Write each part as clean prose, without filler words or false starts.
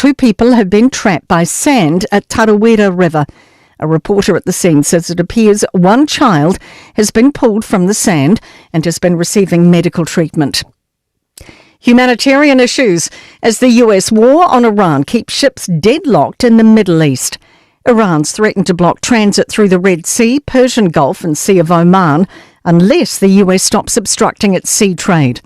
2 people have been trapped by sand at Tarawera River. A reporter at the scene says it appears 1 child has been pulled from the sand and has been receiving medical treatment. Humanitarian issues as the US war on Iran keeps ships deadlocked in the Middle East. Iran's threatened to block transit through the Red Sea, Persian Gulf and Sea of Oman unless the US stops obstructing its sea trade.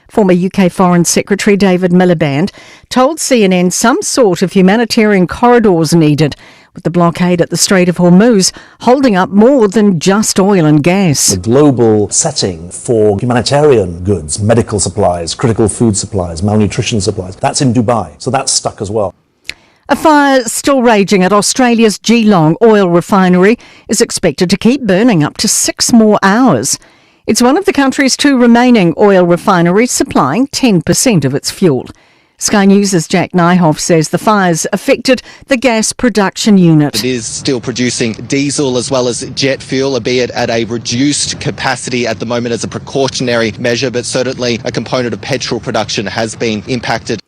Former UK Foreign Secretary David Miliband told CNN some sort of humanitarian corridors needed, with the blockade at the Strait of Hormuz holding up more than just oil and gas. The global setting for humanitarian goods, medical supplies, critical food supplies, malnutrition supplies, that's in Dubai, so that's stuck as well. A fire still raging at Australia's Geelong oil refinery is expected to keep burning up to 6 more hours. It's one of the country's 2 remaining oil refineries, supplying 10% of its fuel. Sky News' Jack Nyhoff says the fires affected the gas production unit. It is still producing diesel as well as jet fuel, albeit at a reduced capacity at the moment as a precautionary measure, but certainly a component of petrol production has been impacted.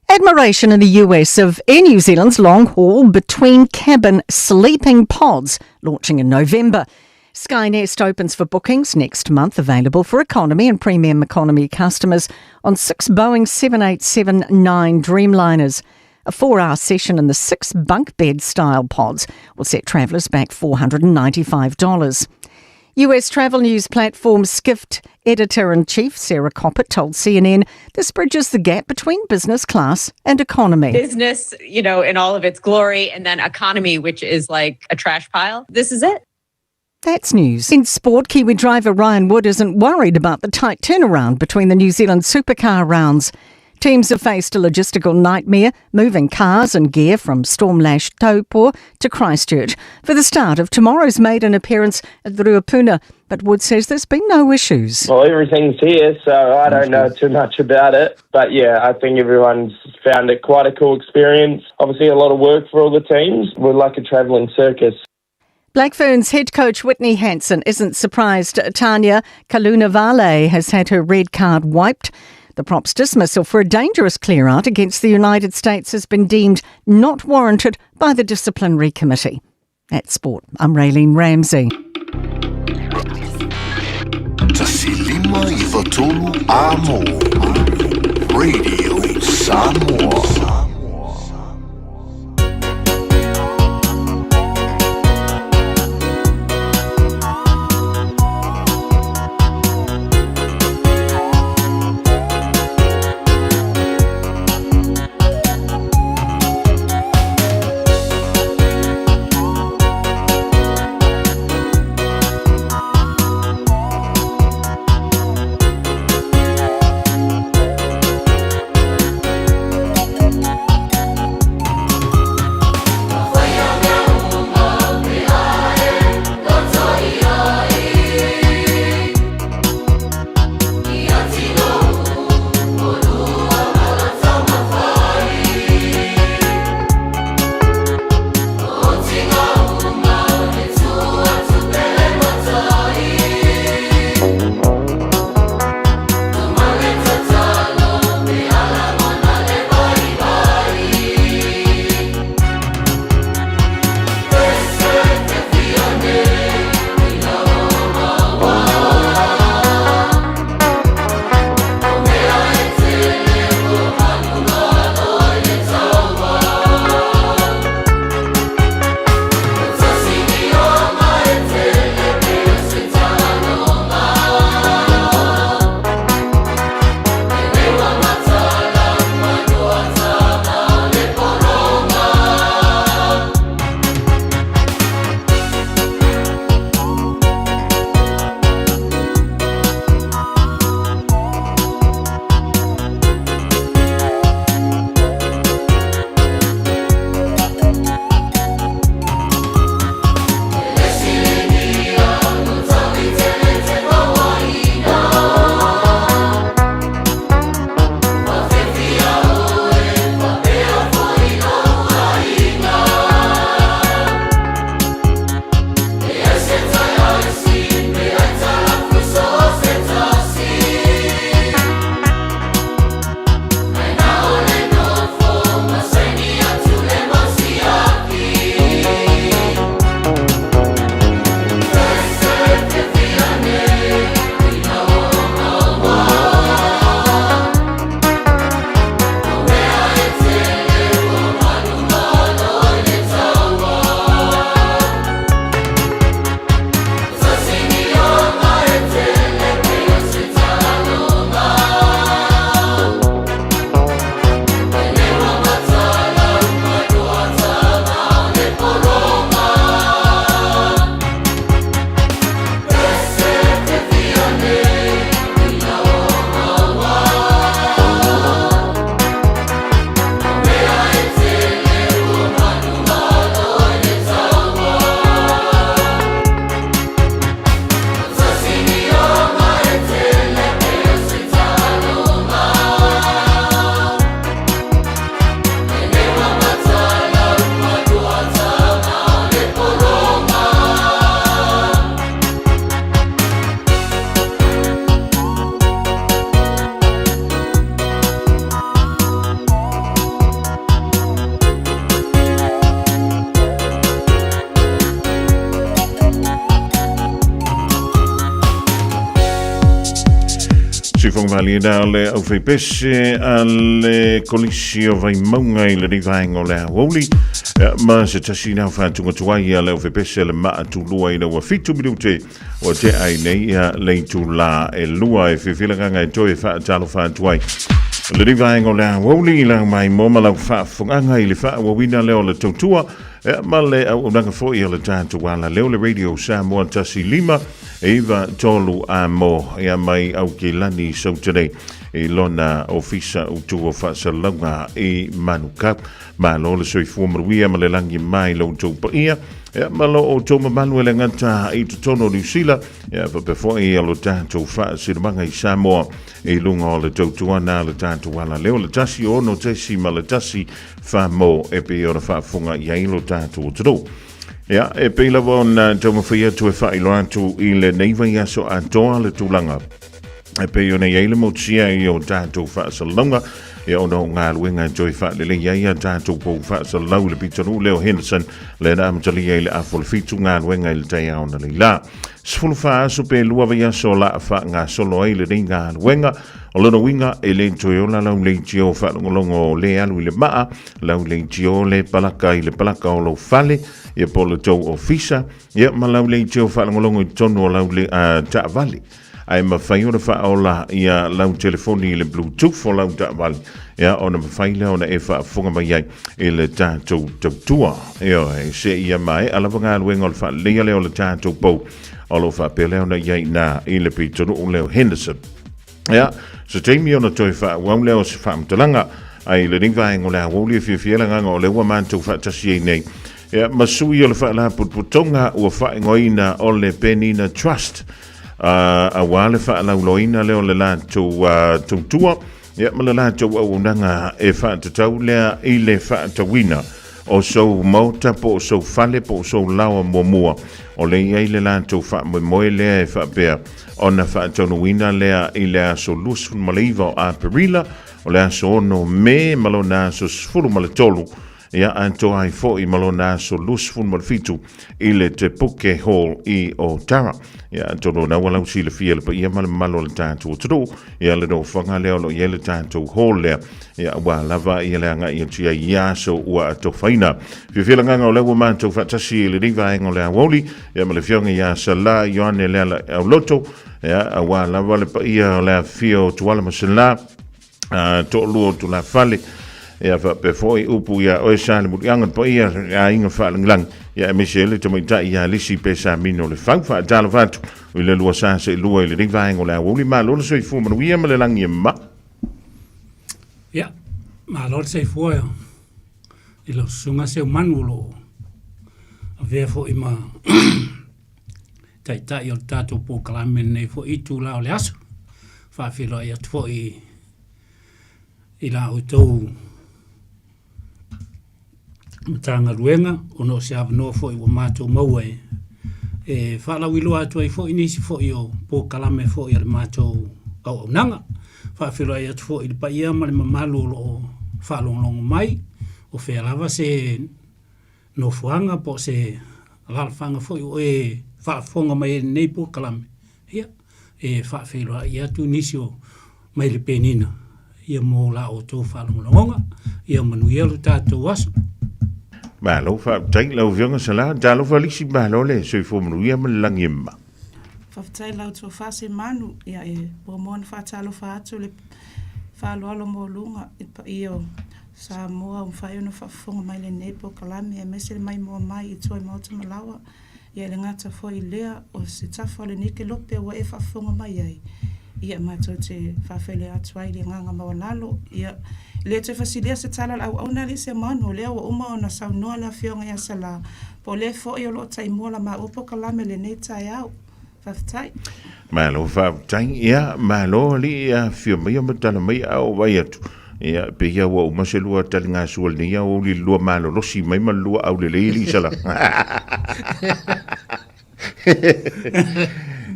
Admiration in the US of Air New Zealand's long-haul between-cabin sleeping pods launching in November. Skynest opens for bookings next month, available for economy and premium economy customers on 6 Boeing 787-9 Dreamliners. A 4-hour session in the 6 bunk bed style pods will set travellers back $495. US travel news platform Skift editor-in-chief Sarah Coppett told CNN this bridges the gap between business class and economy. Business, you know, in all of its glory, and then economy, which is like a trash pile. This is it. That's news. In sport, Kiwi driver Ryan Wood isn't worried about the tight turnaround between the New Zealand supercar rounds. Teams have faced a logistical nightmare, moving cars and gear from storm-lashed Taupo to Christchurch for the start of tomorrow's maiden appearance at the Ruapuna. But Wood says there's been no issues. Well, everything's here, so I don't know too much about it. But yeah, I think everyone's found it quite a cool experience. Obviously, a lot of work for all the teams. We're like a travelling circus. Black Ferns head coach Whitney Hansen isn't surprised Tanya Kalounivale has had her red card wiped. The prop's dismissal for a dangerous clear-out against the United States has been deemed not warranted by the disciplinary committee. At sport, I'm Raylene Ramsey. 1593 Amo Radio Samoa. Faafofoga malie na o le aufaipese a le Kolisi o Vaimauga i lenei vaega o le aoauli. Ma se tasi na faatugatuai a le aufaipese le maa tulua ina ua 7 minute ua tea ai nei ia le itulā e 2 e fiafia le agaga e toe faatalofa atu ai. Lenei vaega o le aoauli i lau maimoa ma lau faafofogaaga i le faaauauina lea o le tautua Ia, ma le auaunaga foi o le tatou alaleo le Radio Samoa 15 9 3 a mo ia mai Aukilani Sautane i lona ofisa utu o faasalalauga i Manukau. Malo le soifua manuia ma le lagi mai lo outou paia ia, ma lo outou mamalu e le gata i totonu o Niu Sila ia, faapea foi o lo tatou faasinomaga i Samoa i luga o le tautuana a le tatou alaleo le 16.1 Whamo e pei ona faafofoga i ai lo tatou atunuu. Ia, e pei lava ona taumafai atu e faailoa atu i lenei vaiaso atoa le tulaga e pei ona i ai le motusia i o tatou faasalalauga, ia ona o galuega e toe faalelei ai a tatou pou faasalalau i le pitonuu lea o Henderson, lea na amatalia i le afa o le 7 galuega i le taeao na leila. 14 aso pe 2 vaiaso o la faagasolo ai lenei galuega. O lona uiga, e le toe ola lau leitio faalogologo le alu i le maa, lau leitio le palaka i le palaka o lou fale, ia po o le tou ofisa, ia ma lau leitio faalogologo i totonu o lau le, taavale. Ae mafai ona faaola ia lau telefoni i le Bluetooth o lau taavale, ia ona mafai lea ona e faafofoga mai ai i le tatou tautua. Ioe, seia maea lava galuega o le faaleleia lea o le tatou pou o lo o faapea lea ona i ai i ina i le pitonuu lea o Henderson. Ia, se taimi ona toe faaauau lea o se faamatalaga, ae i lenei vaega o le aoauli e fiafia ai le agaga o lea ua matou faatasi ai nei ia, ma sui o le Faalapotopotoga ua faaigoaina o le Penina Trust, aua le faalauloaina lea o le latou tautua ia, ma le latou auaunaga e faatatau lea i le faatauina o sou maota po o sou fale po o sou laoa muamua, o lea i ai le latou faamoemoe lea e faapea ona faataunuuina lea i le aso 29 o Aperila, o le aso 6 Me ma lona aso 13, ia atoa ai foi ma lona aso 27 i le Te Puke Hall i Otara. Ia atonu o lena ua lausilafia le paia ma le mamalu o le tatou atunuu, ia le nofoaga lea o lo o i ai le tatou hall lea, ia ua lava ia le agai atu i ai i ia aso ua atofaina. Fiafia le agaga o lea ua matou faatasi i lenei vaega o le aoauli, ia ma le afioga ia Sala Ioane Leala Auloto, ia aua lava le paia o le afifio o Tuala ma Sala, toalua o Tulafale, ia faapea foi upu ia oe sa le muliaga le paia le aiga faalagilagi, ia aemaise ai le tamaitai ia Lisi Pesamino le Fau. Faatalofa atu i le lua sa seelua i lenei vaega o le aoauli. Malo le soifua manuia ma le lagi e mama. Ia, malo le soifua i lau susuga Seumanu o lo o avea foi ma taitai o le tatou polokalame lenei foi itula o le aso. Faafeiloai atu foi i la outou Matagaluega ona o se avanoa foi ua matou maua e faalauiloa atu ai foi nisi foi o polokalame foi a le matou auaunaga. Faafeiloai atu foi i le paia ma le mamalu o lo o faalogologo mai, o fea lava se nofoaga po o se alaalafaga foi o e faafofoga mai ai i lenei polokalame, ia, e faafeiloai atu nisi o mai le penina ia mo la outou faalogologoga. Ia manuia lo tatou aso. Malo faafetai lau Afioga Sala. Talofa Lisi, malo le soifua manuia ma le lagi e mama. Faafetai lau tofa Semanu, ia e muamua ona faatalofa atu le faaaloalo maualuga i le paia o Samoa ua mafai ona faafofoga mai i lenei polokalame aemaise le maimoa mai i tua i Maota ma Laoa. Ia e le gata foi i lea, o se tafa o lenei kelope ua e faafofoga mai ai, ia matou te faafeiloai atu ai i le agaga maualalo. Ia, e le toe fasilia se tala a le auauna alii Semanu, o lea ua uma ona saunoa le Afioga ia Sala, po o lea foi o lo o taimua la maua polokalame i lenei taeao. Faafetai. Malo faafetai. Ia, malo alii afifio maia ma tala mai a o vaai atu. Ia, pei ia ua uma se lua taligasua i lenei aoauli i le lua malolosi mai ma le lua aulelei alii Sala.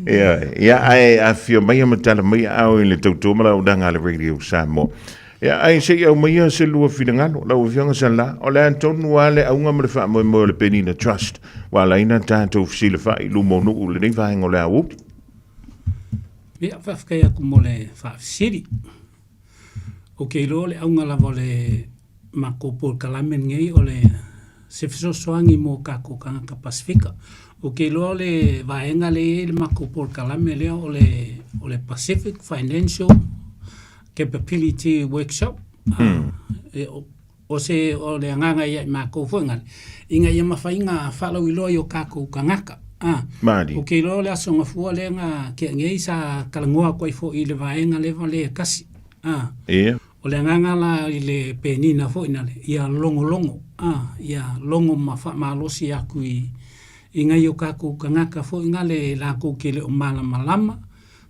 Ia, ia, ae afifio maia ma tala mai aao i le tautua ma le auaunaga a le Radio Samoa. Ia, ae se i aumaia se lua finagalo, lau Afioga Sala, o le a tonu lava le auga ma le faamoemoe o le Penina Trust ua ala ai ona tatou fesilafai i luma o nuu i lenei vaega o le aoauli. Ia, faafetai atu mo le faafesili. Ou te iloa o le auga lava o le matou polokalame lenei o le se fesoasoani mo tatou tagata Pasefika. Ou te iloa o le vaega lea e i ai le matou polokalame lea o le o le Pacific Financial Capability Workshop. E, o se o le agaga ia i matou foi ngale ina ia mafai ona faalauiloa i o tatou tagata. A, Malie. ou te iloa o le Aso Gafua lea na tea nei sa talanoa atu ai foi i le vaega lea le e tasi. A, Ia. o le agaga la i le penina foi nale, ia logologo, a, ia logo ma faamalosi atu i i nai o tatou tagata foi nale latou te le o malamalama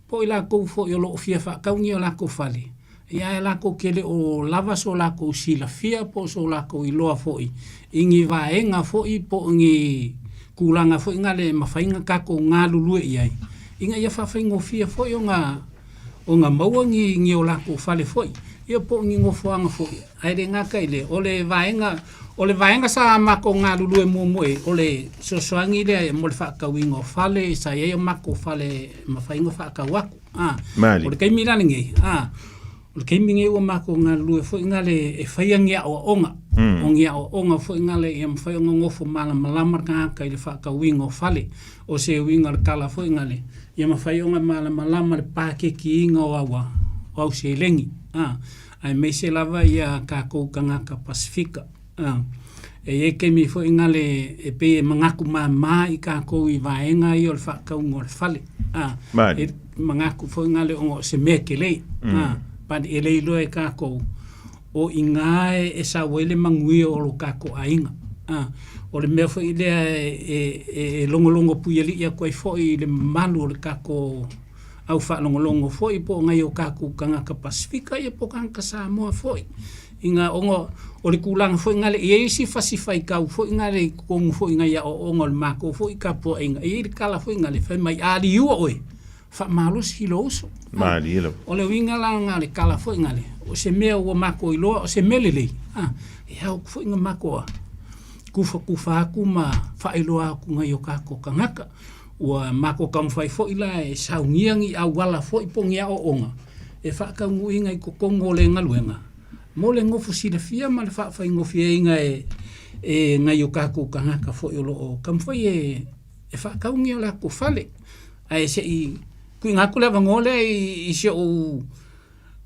po o i latou foi o lo o fia faatau ni o latou fale, ia ae latou te le o lava so latou silafia po o so latou iloa foi i ni vaega foi po o ni tulaga foi na le mafai ona tatou galulue i ai, ina ia faafaigofie foi ona ona maua ni ni o latou fale foi, ia po o ni nofoaga foi. Ae le gata i lea, o le vaega o le vaega sa matou galulue muamua i ai, o le fesoasoani lea mo le faatauina o fale, sa i ai o matou fale e mafai ona faatau atu. A, Malie. o le taimi la lenei, a, o le taimi lenei ua matou galulue foi gale e faia ni aoaoga, o ni aoaoga foi gale ia mafai ona nofo malamalama le tagata i le faatauina o fale. O se uiga o le tala foi gale, ia mafai ona malamalama le paketiina o au, o au seleni, a, aemaise lava ia tatou tagata Pasefika. A, e i ai taimi foi gale e pei e manatu mama i tatou i vaega ia o le faatauga o le fale. A, Malie. e manatu foi gale ona o se mea tele. A, but e le iloa e tatou o i ina e sau ai le manuia o lo tatou aiga. A, o le mea foi lea e, e, e logologo puialii atu ai foi i le mamalu o le tatou au faalogologo foi po o nai o tatou tagata Pasefika ia po o tagata Samoa foi. Ina ona o le tulaga foi lea, e i ai isi fasi faitau foi lea i totonu foi nai aoaoga o le matou foi tapuaiga, e i ai le tala foi lea fai mai, a liua oe, faamalosi lou uso. Malie lava. O le uiga la lena o le tala foi lea, o se mea ua matou iloa o se mea lelei, a, e ao foi ona matou tufatufa atu ma faailoa atu i nai o tatou tagata. Ua matou taumafai foi la e saunia ni auala foi po o ni aoaoga e faataunuuina i totonu o le galuega mo le nofo silafia ma le faafaigofieina e e nai o tatou tagata foi o lo o taumafai e e faatau ni o latou fale. Ae se i tuuina atu le avanoa lea i si ou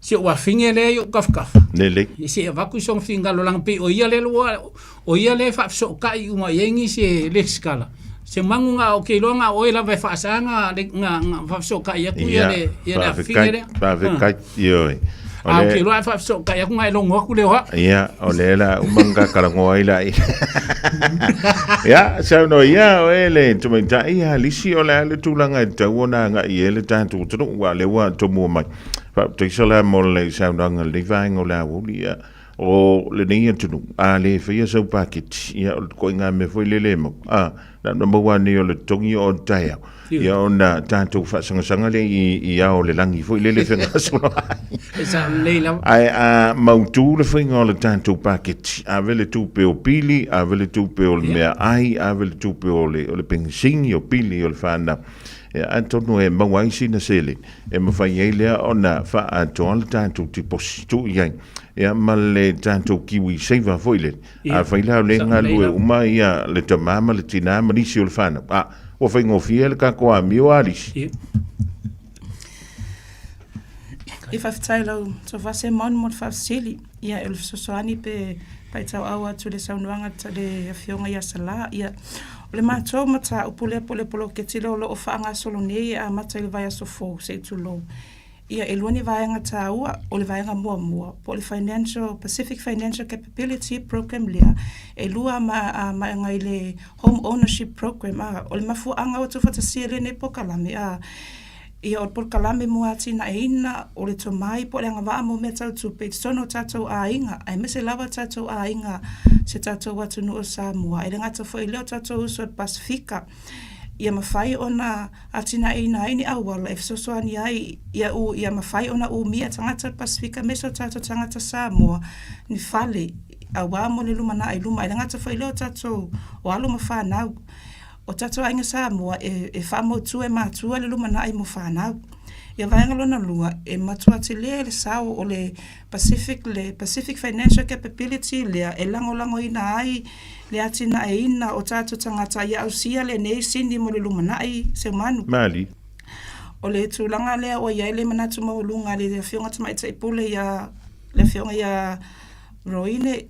si ou afine lea i ou tafatafa. Lelei. I se i avatu sona finagalo leaga pei o ia lea ua o ia lea e faafesootai uma i ai nisi e resitala. Se manu na ou te iloa na o oe lava e faasa na na na faafesootai atu ia le ia le afine lea. Faafetai, ioe. O A ou te le iloa a faafesootai atu na e logo atu lea o au. Ia, o lea la uma ona talanoa ai la. Ia, saunoa ia oe le tamaitai ia Lisi o le a le tulaga e tatau ona agai i ai le tatou atunuu aua o lea ua tomua mai. Faafetai sala mo le saunoaga i lenei vaega o le aoauli, ia, o lenei atunuu, a le faia sau paketi, ia, o le ituaiga mea foi lele e maua, a, na ona maua lava nei o le totogi oo i le taeao, ia, ona tatou faasagasaga lea i, i ao o le lagi foi lele e fegasolo ai. E sao lelei lava. Ae a mautu le faiga o le tatou paketi, ave le tupe o pili, ave le tupe o le meaai, ave le tupe o le, o le penisini, o pili o le fanau, ia, atonu e maua ai sina seleni e mafai ai lea ona faaatoa le tatou tiposi tuu i ai ia ma le tatou kiwi saver foi lele. Afai la o lea e galulue uma ia le tama ma le tinā ma nisi o le fanau, a, ua faigofie le tatou amio a lisi. I faafetai lau Sovase Mon mo le faafesili. Ia, o le fesoasoani pe faitauau atu i le saunoaga a le Afioga ia Salā. Ia, o le matou mataupu lea po o le poloketi lea o lo o faagasolo nei e amata i le vaiaso fou, se i tulou. Ia, e lua ni vaega taua, o le vaega muamua po o le Financial, Pacific Financial Capability Program lea, e lua maega i le Home Ownership Program, a, o le mafuaaga ua tuufaatasia lenei polokalame, a, Ia, o le polokalame mo atinaeina, o le tomai po o le agavaa mo mea tau tupe i totonu o tatou aiga, aemaise lava tatou aiga si o tatou atunuu o Samoa. E le gata foi i lea o tatou uso i le Pasefika, ia mafai ona atinaeina ai ni auala e fesoasoani ai ia u, ia mafai ona umia tagata o le Pasefika aemaise o tatou tagata Samoa ni fale aua mo le lumanai i luma. E le gata foi i lea o tatou o alo ma fanau. O tatou aiga Samoa e faamautu e matua le lumanai mo fanau. Ia vaega lona lua, e matua tele le sao o le Pacific le Pacific Financial Capability lea e lagolagoina ai le atinaeina o tatou tagata ia ausia lenei sini mo le lumanai Seumanu. Mali. O le tulaga lea ua i ai le manatu maualuga a le Afioga Tamaitai Pule ia le Afioga ia Roine,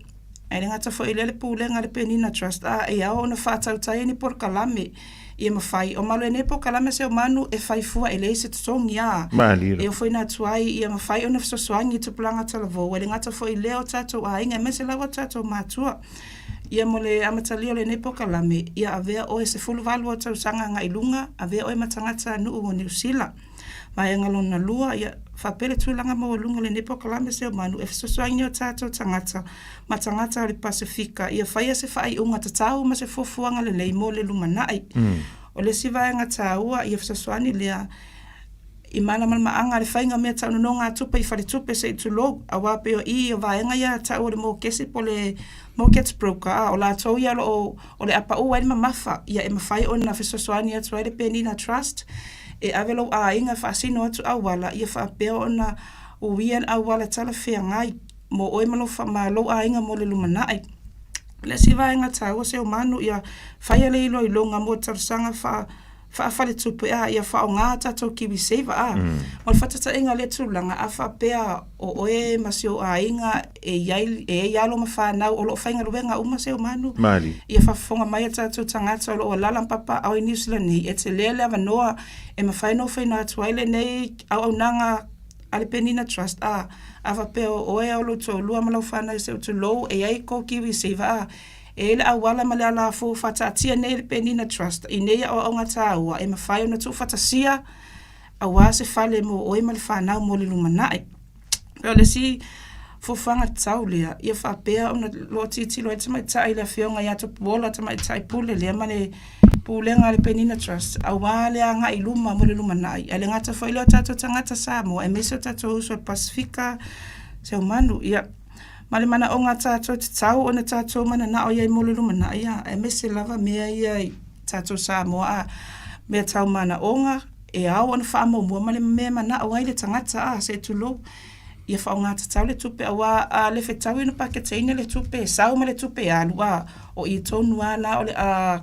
ae le gata foi i lea le Pulega a le Penina Trust, a e ao ona faatautai ni polokalame ia mafai o malo nei polokalame Seumanu e fai fua e leai se totogi a Malie. e ofoina atu ai ia mafai ona fesoasoani i tupulaga talavou, e le gata foi i lea o tatou aiga aemaise lava o tatou matua. Ia mo le amatalia o lenei polokalame, ia avea oe 18 o tausaga agai i luga, avea oe ma tagata nuu o Niu Sila. Vaega lona lua, ia faapea le tulaga maualuga o lenei polokalame Seumanu e fesoasoani i o tatou tagata ma tagata o le Pasefika ia faia se faaiuga tatau ma se fuafuaga lelei mo le lumanai. O le isi vaega taua, ia fesoasoani lea i malamalamaaga le faiga o mea tau nonogatupe i faletupe se i tulou, aua pei o i o vaega ia tau o le mokesi po o le mortgage broker, a o latou ia o lo o o le a pau ai le mamafa, ia e mafai ona fesoasoani atu ai le Penina Trust e ave lou aiga e faasino atu auala ia faapea ona uia le auala talafeagai mo oe ma lou ma lou aiga mo le lumanai. O le isi vaega taua Seumanu ia faia le iloiloga mo talosaga faa faafaletupe a ia faaaoga a tatou KiwiSaver a. O le faataitaiga o lea tulaga, a faapea o oe ma si ou aiga e i ai e i ai alo ma fanau o lo o faigaluega uma Seumanu, ia faafofoga mai a tatou tagata o lo o alaala ma papaaao i Niu Sila nei, e tele le avanoa e mafai ona ofoina atu ai lenei auaunaga a le Penina Trust a. A faapea o oe o lou toalua ma lau fanau se i tulou e i ai kou KiwiSaver a, E i ai le auala ma le alafua ua faataatia nei e le Penina Trust i nei aoaoga taua e mafai ona tuufaatasia aua se fale mo oe ma le fanau mo le lumanai. O le isi fuafuaga tatau lea, ia faapea ona loa tilotilo ai le tamaitai i le Afioga ia Tupuola Tamaitai Pule lea ma le Pulega a le Penina Trust aua le agai i luma mo le lumanai, ae le gata foi lea o tatou tagata Samoa aemaise o tatou uso i le Pasefika, Seumanu, ia. Ma le manaoga tatou tatau ona tatou mananao i ai mo le lumanai a, aemaise lava mea ia i tatou Samoa a, mea tau manaoga e ao ona faamuamua ma le mea e manao ai le tagata a, se i tulou, ia faaaoga tatau le tupe aua a le fetaui ona paketeina le tupe e sau ma le tupe e alu a, o i tonu lava la o le a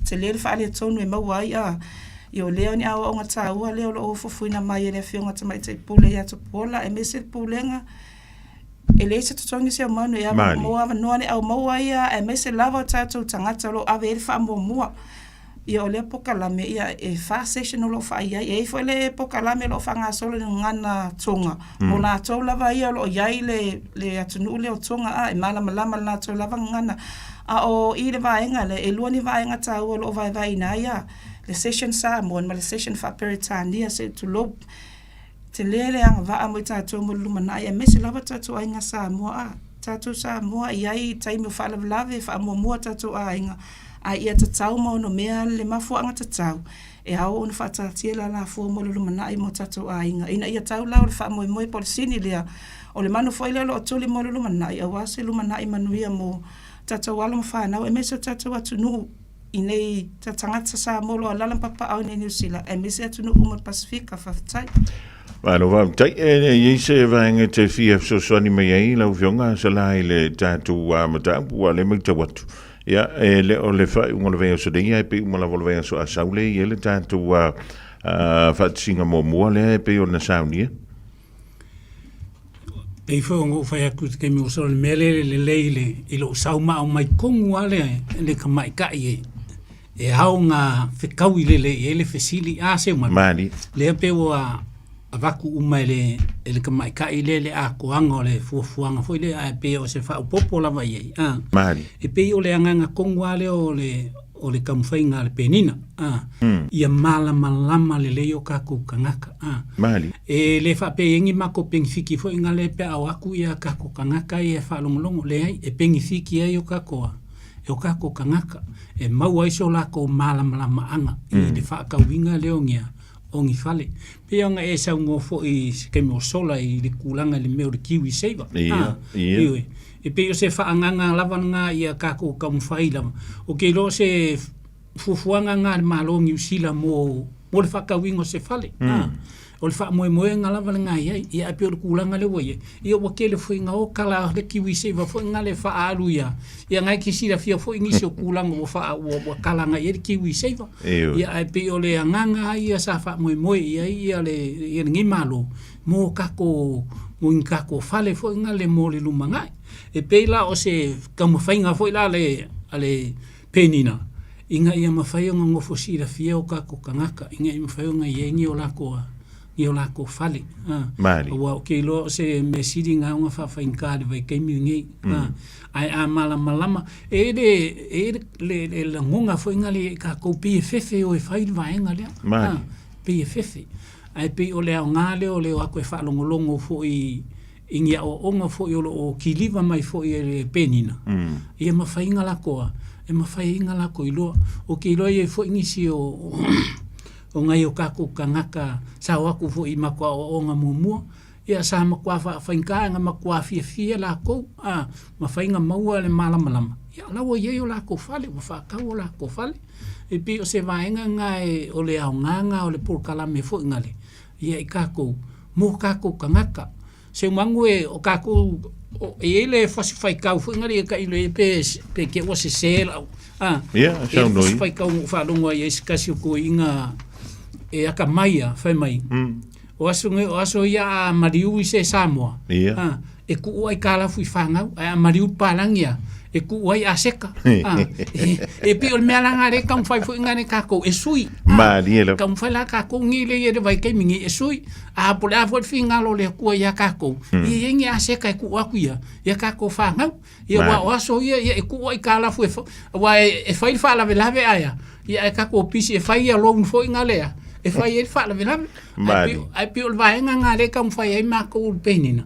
tele le faaletonu e maua ai a, ia o lea o ni aoaoga taua lea o lo o fuafuaina mai e le Afioga Tamaitai Pule ia Tupuola aemaise le Pulega e leai se totogi Seumanu e mo avanoa le au maua ia aemaise lava o tatou tagata o lo o ave i ai le faamuamua. Ia o lea polokalame ia e fa session o lo o fai ai. E i ai foi le polokalame o lo o faagasolo i le gagana Tonga mo latou lava ia o lo o i ai le le atunuu lea o Tonga a e malamalama i le latou lava gagana. A o i le vaega lea, e lua ni vaega taua o lo o vaevaeina ai a le session Samoan ma le session faa-Peretania se i tulou. Tele le agavaa mo i tatou mo le lumanai aemaise lava tatou aiga Samoa a tatou Samoa e i ai taimi o faalavelave e faamuamua tatou aiga ae ia tatau ma onomea le mafuaaga tatau e ao ona faataatia le alafua mo le lumanai mo tatou aiga ina ia tau la o le faamoemoe po o le sini lea o le manu foi lea o lo o tuli mo le lumanai aua se lumanai manuia mo tatou alo ma fanau aemaise o tatou atunuu i nei tagata Samoa o lo o alaala ma papaaao i nei Niu Sila aemaise atunuu uma o le Pasefika. Faafetai. Malo faafetai. E i ai se vaega e te fia fesoasoani mai ai lau Afioga Sala i le tatou mataupu aua o lea e matau atu ia e le o le faaiuga o le vaiaso nei ae pei uma lava o le vaiaso a sau lea e i ai le tatou faatasiga muamua lea e pei ona saunia. Pei foi ona ou fai atu i se taimi ua sola, o le mea lea e lelei i le, i lou sau ma aumai tonu lava le, le tamaitai e, e ao ona fetaui lelei i ai le fesili. A Seumanu? Malie. Lea pei ua avatu uma e le, e le tamaitai lea le atoaga o le fuafuaga foi lea, ae pei o se faaopoopo lava i ai. A. Malie. E pei o le agaga tonu lava lea o le, o le taumafaiga a le Penina, a, ia malamalama lelei o tatou tagata, a. Malie. E le faapea e i ai ni matou penifiki foi na lea pe a o atu ia tatou tagata ia e faalogologo, leai, e penifiki ai o tatou a, e o tatou tagata e maua ai so latou malamalamaaga i le faatauina lea o ni a, o ni fale. Pei ona e saunoa foi i se taimi ua sola i le tulaga i le mea o le kiwi saver, a, ioe, e pei o se faaagaga lava lena ia tatou taumafai lava. Ou te iloa o se fuafuaga lena a le Malo o Niu Sila mo. mo le faatauina o se fale. A, o le faamoemoega lava lena e i ai. Ia ae pei o le tulaga lea ua i ai, ia ua tele foi ina o tala a le kiwi saver foi lena e faaalu ia, ia na e te silafia foi nisi o tulaga ua faa, ua, ua tala agai i ai le kiwi saver. Ioe. Ia ae pei o le agaga lava ia sa faamoemoe i ai ia le, ia lenei Malo, mo tatou, mo ni tatou fale foi na le mo le lumanai. E pei la o se taumafaiga foi la a le Penina, ina ia mafai ona nofo silafia o tatou tagata, ina ia mafai ona i ai ni o latou, ni o latou fale. Malie. Aua ou te iloa o se mea sili lena ona faafaigata i le vaitaimi lenei. Ae a malamalama, e i ai le, e i ai le, le lagona foi lena ia i tatou, pei e fefe e o e fai le vaega lea. Malie. Pei e fefe. Ae pei o le aoga lea o le o atu e faalogologo foi i ni aoaoga foi o lo o kiliva mai foi e le Penina, ia mafai ona latou a, e mafai ai ona latou iloa. Ou te iloa e i ai foi nisi o o nai o tatou tagata sa o atu foi i matou aoaoga muamua, ia sa matua faafaigata na matua fiafia latou, a mafai ona maua le malamalama, ia o la ua i ai o latou fale, ua faatau o latou fale. E pei o se vaega lena o le aoga lena o le polokalame foi lea, ia i tatou, mo tatou tagata. Seumanu e o tatou, e i ai le fasi faitau foi lea tailo i ai pe, pe te i ua sese lau, a, Ia, e i ai le saunoa fasi ia. faitau na ou faalogo ai i se tasi o toeaiina e atamai lava, fai mai, o aso nei, o aso ia a maliu i se Samoa, Ia. a, e tuu aitalafu i fanau, ae a maliu papalagi lava, e tuu ai aseta. A, e pei o le mea la lena lea e taumafai foi lena tatou e sui. A, Malie lava. taumafai la tatou nei lea i le vaitaimi nei e sui. A po o le a foi le finagalo o le Atua ia tatou, ia i ai ni aseta e tuu atu ia, ia tatou fanau. Ia aua o aso ia, ia e tuu aitalafu e, aua e fai le faalavelave ae a, ia ae tatou pisi e fai ia loan foi na lea, e fai ai le faalavelave. Malie. Ae pei o le vaega lena lea e taumafai ai matou i le Penina,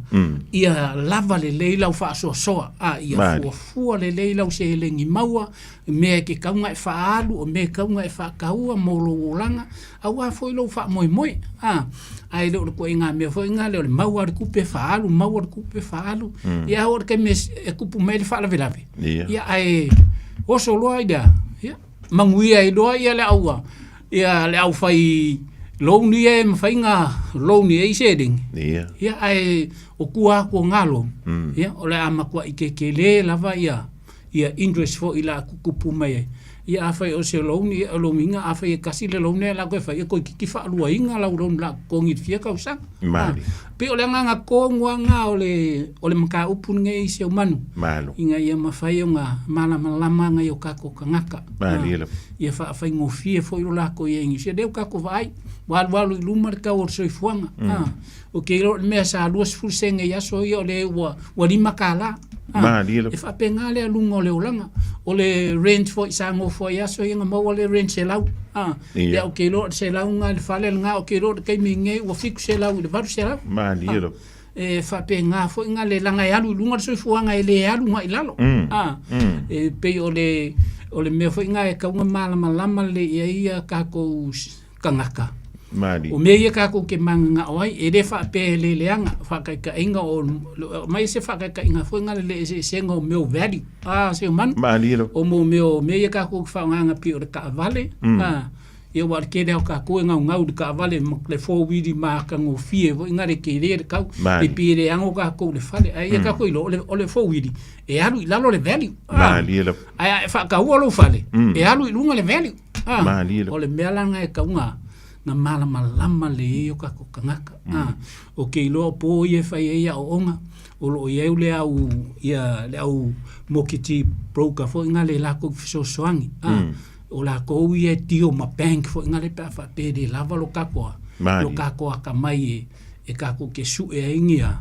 ia lava lelei lau faasoasoa, a ia fuafua lelei lau seleni maua, mea e tatau ona e faaalu, o mea e tatau ona e faataua mo lou olaga, aua foi lou faamoemoe. A, ae le o le ituaiga mea foi lena o le maua o le tupe faaalu, maua o le tupe faaalu. Ia oo i le taimi e tupu mai ai le faalavelave, ia ae oso loa i le a? Ia, manuia ai loa ia le au ia le au fai loan ia e mafai ona loan ai seleni. Ia. Ia ae o tua atu o na loan, ia o le a matuai tetele lava ia ia interest foi o le a tutupu mai ai. Ia afai o se loan, ia o lona uiga afai e tasi le loan lea o le a toe fai, ia toeitiiti faaluaina lau loan o le a totogi i le fia tausaga. Malie. E pei o le agaga tonu lava lena o le, o le mataupu lenei i Seumanu. Malo. Ina ia mafai ona malamalama nai o tatou tagata. Malie lava. Ia faafaigofie foi lo latou i ai i Niu Sila. Lea ua tatou vaai, ua alualu i luma le tau o le soifuaga. Ou te iloa o le mea sa 20 sene i aso ia o lea ua $5. Malie lava. E faapena le aluga o le olaga. O le rent foi sa nofo ai i aso ia na maua le rent $100. Ia. Ia ou te iloa o le $100 lena i le fale lena, ou te iloa o le taimi lenei ua $700 i le $800. Malie lava. E faapena foi na le leaga e alu i luga le soifuaga e le alu agai i lalo. E pei o le o le mea foi lena e tatau ona malamalama lelei i ai ia tatou tagata. Malie. O mea ia tatou te mananao ai, e le faapea e le leaga, faataitaiga o aumai se faataitaiga foi lena i le eseesega o mea o value. A Seumanu? Malie lava. O mo mea o mea ia tatou te faaaogaina pei o le taavale, a Ia aua o le tele lava o tatou e gaugau i le taavale ma le four wheel matagofie foi lena le tele le tau. Malie. E pei e le ano tatou i le fale ae ia tatou iloa o le o le four wheel e alu i lalo le value. Malie lava. Ae a e faataua lou fale, e alu i luga le value. Malie lava. O le mea la lena e tatau ona na malamalama lelei ai o tatou tagata. Ou te iloa o po ia e fai ai aoaoga, o lo o i ai le au ia le au mortgage broker foi lena le latou fesoasoani. O latou ia e deal ma bank foi lena pe a faapea e le lava lo tatou Malie. lo tatou atamai e e tatou te sue ai ni a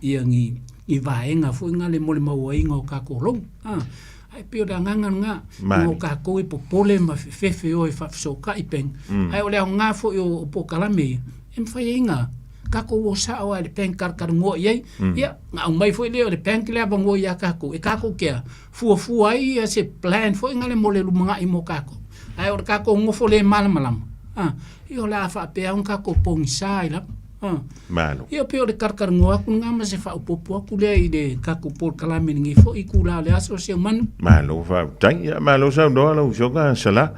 ia ni ni vaega foi lena mo le mauaina o tatou loan. Ae pei o le agaga lena, Malie. o tatou e popole ma fefefe e o e faafesootai bank, ae o le aoga foi o polokalame ia, e mafai ai ona tatou o sao lava i le bank talatalanoa i ai, ia ona aumai foi lea o le bank le avanoa ia tatou e tatou te fuafua ai ia se plan foi lea mo le lumanai mo tatou. Ae o le tatou nofo le malamalama, a, ia o le a faapea ona tatou pogisa ai lava. A. Malo. Ia pei o le talatalanoa atu lena ma se faaopoopo atu lea i le tatou polokalame i lenei foi itula o le aso Seumanu. Malo faafetai. Ia malo saunoa lau Afioga Sala.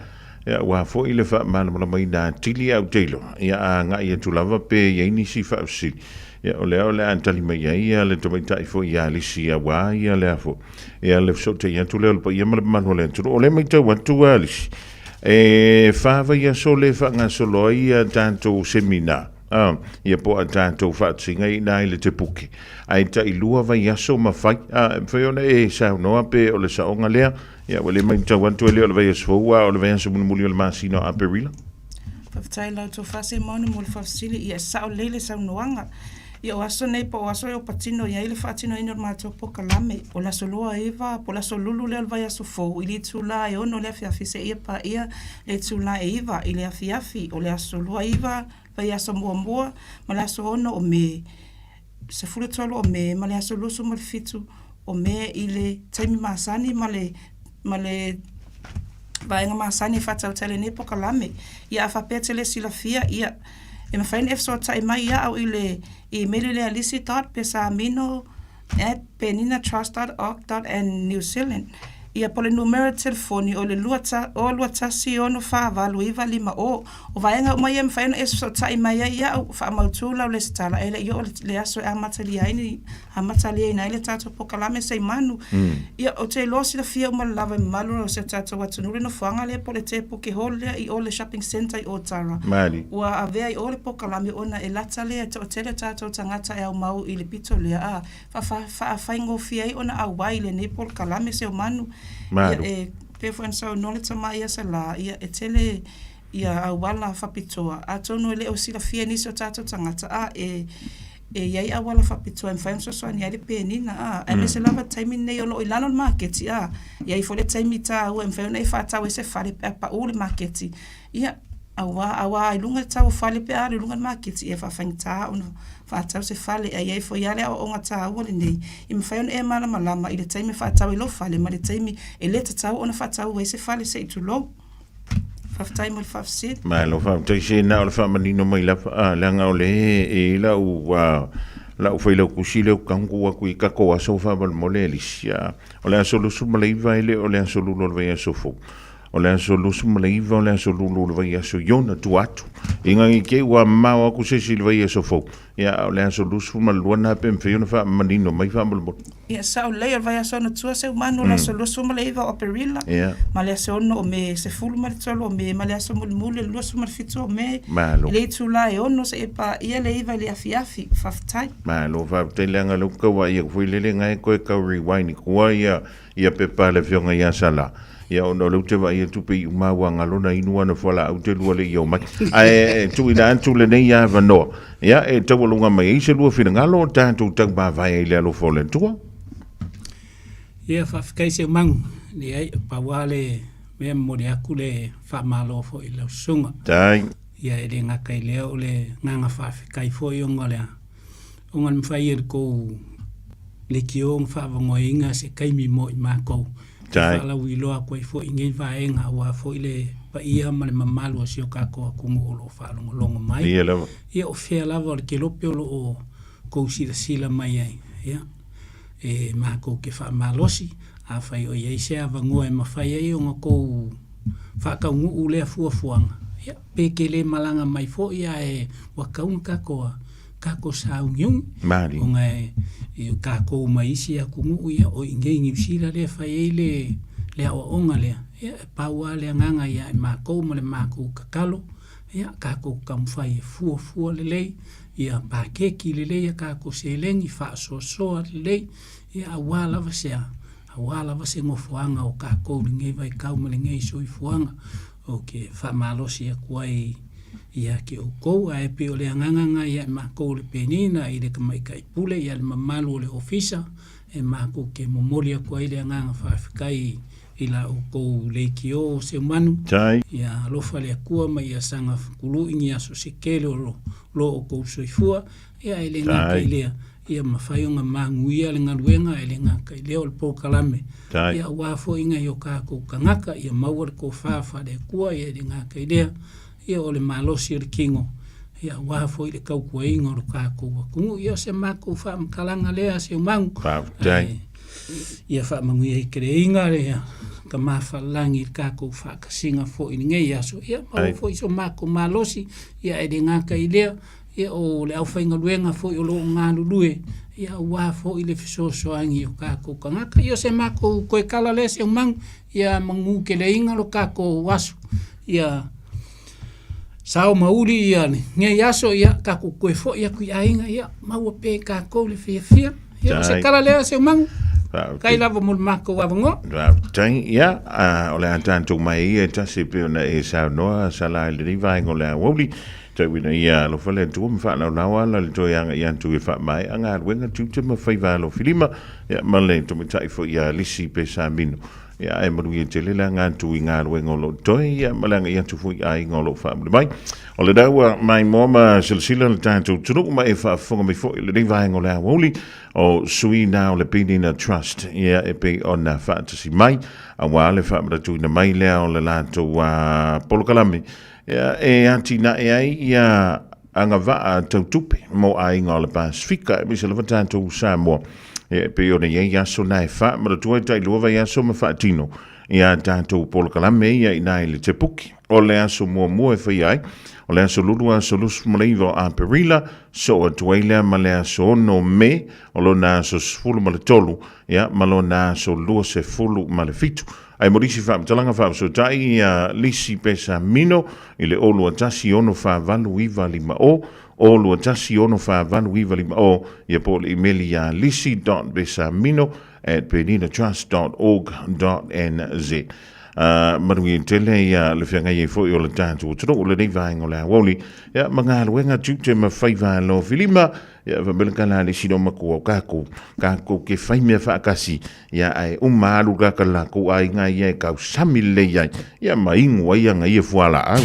Ia, aua foi le faamalamalamaina atili ae ou te iloa, ia, a agai atu lava pe i ai nisi faafesili, ia, o lea o le a tali mai ai le tamaitai foi ia Alisi aua ia lea foi, ia le fesootai atu lea o le paia ma le mamalu o le atunuu. O lea e matau atu Alisi, e fa vaiaso lea e faagasolo ai a tatou seminar, a, ia po o a tatou faatusiga i ina i le Tepuke, ae tailua vaiaso ma fai, a, e mafai ona e saunoa pe o le saoga lea, Ia, ua le matau atu e le o le vaiaso fou, a o le vaiaso mulimuli o le masina o Aperila. Faafetai i la outou faasemono mo le faafesili, ia e sao lelei le saunoaga. Ia o aso nei po o aso e o patino i ai le faatinoina o le matou polokalame, o le aso 29 po o le aso lulu lea o le vaiaso fou i le itula e 6 i le afiafi seia paia le itula e 9 i le afiafi o le aso 29 vaiaso muamua ma le aso 6 o Me. 13 o Me ma le aso 27 o Me i le taimi masani ma le ma le vaega masani e faatautai ai lenei polokalame. Ia a faapea e te le silafia, ia e mafai ona e fesootai mai ia au i le imeli lea lisi dot pesamino at peninatrust dot org dot new zealand. Ia po o le numera telefoni o le 0 2 1 6 4 8 9 5 0. O vaega uma ia e mafai ona e fesootai mai ai iaʻu, faamautu lau lesitala e le i oo le aso e amatalia ai ni amataliaina ai le tatou polokalame Seimanu. Ia, ou te iloa silafia uma lava e mamalu o si o tatou atunuu le nofoaga lea po o le Tepuke Hall lea i o le shopping centre i Otara. Malie. Ua avea i o le polokalame ona e lata lea e toatele o tatou tagata e aumau i le pito lea a faafaigofie ai ona auai i lenei polokalame Seumanu. Malo. Ia, e pei foi ona saunoa le tama ia Salā, ia e tele ia auala faapitoa, atonu e le o silafia e nisi o tatou tagata, a e e i ai auala faapitoa e mafai ona fesoasoani ai le penina, a, aemaise lava le taimi lenei o lo o i lalo le maketi, a, e i ai foi le taimi taua e mafai ona e faatau ai se fale pe a pau le maketi, ia, aua, aua i luga le tau o fale pe a alu i luga le maketi, ia e faafaigata ona faatau se fale. Ae i ai foi lava le aoaoga taua lenei, e mafai ona e malamalama i le taimi e faatau ai lou fale ma le taimi e le tatau ona faatau ai se fale se i tulou. Faafetai mo le faafesili. Malo faafetai se na o le faamanino mai lava a leaga o le e i lau a lau failautusi lea ou tago atu i tatou aso faamolemole e lisi a o le aso 29 e le o le aso lulu o le vaiaso fou o le aso 29 o le aso lulu o le vaiaso i ona tua atu ina ne i te i ua mamao atu se isi i le vaiaso fou ia a o le aso 22 na pe mafai ona faamanino mai faamolemole. Ia, sao lelei, o le vaiaso ona tua Seumanu o le aso 29 o Aperila, ma le aso 6 o Me, 13 o Me, ma le aso mulimuli o le 27 o Me, Malo. i le itula e 6 seia paia le 9 i le afiafi. Faafetai. Malo, faafetai leaga lea ou te tau vaai atu foi lele na e toe tau rewind i tua ia ia pepa a le afioga ia Sala. Ia ona o lea ou te vaai atu pei uma ua galo na inu ana fualaau te lua le i omai. Ae tuuina atu lenei avanoa, ia e taualuga mai ai se lua finagalo o tatou taumavae ai i le alofa o le Atua. Ia, faafetai Seumagu. Leai, pau lava le mea e momoli atu le faamalo foi i lau susuga. Tai. Ia, e le gata i lea o le agaga faafetai foi ona o le a? Ona e mafai e le tou leitio ona faavagoaina se taimi mo i matou e faalauiloa atu ai foi i nei vaega aua foi le paia ma le mamalu o si o tatou atunuu o lo o faalogologo mai. Ia o fea lava o le kelope o lo o tou silasila mai ai, ia, e matou te faamalosi, afai o i ai se avanoa e mafai ai ona tou faataunuu lea fuafuaga, ia, pe te le malaga mai foi ae ua tatau ona tatou tatou sauniuni Malie. ona e e tatou mai isi atunuu ia o i inei i Niu Sila lea e fai ai le le aoaoga lea ia e pau lava le agaga ia i matou ma le matou tatalo ia tatou taumafai e fuafua lelei ia paketi lelei a tatou seleni faasoasoa lelei ia aua lava se a aua lava se nofoaga o tatou i lenei vaitau ma lenei soifuaga. Ou te faamalosi atu ai ia te outou, ae pei o le agaga lena ia i matou o le Penina i le Tamaitai Pule ia le mamalu o le Ofisa, e matou te momoli atu ai le agaga faafetai i la outou leitio o Seumanu. Tai. Ia alofa le Atua ma ia saga tului ni aso se tele o lo outou soifua, ia e le gata i lea, ia mafai ona manuia le galuega e le gata i lea o le polokalame, ia aua foi nai o tatou tagata ia maua le tofa faale-Atua, ia e le gata i lea, ia o le malosi o le tino, ia aua foi le tautuaina o lo tatou atunuu. Ia o se matou faamatalaga lea Seumanu, Faafetai. ae ia faamanuia i keleiga le Tama Faalelagi i le tatou faatasiga foi i lenei aso, ia maua foi so matou malosi, ia e le gata i lea, ia o le aufaigaluega foi o lo o galulue, ia aua foi le fesoasoani i o tatou tagata. Ia o se matou toe tala lea Seumanu, ia manuteleina lo tatou aso, ia sao ma uli ia lenei aso, ia tatou toe foi atu i aiga, ia maua pea i tatou le fiafia. Ia o se tala lea Seumanu. Faafetai lava mo le matou avanoa. Faafetai. Ia, o le a tatou mai ia e tasi e pei ona e saunoa Sala i lenei vaega o le aoauli. Tauina ia alofa le Atua ma faalaolao ala le toe agai atu e faamaea galuega tiute ma faiva alofilima, ia ma le tamaitai foi ia Lisi Pesamino. Ia, ae manuia tele le aga atu i galuega o lo o totoe, ia, ma le agai atu foi i aiga o lo o faamuli mai. O lena ua maimoa ma silasila le tatou atunuu ma e faafofoga mai foi i lenei vaega o le aoauli, o sui na o le Penina Trust, ia, e pei ona faatasi mai, aua le faamanatuina mai lea o le latou polokalame, ia, e atinae ai ia agavaa tau tupe mo aiga o le Pasefika, aemaise lava tatou Samoa. E pei ona i ai aso na e faamanatua ai tailua vaiaso ma faatino i a tatou polokalame ia i ina i le Tepuki. O le aso muamua e faia ai, o le aso Lulu aso 29 o Aperila, soo atu ai lea ma le aso 6 Me, o lona aso 13, ia, ma lona aso 27. Ae mo nisi faamatalaga faafesootai ia Lisi Pesamino i le 021 648 950, 021 648 950, ia po o le imeli ia lisi.pesamino@peninatrust.org.nz. Manuia tele ia le feagai ai foi o le tatou atunuu lenei vaega o le aoauli, ia ma galuega tiute ma faiva alofilima. Ia fa mele kala le sino maku o kakou, kakou ke fai mea faatasi, ia ae uma alu ka ka lakou aiga ia e kausami lelei ai, ia ma inu ai ana ia fualaau.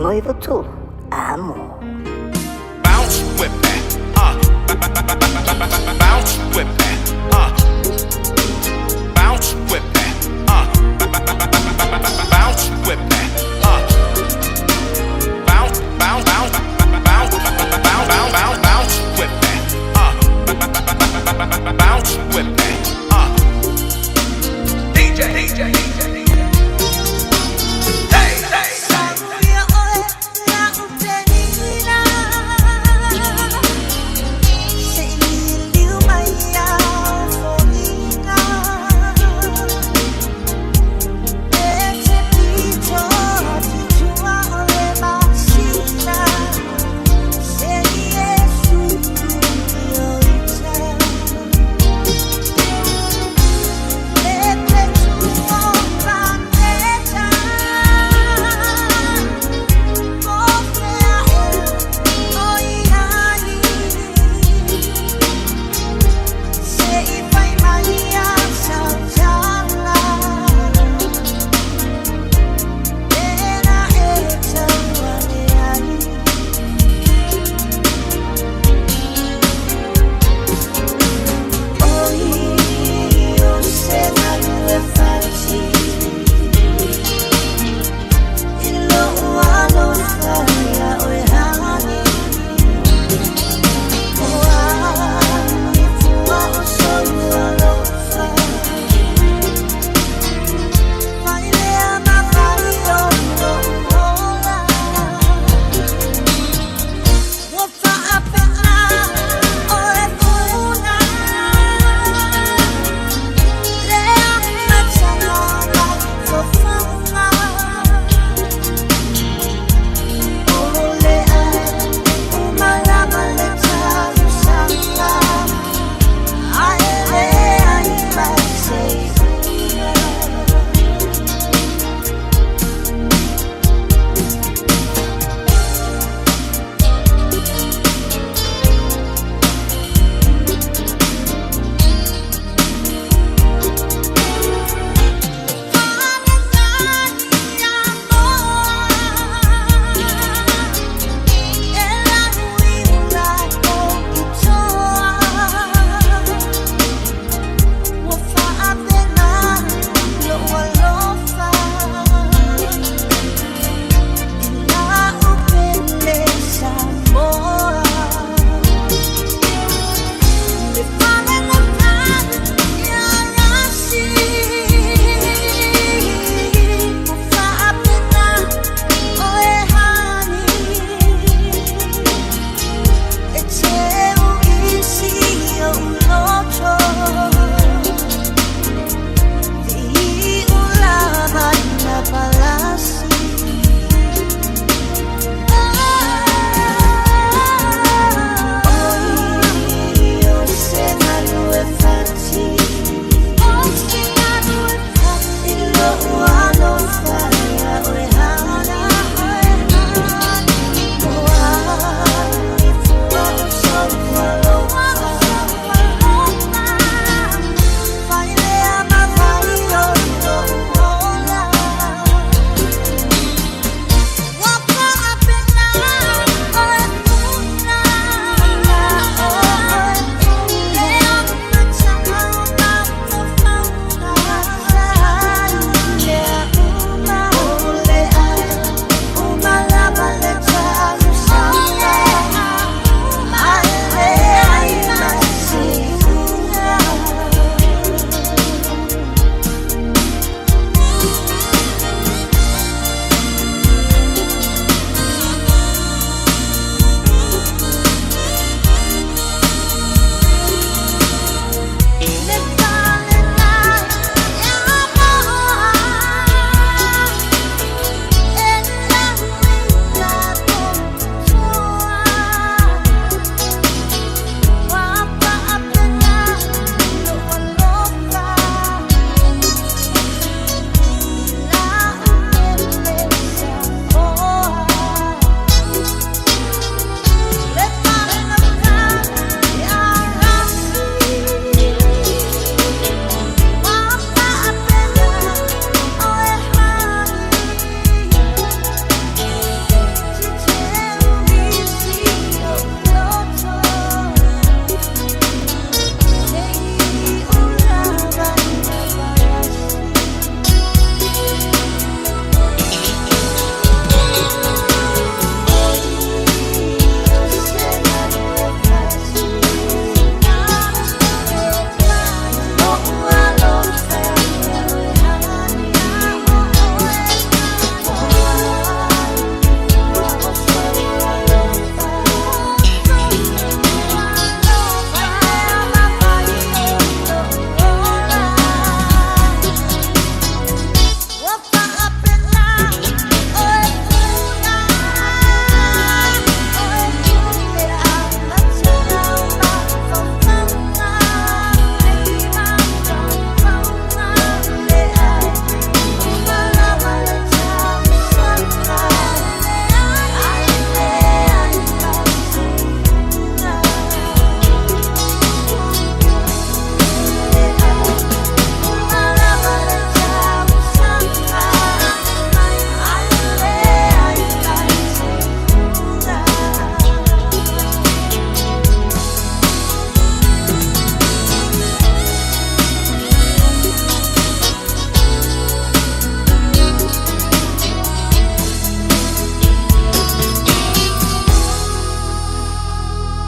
153 Amo. Bounce with me, bounce with me, bounce with me, bounce with me, bounce, bounce, bounce, bounce, bounce, bounce, bounce with me, bounce with me, DJ, DJ, hey, hey.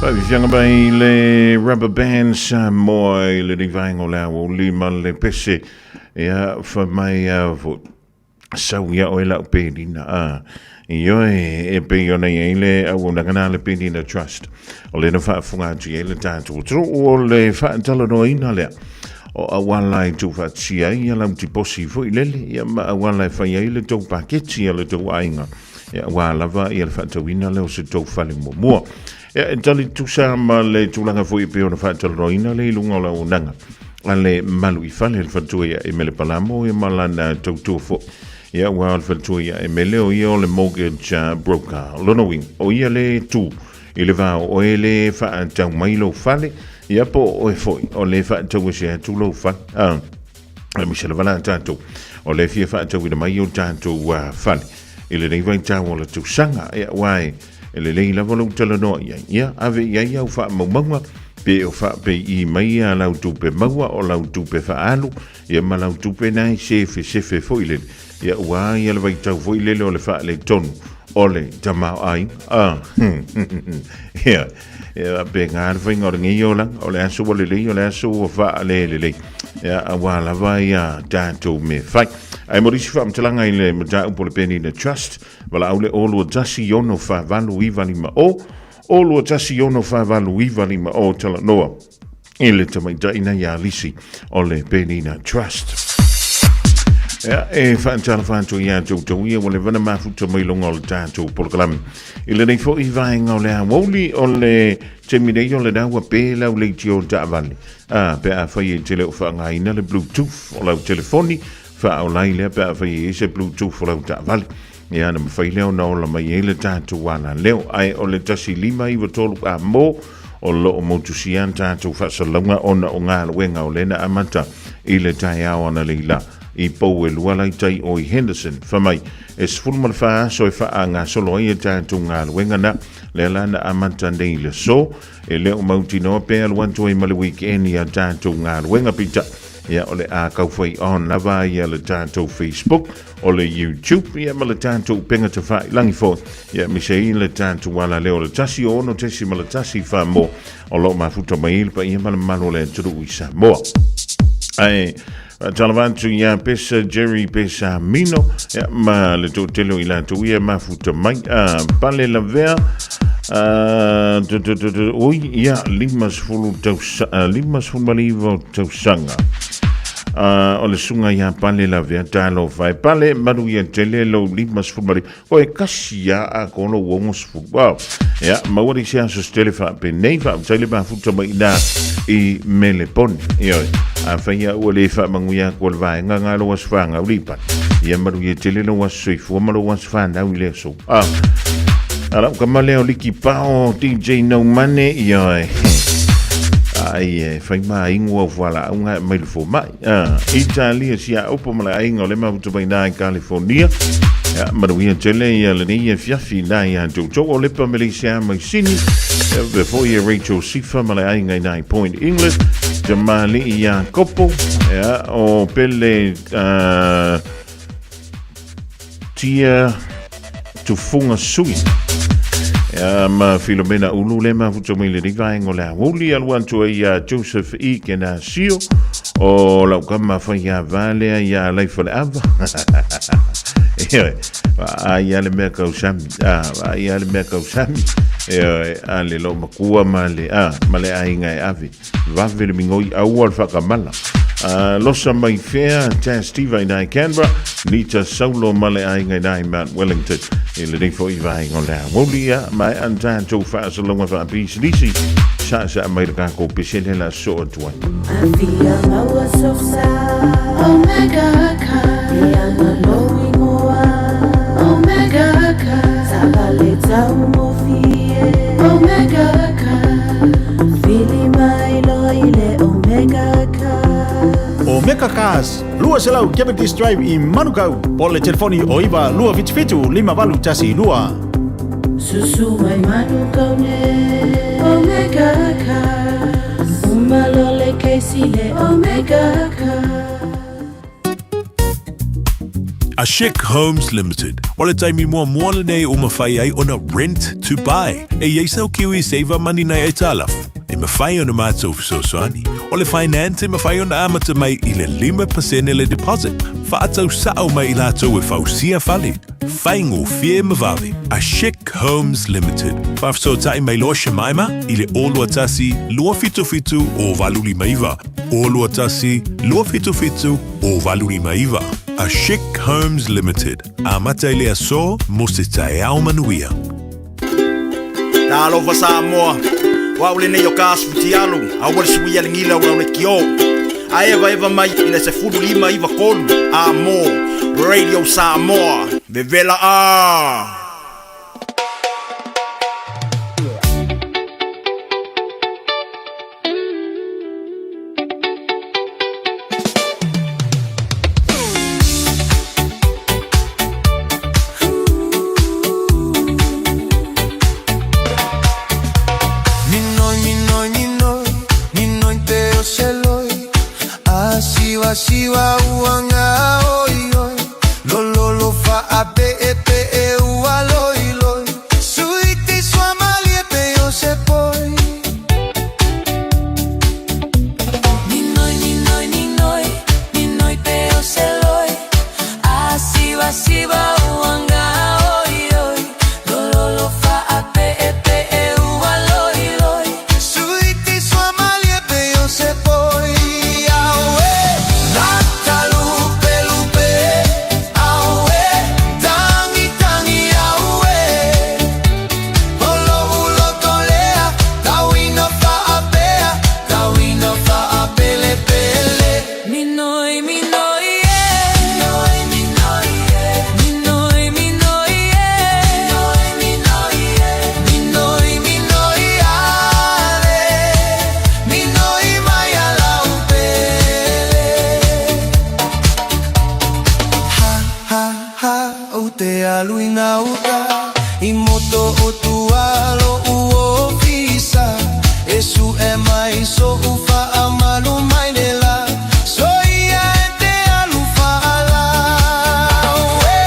Faafiafiaga mai le Rubber Band Samoa i lenei vaega o le aoauli ma le pese. Ia, fai mai a fo'i, sau ia oe lau Penina. A, ioe, e pei ona i ai le auaunaga na a le Penina Trust. O lea na faafofoga atu i ai le tatou atunuu o le faatalanoaina lea o auala e tuufaatasia ai ia lau tiposi foi lele, ia ma auala e fai ai le tou paketi a le tou aiga. Ia, aua lava ia le faatauina lea o se tou fale muamua. Ia, e tali tusa ma le tulaga foi e pei ona faatalanoaina lea i luga o le auaunaga a le malu i fale le faletua ia Emele Palamo ia ma lana tautua foi. Ia, aua o le faletua ia Emele o ia o le mortgage broker. O lona uiga, o ia le tu i le va o oe le faatau mai lou fale, ia po o oe foi o le faatau ese atu lou fale. Ah. Aemaise lava la tatou o le fia faatauina mai o tatou fale i lenei vaitau o le tausaga. Ia, aua e lelei lava lou talanoa i ai. Ia, ave i ai au faamaumauga pe o faapei mai ia lau tupe maua o lau tupe faaalu, ia ma lau tupe na e sefesefe foi lele. Ia, aua ia le vaitau foi lele o le faaletonu o le tamaoaiga. Ah, ia, ia, pe ngā le whainga o le ngei olaga, o le aso ua lelei, o le aso ua faalelelei. Ia, aua lava ia tātou me whai. Ai mo risi whaamtalanga i le mataupu o le Penina Trust, valaau le 021 6 48 9 5 0, 021 6 48 9 5 0 talanoa i le tamaitai na ia Lisi o le Penina Trust. Ia, e whaatalafa atu ia toutou ia, ua leva na mafuta mai luga o le tātou polokalame. I lenei foi vaega o le aoauli o le taimi nei o lena ua pe lau leitio taavale. A, pe a fai e te le o faaaogaina le Bluetooth o lau telefoni, faaola ai lea pe a fai e i ai se Bluetooth o lau taavale. Ia, ona mafai lea ona ola mai ai le tatou alaleo. Ae o le 1593 a mo, o lo o motusia le tatou faasalalauga ona o galuega o lea na amata i le taeao analeila i pou e lua la i tai o i Henderson. Fai mai, e 14 aso e faagasolo ai e tatou galuega na, lea la na amata nei i le aso, e le o mautinoa pe alu atu ai ma le weekend ia tatou galuega peitai. Ia, o le a taufai on lava ia le tatou Facebook, o le YouTube, ia ma le tatou upega tafailangi foi. Ia, aemaise ai le tatou alaleo o le 106.1 Samoa o lo o mafuta mai ai le paia ma le mamalu o le atunuu i Samoa. Ae, faatalofa atu ia Pesa Jerry Pesa Mino, ia, ma le toatele o i latou ia e mafuta mai. A, Pale Lavea, a, tu, tu, tu, tu, ui, ia, 50 tausa, 59 tausaga. A, o le susuga ia Pale Lavea, talofa e Pale, manuia tele lou 59. O e kasi ia a ko lou 60. Wow. Ia, maua le se aso se tele faapenei, faafetai le mafuta mai ina i Melepone. Ioe, a fai ia ua le faamanuia atu o le vaega nga lou aso fanau le i Pale. Ia manuia tele lou aso soifua ma lou aso fanau i le aso. Ah. A lau kama lea o Liki Pao, DJ No Money, ioe. Ai, e fai ma ingoa o fualaau nga e mai le fomai. Ah, Italia sia opo ma le aiga o le mafuta mai na i California. Ia, manuia tele ia lenei afiafi na ia toutou o Lepa Malaysia mai Sini. Ia, faapea foi ia Rachel Sifa ma le aiga i nai Point England. Tamali'i ia Kopo, ia, o Pele Tia Tufunga Sui. Ia, ma Filomena Ulu le mafuta mai lenei vaega o le aoauli alu atu ai ia Joseph E. Kenasio o lau kama faiava lea ia Alaifaleava. Ioe, vaai a le mea kausami, a, vaai a le mea kausami. Ioe, a le loo makua ma le, a, ma le aiga e ave. Vave le migoi aua le whakamala. Losa mai whea, Taz Tiva i nai Canberra, Nita Saulo ma le aiga i nai Mount Wellington. I lenei foi vaega o le aoauli ia, ma e an tātou whaasalaunga whaapisinisi, sa sa mai le kākou pesele la so atu ai. Afia maua sosa Omega Car Ianga lou ingoa Omega Car Taavale taugofie Omega Car Vili mai loa i le Omega Cars. Omega Cars, 200 Cavendish Drive i Manukau, po o le telefoni o 9 277 5812. Susu mai Manukau nei Omega Cars. Uma loa le case i le Omega Cars. A Chic Homes Limited. O le taimi muamua lenei ua mafai ai ona rent to buy. E i ai sau Kiwi Saver Money nai aitalafu e mafai ona matou fesoasoani. O le finance e mafai ona amata mai i le 5% le deposit. Faatau sao mai i latou e fausia fale. Faigofie ma vave. A Chic Homes Limited. Faafesootai mai loa Shemaima i le 021 277 0859. 021 277 0859. A Chic Homes Limited. Amata i le aso mo se taeao manuia. Talofa Samoa, o au lenei o Kas Futialu, aua le suia le gila ua le kio. A eva eva mai i le 15 93 a mo Radio Samoa. Vevela a! Minoi, minoi, minoi, minoi te o seloi. A siva siva uanga oi oi. Lo lo lo fa a pe e pe e ua loi loi. Suiti sua malie pe o se poi. Minoi, minoi, minoi, minoi pe o seloi. A siva siva uanga oi oi. Lo lo lo fa a pe e pe e ua loi loi. Suiti sua malie pe o se poi. Aue, lata lupe lupe. Aue, tangi tangi aue. Olo ulo tolea, tauina faapea, tauina faapele pele. Minoi, minoi, eh. Minoi, minoi, eh. Minoi, minoi, eh. Minoi, minoi, eh. Minoi, minoi, ale. Minoi mai ala upele. Ha, ha, ha, o te aluina uta. I moto o tualo u ofisa. E su e mai so ufa a malu mai le la. So ia e te alu faala. Aue,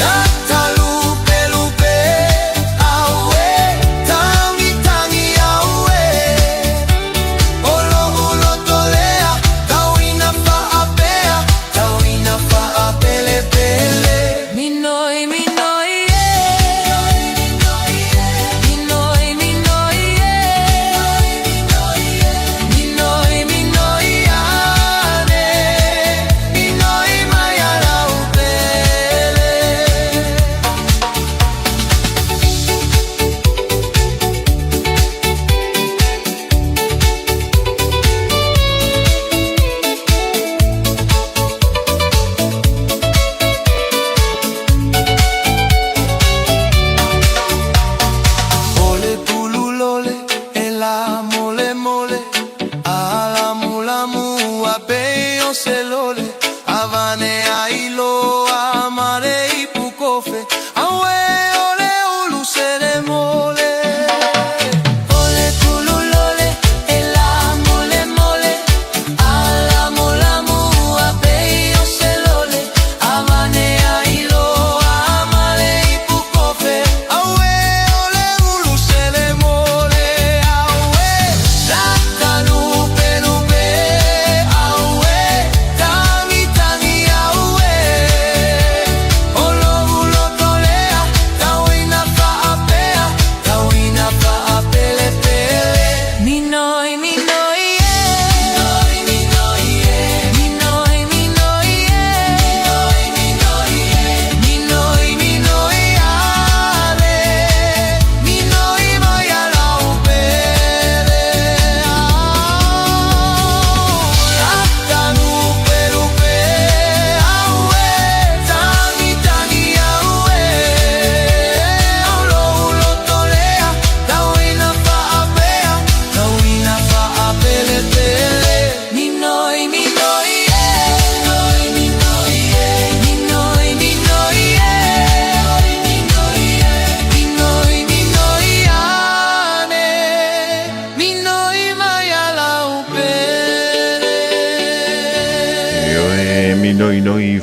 nata lupe lupe. Aue, tangi tangi aue. Olo ulo tolea, tauina faapea, tauina faapele pele. Minoi, minoi, eh. Minoi, minoi, eh. Minoi, minoi, eh.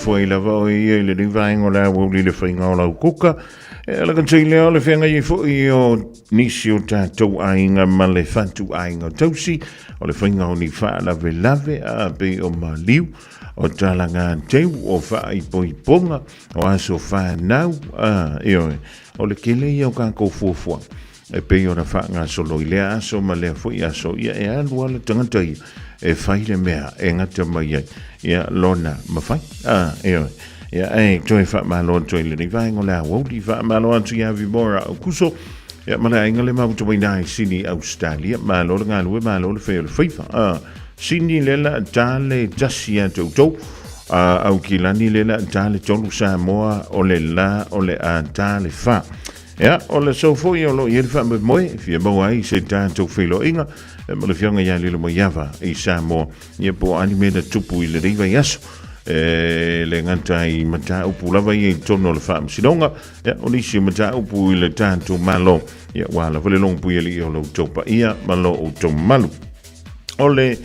ifo ai lava oe ia i lenei vaega o le aoauli i le faiga o lau kuka. E ala ka tei lea o le feagai ai foi o nisi o tatou aiga ma le fatu aiga tausi o le faiga o ni faalavelave a pei o maliu o talaga teu o faaipoipoga o aso fanau a ioe o le tele ia o tatou fuafuaga e pei ona faagasolo i lea aso ma lea foi aso, ia e alu lava le tagata ia e fai le mea e gata mai ai ia lona mafai. Ah, ioe. Ia, ae toe faamalo atu ai lenei vaega o le aoauli, faamalo atu ia Vimora Aukuso, ia ma le aiga le mafuta mai i Sini, Australia. Malo le galue, malo le fai o le faiva. Ah, Sini le la ta le tasi ia te outou. Ah, Aukilani le la ta le tolu Samoa o le la o le a ta le fa. Ia, o le aso foi o lo o i ai le faamoemoe e fia maua ai se tatou feiloaiga ma le Afioga ia Lilomaiava i Samoa, ia po o a ni mea na tupu i lenei vaiaso. E le gata i mataupu lava ia i totonu o le Faamasinoga, ia, o nisi o mataupu i le tatou Malo, ia, ua lava le logompuialii o lo outou paia ma lo outou mamalu. O le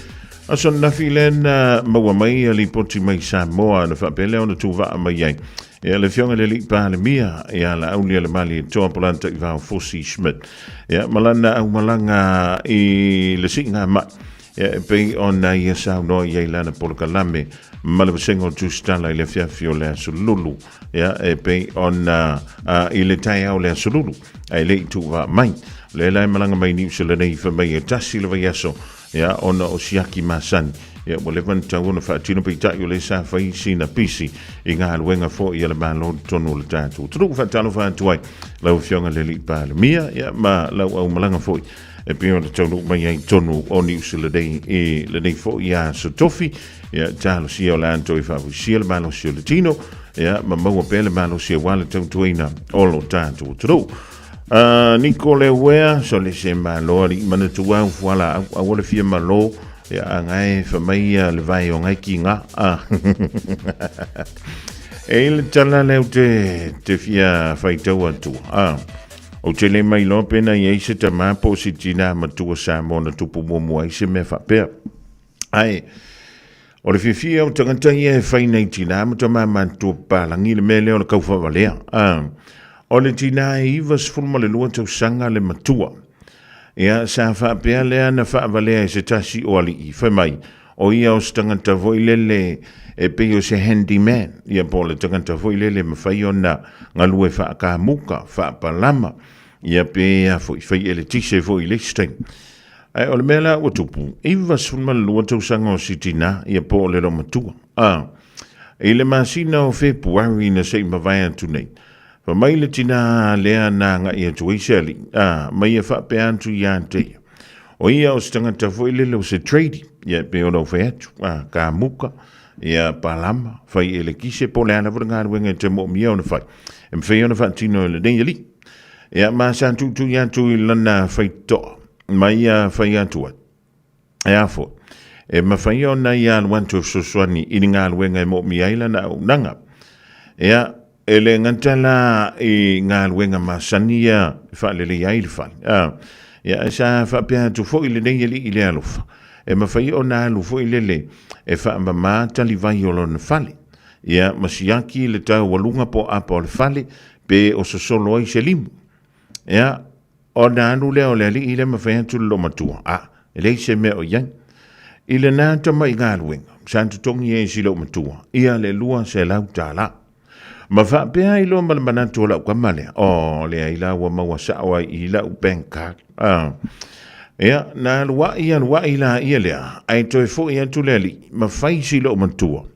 aso ananafi lea na maua mai ia lipoti mai Samoa na faapea lea ona tuvaa mai ai ia le Afioga i le Alii Palemia ia Laaulialemalietoa Polataivao Fosi Schmidt ia ma lana aumalaga i le siigamai ia e pei ona ia saunoa i ai lana polokalame ma le vasega o Tusitala i le afiafi o le aso Lulu ia e pei ona i le taeao o le aso Lulu ae le i tuuvaa mai. O lea la e malaga mai Niu Sila nei fai mai e tasi le vaiaso ia ona o siaki masani. Ia ua leva ona tatau ona faatino peitai o lea sa fai sina pisi i galuega foi a le Malo i totonu o le tatou atunuu. Faatalofa atu ai lau Afioga i le Alii Palemia ia ma lau aumalaga foi e pei ona taunuu mai ai i totonu o Niu Sila nei i lenei foi aso tofi. Ia talosia o le a toe faafuisia le malosi o le tino ia ma maua pea le malosi aua le tautuaina o lo tatou atunuu. Niko Lewea, so le se malo alii manatu au fuala au, aua le fia malo, ia a ngae fa mai ia le vai o ngai ki ngā. E i le tala leo te, te fia whaitau atu. O te le mai loa pena i ai se tamā po o si tina matua Samoa na tupu muamua ai se mea faapea. Ae, o le fiafia o tagata ia e fai nei tinā ma tamā matutua papalagi le mea lea o le kaufaavalea. O le tinā e 92 tausaga le matua. Ia, sa faapea lea na faavalea e se tasi o alii, fai mai, o ia o se tagata foi lele e pei o se handyman, ia po o le tagata foi lele e mafai ona galue faakamuka, faapalama, ia pe a foi, fai eletise foi i le isi taimi. Ae o le mea la ua tupu, 92 tausaga o si tinā, ia po o le loomatua. A, i le masina o Fepuari na se i mavae atu nei, fai mai le tinā lea na agai atu ai se alii, a, ma ia faapea atu ia te ia, o ia o se tagata foi lele o se tradie, ia e pei ona ou fai atu, a, kamuka, ia, palama, fai elekise, po o le a lava le galuega e te moomia ona fai, e mafai ona faatino e lenei alii. Ia, ma sa tuitui atu i lana faitotoa, ma ia fai atu ai, E a foi, e mafai ona ia alu atu e fesoasoani i ni galuega e moomia ai lana auaunaga. Ia, e le gata la i galuega masani ia e faaleleia ai le fale, a, ia, ae sa faapea atu foi lenei alii i le alofa, e mafai ona alu foi lele e faamama talivai o lona fale, ia, ma siaki le taualuga po o apa o le fale, pe o sosolo ai se limu. Ia, ona alu lea o le alii lea ma fai atu le loomatua, a, e leai se mea o i ai. I lena tamai galuega, sa totogi ai e si loomatua, ia le $200. Ma faapea ai loa ma le manatu o lau tama lea, o, leai la ua maua sao ai i lau bank card. A, ia, na aluai aluai laia lea, ae toe foi atu le alii, ma fai si loomatua,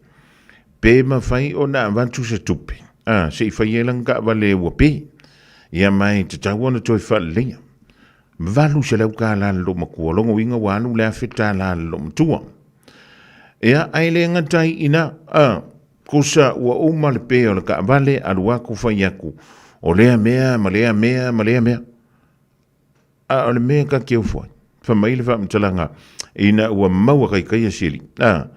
Pe mafai ona avatu se tupe, a, se i fai ai lana taavale ua pe. Ia ma e tatau ona toe faaleleia. $800 le loomatua, lona uiga ua alu le $1,000 le loomatua. Ia, ae le gata ai i ina, a, kusa ua uma le pe o le taavale, alu atu fai atu, o lea mea ma lea mea ma lea mea. A o le mea ta te ofo ai, fai mai le faamatalaga ina ua maua taitaia si alii, a,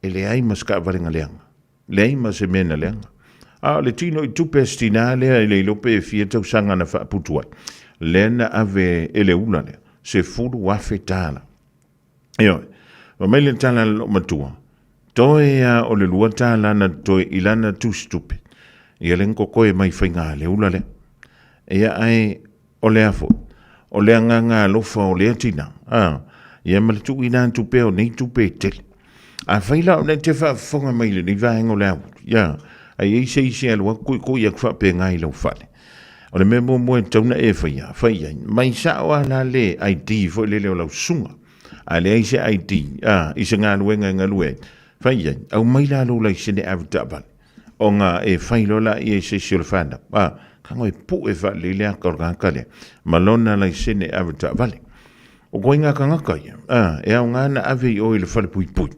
e leai ma se taavale na leaga, leai ma se mea na leaga. A o le tino i tupe a si tinā lea e le iloa pe fia tausaga na faaputu ai, lea na ave e le ula lea, $10,000. Ioe. Fai mai le tala a le loomatua, Toe a o le $2 na totoe i lana tusitupe, ia lea na totoe mai faiga le ula lea. Ia ae o le a foi? O le agaga alofa o lea tina, a, ia ma le tuuina atu pea o nei tupe e tele. Afai la o lea e te faafofoga mai i lenei vaega o le aoauli, ia, a i ai se isi e alu atu koikoi atu faapena i lau fale, o le mea muamua e tatau ona e faia, fai i ai, mai sao lava la le ID foi lele o lau susuga. A leai se ID, a, i se galuega e galue ai, fai i ai, aumai la lou laisene ave taavale, ona e fai loa laia i se isi o le fanau, a, tago e pue faalelei le ata o le tagata lea, ma lona laisene ave taavale. O ituaiga tagata ia, a, e aoga ona ave i o i le falepuipui,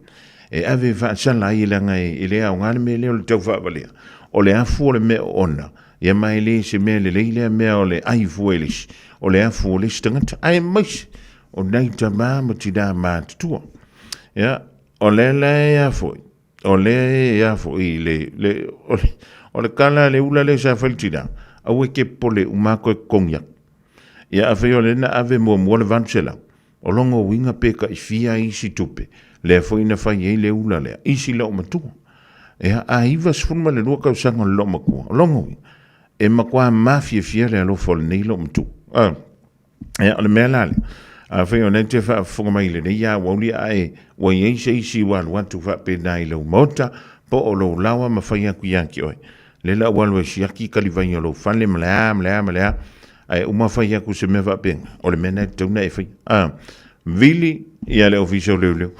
e ave e faasala ai leaga e le aoga le mea lea o le taufaavalea. O le afu o le mea oona, ia ma e le se mea lelei lea mea o le ai fua i le isi, o le afu o le isi tagata, aemaise o nai tama ma tinā matutua. Ia, o lea la e a foi, o lea e a foi le, le, o le, o le tala a le ula lea sa fai i le tinā, aua e te popole uma lava toe totogi atu. Ia afai o lea na ave muamua le 800, o lona uiga pe tai fia isi tupe, lea foi na fai ai le ula lea i si loomatua. Ia, a 92 tausaga o le loomatua, o lona uiga, e matua mafiafia le alofa o lenei loomatua. Ah. Ia, o le mea la lea, afai o lea e te faafofoga mai i lenei aoauli ae ua i ai se isi ua alu atu faapena i lou maota po o lou laoa ma fai atu ia te oe, lea la ua alu e siaki talivai o lou fale ma le a ma le a ma le a, ae uma fai atu se mea faapena, o le mea lena e tatau ona e faia. A, vili ia le ofisa o leoleo.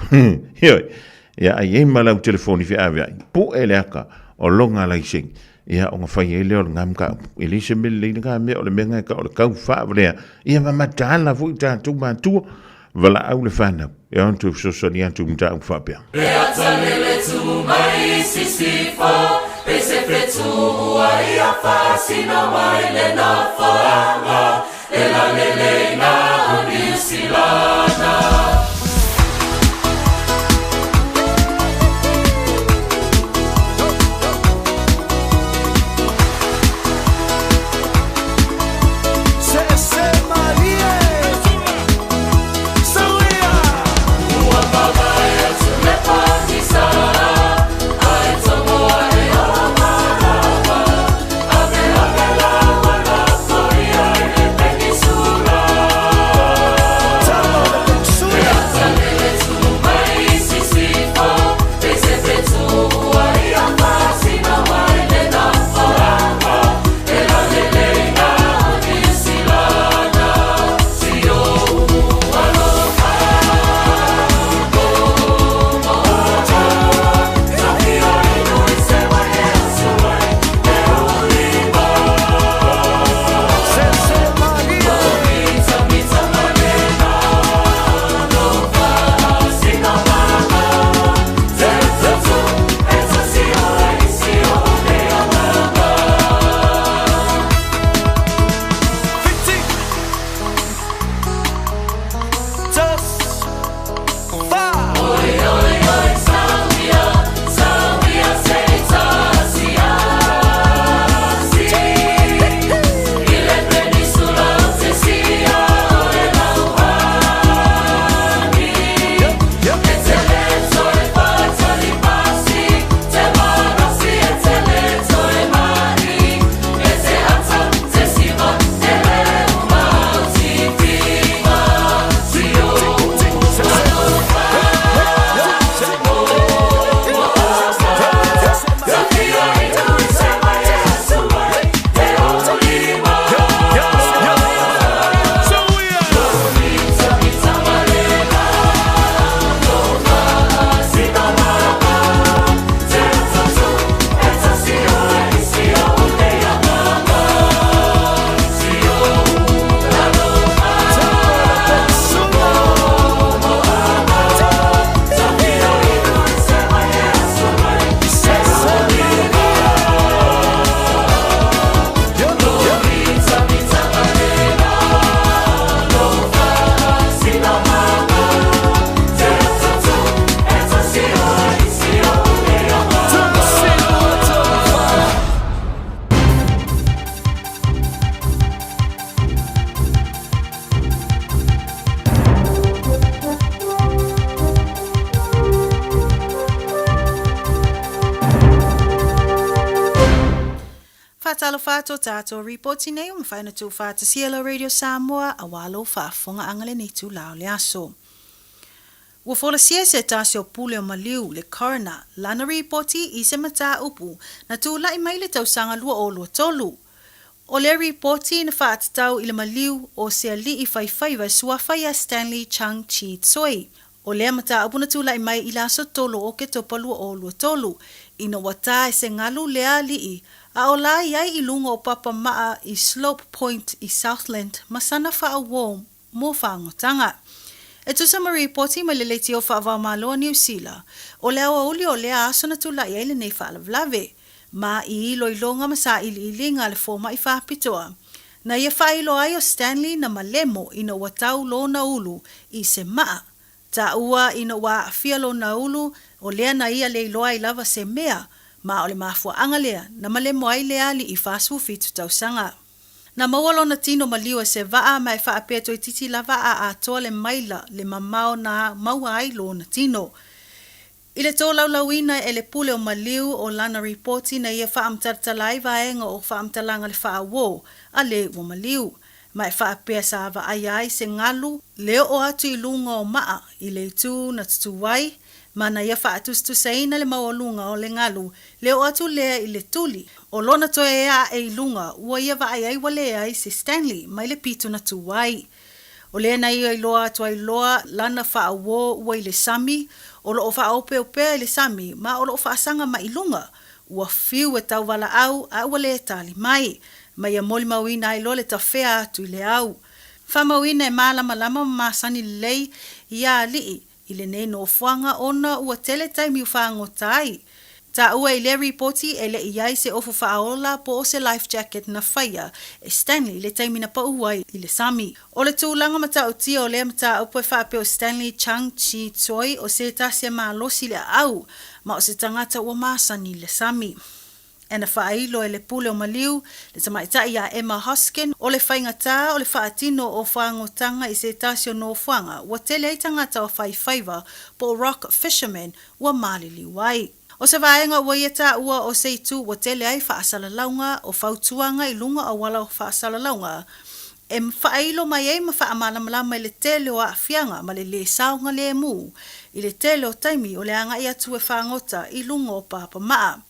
Ioe. Ia, a i ai ma lau telefoni feaveai, pue le ata o lona laisene, ia ona fai ai lea o lena mataupu. E leai se mea lelei lena mea, o le mea lena e tau o le tau faavalea. Ia ma mataala foi tatou matua, valaau le fanau e o atu e fesoasoani atu i mataupu faapea. Faatalofa atu o tatou ripoti nei ua mafai ona tuufaatasia e lau Radio Samoa aua lou faafofogaaga lenei itula o le aso. Ua folasia se tasi o pule o maliu, le coroner, lana ripoti i se mataupu na tulai mai le tausaga 2023. O lea ripoti na faatatau i le maliu o se alii faifaiva e suafa ia Stanley Chung Chi Tsoi. O lea mataupu na tulai mai i le aso 3 o Oketopa 2023, ina ua tā e se galu lea alii a o la i ai i luga o papa maa i Slope Point i Southland ma sana faauō mo faagotaga. E tusa ma ripoti mai le leitio faavaomalo a Niu Sila, o le aoauli o lea aso na tulai ai lenei faalavelave, ma i iloiloga ma sailiiliga a le fomai faapitoa, na ia faailoa ai o Stanley na malemo ina ua tau lona ulu i se maa. Taua ina ua aafia lona ulu, o lea na ia le iloa ai lava se mea, ma o le mafuaaga lea na malemo ai le alii 47 tausaga. Na maua lona tino maliu e se vaa ma e faapea toeitiiti lava a atoa le maila le mamao na maua ai lona tino. I le tolaulauina e le pule o maliu o lana ripoti na ia faamatalatala ai vaega o faamatalaga le faauo a le ua maliu, ma e faapea sa vaaia ai se galu le oo atu i luga o maa i le itu na tutū ai, ma na ia faatusatusaina le maualuga o le galu le oo atu lea i le tuli o lona toe ea ae i luga ua ia vaai ai ua leai se Stanley mai le pito na tū ai. O lea na ia iloa atu ai loa lana faauō ua i le sami, o loo faaopeopea i le sami ma o loo faasaga mai i luga, ua fiu e tauvalaau a ua le tali mai, ma ia molimauina ai loa le tafea atu i le au. Faamauina e malamalama ma masani lelei ia alii i lenei nofoaga ona ua tele taimi ua fagota ai. Taua i lea ripoti e le i i ai se ofu faaola po o se life jacket na faia e Stanley i le taimi na pau ai i le sami. O le tulaga matautia o lea mataupu e faapea o Stanley Chung Chi Tsoi o se tasi e malosi i le aau ma o se tagata ua masani i le sami. E na faailo e le pule o maliu, le tamaitai ia Emma Hoskin, o le faigata o le faatino o fagotaga i se tasi o nofoaga ua tele ai tagata o faifaiva po o rock fishermen ua maliliu ai. O se vaega ua ia taua o se itu ua tele ai faasalalauga o fautuaga i luga o auala o faasalalauga e faailo mai ai ma faamalamalama i le tele o aafiaga ma le lē saogalemu i le tele o taimi o le agai atu e fagota i luga o papamaa.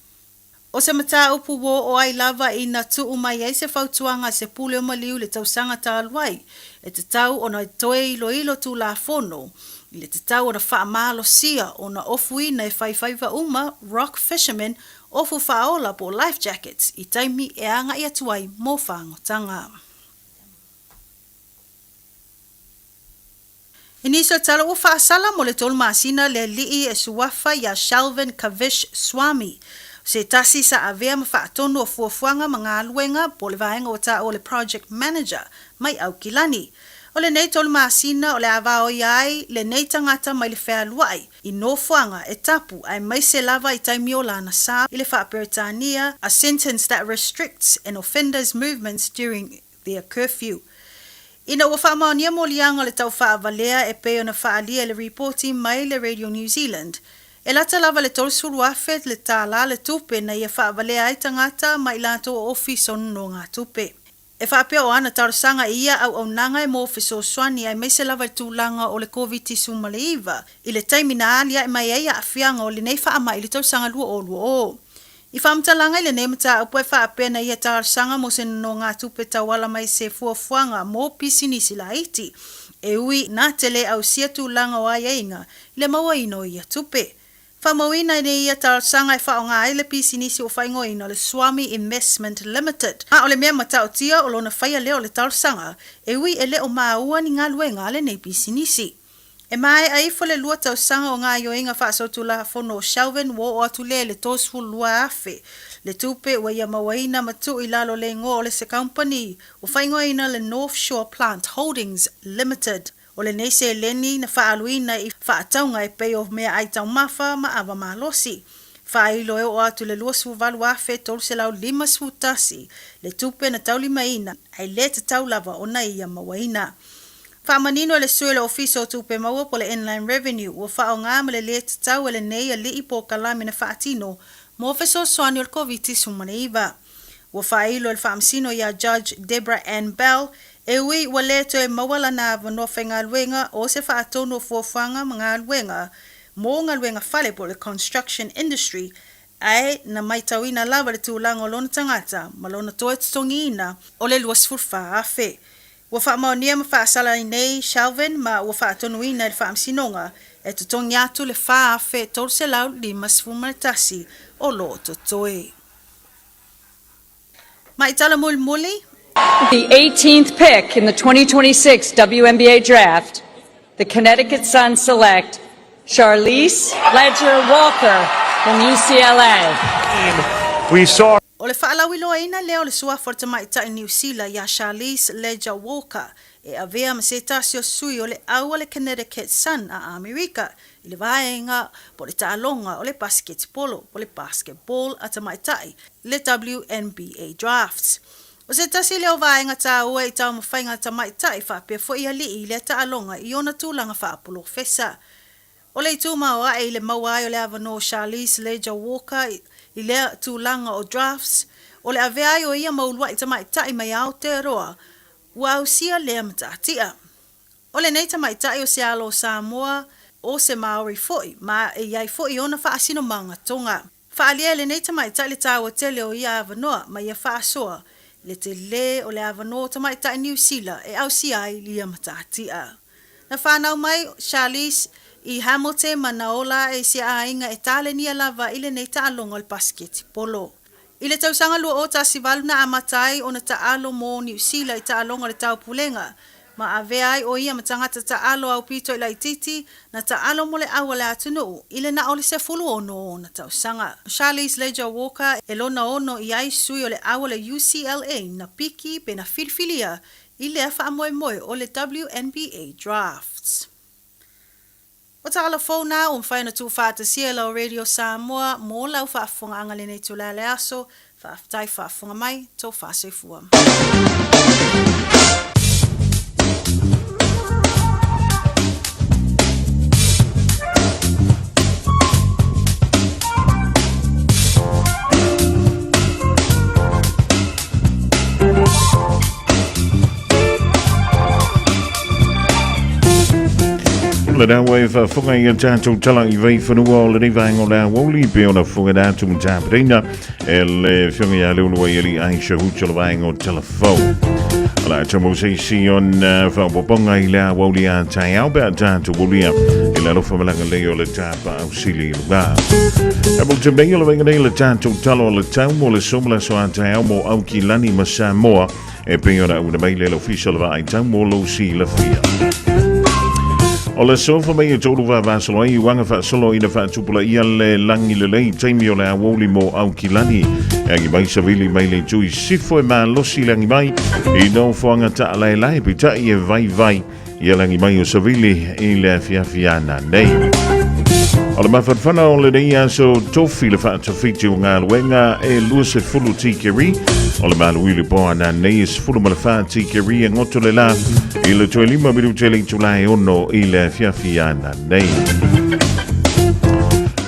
O se mataupu ua oo ai lava ina tuu mai ai se fautuaga a se pule o maliu i le tausaga talu ai, e tatau ona toe iloilo Tulafono i le tatau ona faamalosia ona ofuina e faifaiva uma rock fishermen ofu faaola po o life jackets i taimi e agai atu ai mo fagotaga. I nisi o tala ua faasala mo le tolu masina le alii e suafa iā Shelvin Kavish Swamy, se tasi sa avea ma faatonu o fuafuaga ma galuega po o le vaega ua taua o le Project Manager mai Aukilani. O lenei tolu masina o le a vaoia ai lenei tagata mai le fealuai i nofoaga e tapu aemaise lava i taimi o lana sa i le faa-Peretania, a sentence that restricts an offender's movements during their curfew. Ina ua faamaonia moliaga o le taufaavalea e pei ona faaalia i le ripoti mai le Radio New Zealand, e lata lava le 30,000 le tālā le tupe na ia faavalea ai tagata ma i latou o ofisa o nonogatupe. E faapea o ana talosaga i ia auaunaga e mo fesoasoani aemaise lava i le tulaga o le Koviti-19 i le taimi na aliae mai ai aafiaga o lenei faamai i le tausaga 2020. I faamatalaga i lenei mataupu e faapea na ia talosaga mo se nonogatupe tauala mai se fuafuaga mo pisinisi laiti, e ui na te le ausia tulaga o aiaiga i le mauaina o ia tupe. Faamauina i ia talosaga e faaaoga ai le pisinisi ua faaigoaina o le Swami Investment Limited, a o le mea matautia o lona faia lea o le talosaga, e ui e le o maua ni galuega a lenei pisinisi. E maea ifo le lua tausaga o gaoioiga faasolitulafono o Shelvin ua oo atu lea i le 32,000 le tupe ua ia mauaina ma tuu i lalo le igoa o le se kamupani ua faaigoaina le North Shore Plant Holdings Limited. O lenei seleni na faaaluina i faatauga e pei o meaai taumafa ma ava malosi. Faailo e oo atu i le 28,351 le tupe na taulimaina ae le tatau lava ona ia mauaina. Faamanino e le sui o le Ofisa o Tupe Maua po o le Inland Revenue, ua faaaoga ma le lē tatau e lenei alii polokalame na faatino mo fesoasoani o le Koviti-19. Ua faailo e le Faamasino ia Judge Debra Ann Bell, e ui ua le toe maua lana avanoa faigaluega o se faatonu o fuafuaga ma galuega mo galuega fale po o le construction industry, ae na maitauina lava le tulaga o lona tagata ma lona toe totogiina o le $24,000. Ua faamaonia ma faasala ai nei Shelvin ma ua faatonuina e le Faamasinoga e totogi atu le $4,351 o lo o totoe. Ma i tala mulimuli. The 18th pick in the 2026 WNBA Draft, the Connecticut Sun select Charlisse Leger-Walker from UCLA. We saw O le faalauiloaina lea o le suafa o le tamaitai Niu Sila iā Charlisse Leger-Walker e avea ma se tasi o sui o le au a le Connecticut Sun a Amerika i le vaega po o le taaloga o le basiketipolo po o le basketball a tamaitai, le WNBA Drafts. O se tasi lea o vaega tāua i taumafaiga a tamaitai faapea foi alii i lea taaloga i ona tulaga faapolofesa. O le itu maoae i le maua ai o le avanoa o Charlisse Leger-Walker i lea tulaga o drafts, o le avea ai o ia ma uluai tamaitai mai Aotearoa, ua ausia lea mataatia. O lenei tamaitai o se alo o Samoa, o se Māori foi, ma e i ai foi ona faasinomaga Tonga. Faaalia e lenei tamaitai le taua tele o ia avanoa ma ia faasoa le telē o le avanoa o tamaitai Niu Sila e ausia ai ia mataatia. Na fanau mai Charlisse i Hamilton ma na ola ae i se aiga e talenia lava i lenei taaloga o le pasiketipolo. I le tausaga 2018 na amata ai ona taalo mo Niu Sila i taaloga o le Taupulega, ma avea ai ʻo ia ma tagata taalo aupito i laitiiti na taalo mo le au a le atunuu i le na o le 16 o ona tausaga. Charlisse Leger-Walker e lona ono i ai sui o le au a le UCLA na piki pe na filifilia i lea faamoemoe o le WNBA Drafts. O tala fou na ua mafai ona tuufaatasia e lau Radio Samoa mo lau faafofogaaga lenei itula le aso. Faafetai faafofoga mai, tou faasoifua. Le rā wai whafunga i a tātou tala i vei whanua o le vaenga o le awauli pe ona funga rā tu tāpereina e le whionga ia leo lua i ali aisha hucha le vaenga o telefou. La te mo se si on whaopoponga i le awauli a tai au pe a tātou wulia i le alofa malanga leo le tāpa au sili luga. E mo te mei o le vaenga nei le tātou talo o le tau mo le somala so a tai au mo au ki lani ma Samoa e pei ona una mai le ofisa o le vaai tau mo lou silafia. O le sofa mai e tolu vavasolo ai uaga faasolo ina faatupulaia le lagi lelei taimi o le aoauli mo Aukilani. E agi mai savili mai le itu i sisifo e malosi le agi mai i nofoaga taalaelae peitai e vaivai ia lagi mai o savili i le afiafi ana nei. O le mafanafana o lenei aso tofi le faatafiti o galuega e 20 tikeri o le maluili po ana nei e 14 tikeri e goto le la i le toe 5 minute le itula e 6 i le afiafi ana nei.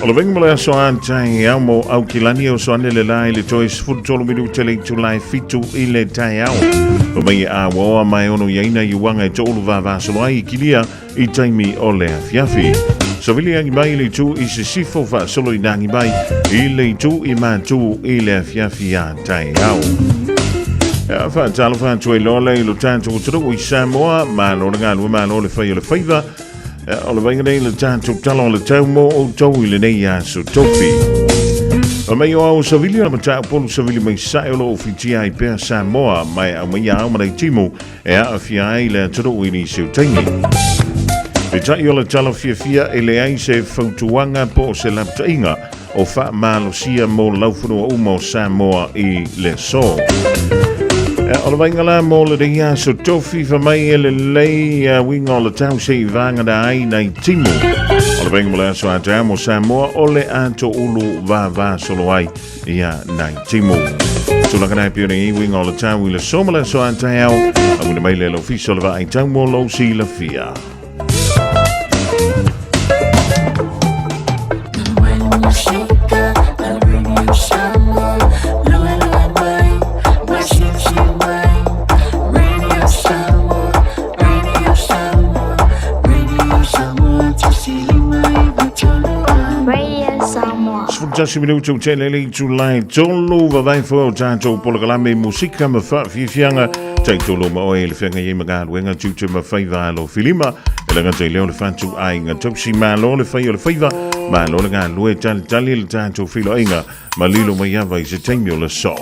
O le venga mo le aso a taeao mo Aukilani o so ane le la i le toe 13 minute le itula e 7 i le taeao. O mai e awaoa mai ono iaina i uaga e to'olu vavasolo ai i kilia i taimi o le afiafi. Savili agi mai le itu i sisifo faasolo i nagi mai i le itu i matu i le afiafi a taeao. Ia, faatalofa atu ai loa le i lo tatou atunuu i Samoa, malo le galue, malo le fai o le faiva. Ia, o le vaiga nei le tatou tala o le tau mo outou i lenei aso tofi. O mai o au savili o le mataupu savili mai sae o lo o fitia ai pea Samoa mai au mai au manai timu e aafia ai le atunuu i nisi o taimi. Peitai o le tala fiafia e leai se fautuaga po o se lapataiga o faamalosia mo laufanua uma o Samoa i le aso. O le vaaiga la mo lenei aso tofi fa mai e lelei uiga o le tau se i vagana ai nai timu. O le vaaiga mo le aso a taeao mo Samoa o le ato ulu vavasolo ai ia nai timu. Tulaga nei pei ona i ai uiga o le tau i le aso ma le aso a taeao, auina mai le Ofisa o le Vaai Tau mo lou silafia. tasi minutu tele le itulai tolu vavai fo o tātou polokalame musika ma whaafiafiaga taitolo ma oe le feaga iai ma galuega tiute ma faiva alo filima e laga tai leo le fatu aiga tausi malo le fai o le faiva malo le galue talitali le tātou filoaiga ma lilo mai ava i se taimi o le so.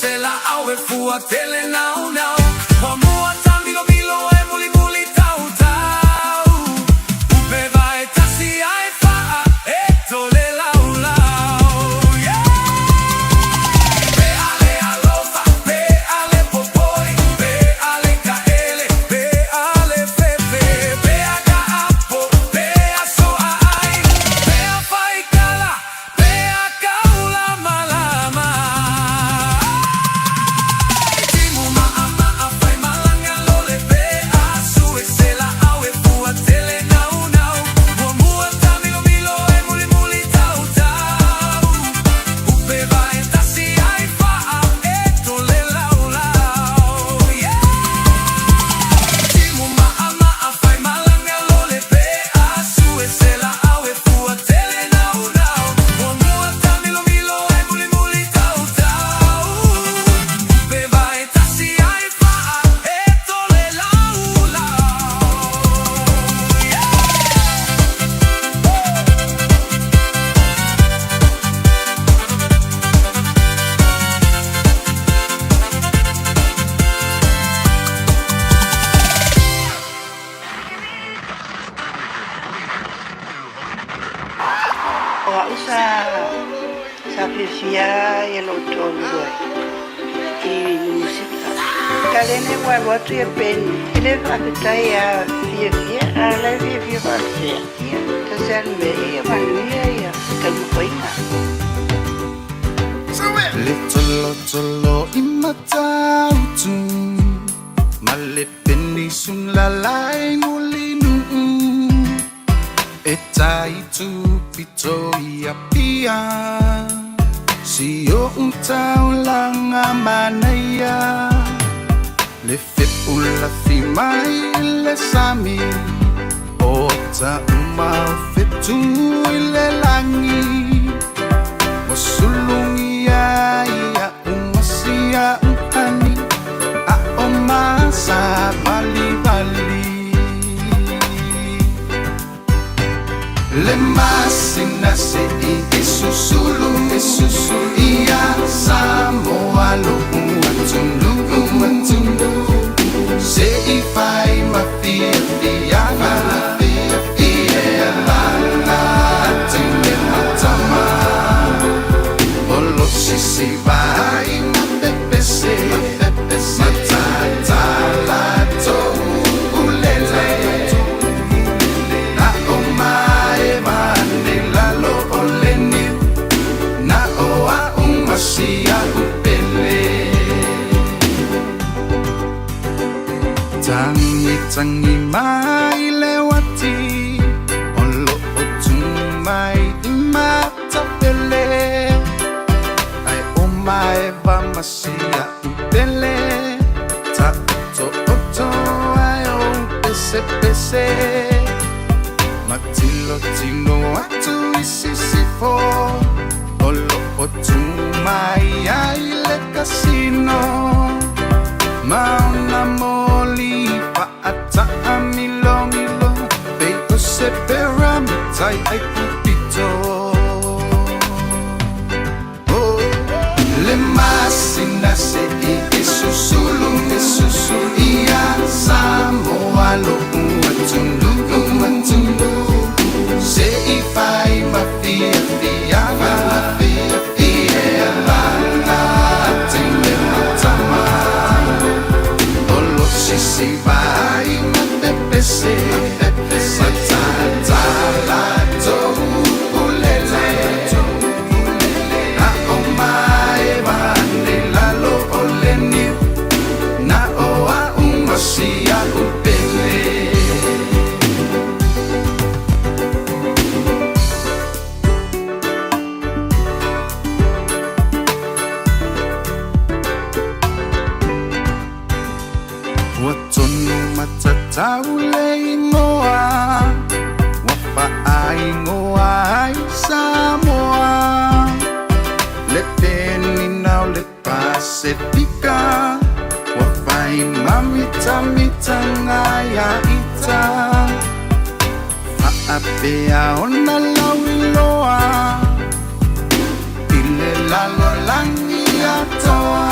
se laau e fua tele naunau. Muamua taamilomilo ae mulimuli tautau. Upe vae tasi ae faa e tole laulau. Yeah! Pe ale alofa, pe ale popoi, pe ale kaele, pe ale fefe, pe a kaapo, pe a soaai, pe a faikala, pe a kaula malama. Timu ma'a fai malaga lole pe a sue se laau e fua tele naunau. Muamua taamilomilo ae mulimuli tautau. Upe vae tasi ae faa e tole laulau. Yeah! Timu ma'a fai malaga lole pe a sue se laau e fua tele naunau. Muamua taamilomilo ae mulimuli tautau. Upe vae tasi ae faa e tole laulau. Yeah! O au sa sa fiafia ia lou toalua i musika. Kalene ua alu atu ia Penny, e le faafetai ia fiafia, a o la e fiafia faapea. Ia, tasi lava le mea ia manuia ia taumafaiga. Le tolotolo i Matautu ma le penisula lai Mulinuu e tai tupito i Apia si o'u taulaga manaia le fepulafi mai le sami o tauma o fetu i le lagi ua sulugia ia umasia uhani a o masa valivali le masina se'i e susulu e susulu ia Samoa lo'u atunuu atunuu se'i fai ma fiafiaga ia lala teine ma tama o lo sisi vai ma pepese matatala toulele na o mae vane lalo o leni na o a'u masia upele Tagitagi mai le uati o loo tu mai i matapele ae o maeva masia upele taotooto ae o pesepese matilotilo atu i sisifo o loo tu mai ai le kasino ma ona moli fa'ataʻamilomilo pei o se pera matai ai pupito oh. Le masina se'i e susulu e susulu ia Samoa lo'u atunuu atunuu se'i fai ma fiafiaga ia lala teine ma tama o lo sisi vai ma pepese matatala toulele na o mae vane lalo o leni na o a'u masia upele. Ua tonu matatau le igoa ua faaigoa ai Samoa le penina o le Pasefika ua fai mamitamitaga ia ita faapea ona lauiloa i le lalolagi atoa.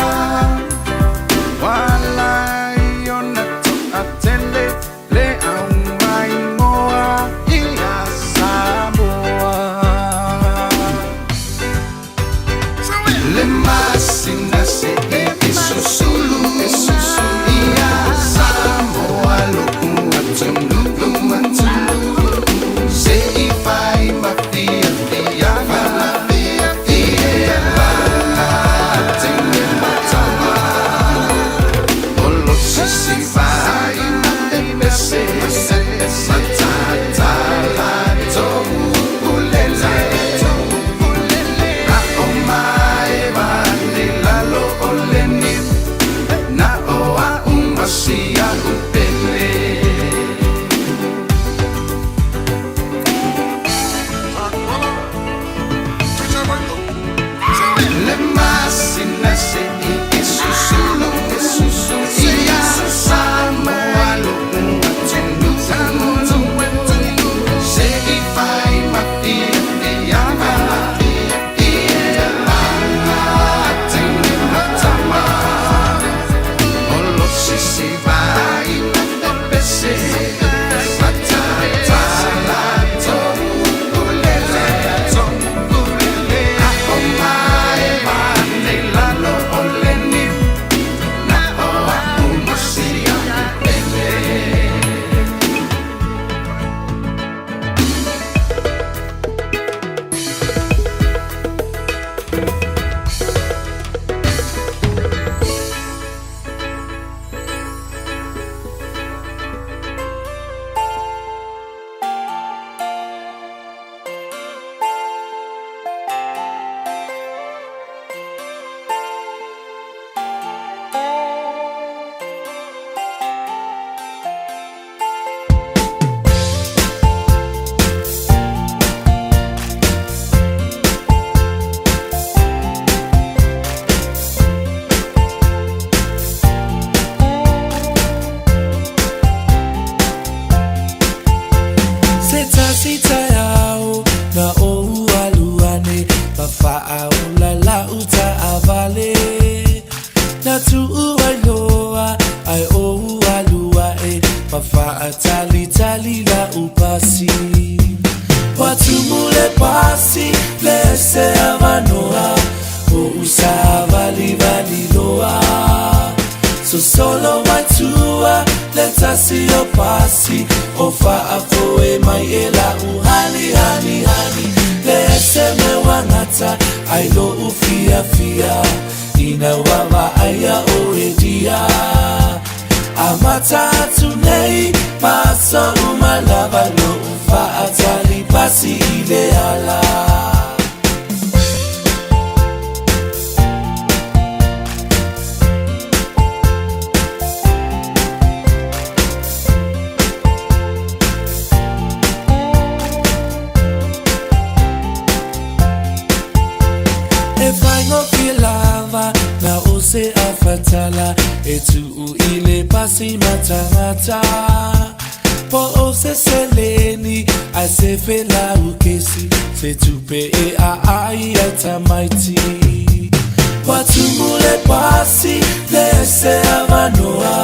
Na tuu ai loa ai ou alu ae ma faatalitali lau pasi. Ua tumu le pasi le se avanoa o ou savalivali loa. Sosolo mai tua le tasi o pasi o faafoe mai e lau hani hani hani. Le ese me wangata ai lou fiafia ina ua vaaia oe dia. Amata atu nei ma aso uma lava lou faatali pasi i le ala. E faigofie lava na o se afatala e tuu i le pasi matagata. Po o se seleni ae se felaukesi se tupe e aai ai tamaiti. Ua tumu le pasi le se avanoa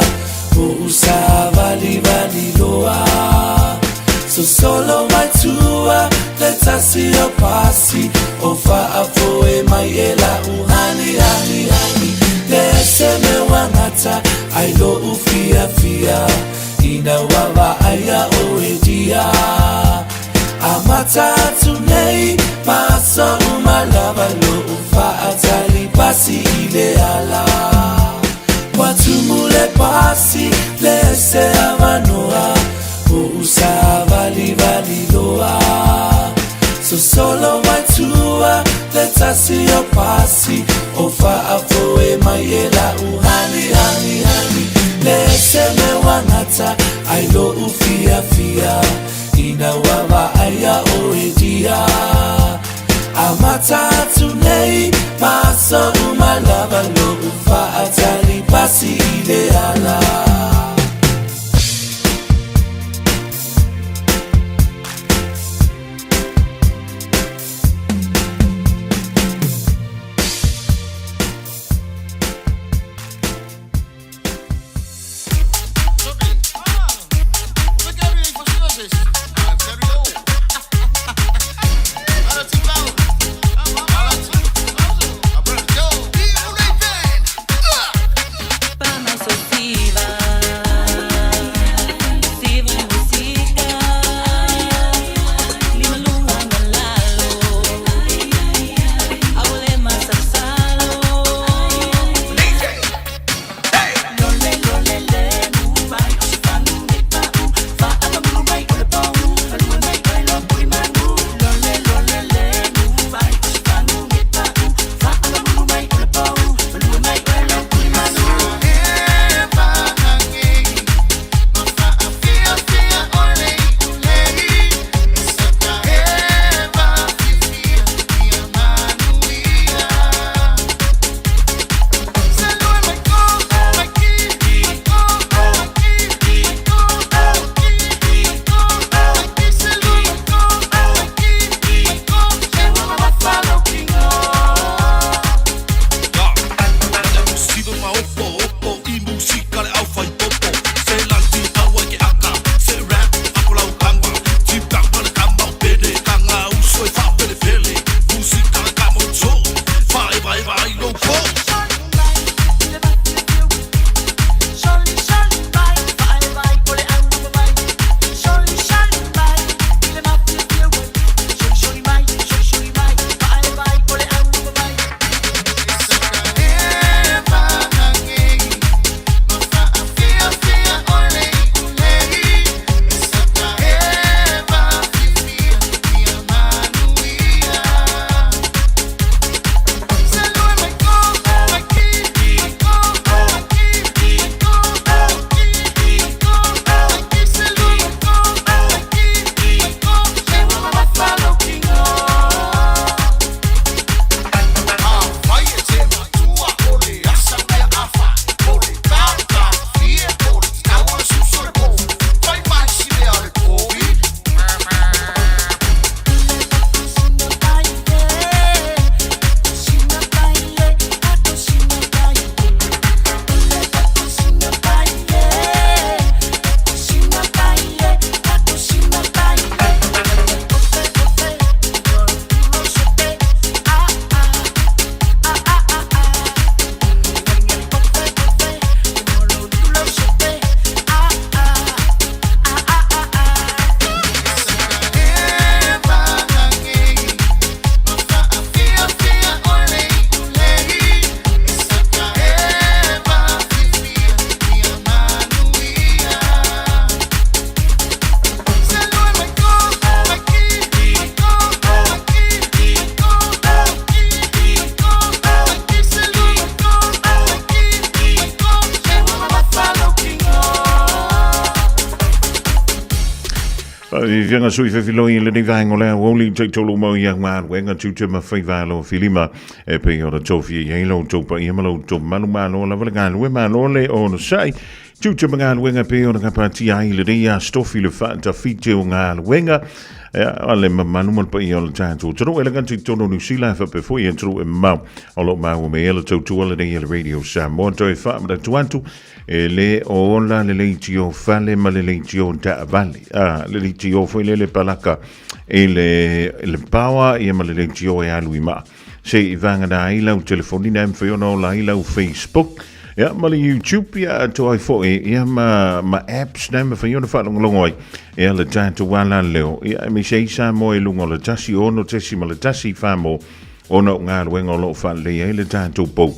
o ou savalivali loa. Sosolo mai tua le tasi o pasi o faafoe mai e lau hani hani hani. Le ese me wangata ai lou fiafia ina ua vaaia oe dia. Amata atu nei ma aso uma lava lou faatali pasi i le ala. Ua tumu le pasi le se avanoa o ou savalivali loa. Sosolo mai tua le tasi o pasi o faafoe mai e lau hani hani hani. Le ese me wangata ai lou fiafia ina ua vaaia oe dia. Amata atu nei ma aso uma lava lou faatali pasi i le ala. Fiaga sui fefiloi i lenei vaega o le aoauli i taitolu mau i au galuega tiute ma faiva alo filima e pei ona tofia i ai lo outou paia ma lo outou mamalu. Malo lava le galue, malo le onosai. Tiute ma galuega e pei ona gapatia ai lenei aso tofi le faatafite o galuega a le mamalu ma le paia o le tatou atunuu e laga titonu o Niu Sila e faapea foi atunuu e mamao o lo o maua mai ai le tautua lenei a le Radio Samoa. Toe faamanatu atu E le o ola le leitio fale ma le leitio taavale. A, le leitio foi lele palaka i le, le power ia ma le leitio e alu i maa. Se i vagana ai lau telefoni na e mawhai ona ola ai lau Facebook. Ia, ma le YouTube ia atoa ai foi ia ma, ma apps na e mawhai ona whaalongolongo ai. Ia le tātou ala leo. Ia, e meise ai Samoa i lunga o le 1 6 1 whamo ona o galuega o loo whaalelei ai le tātou pou.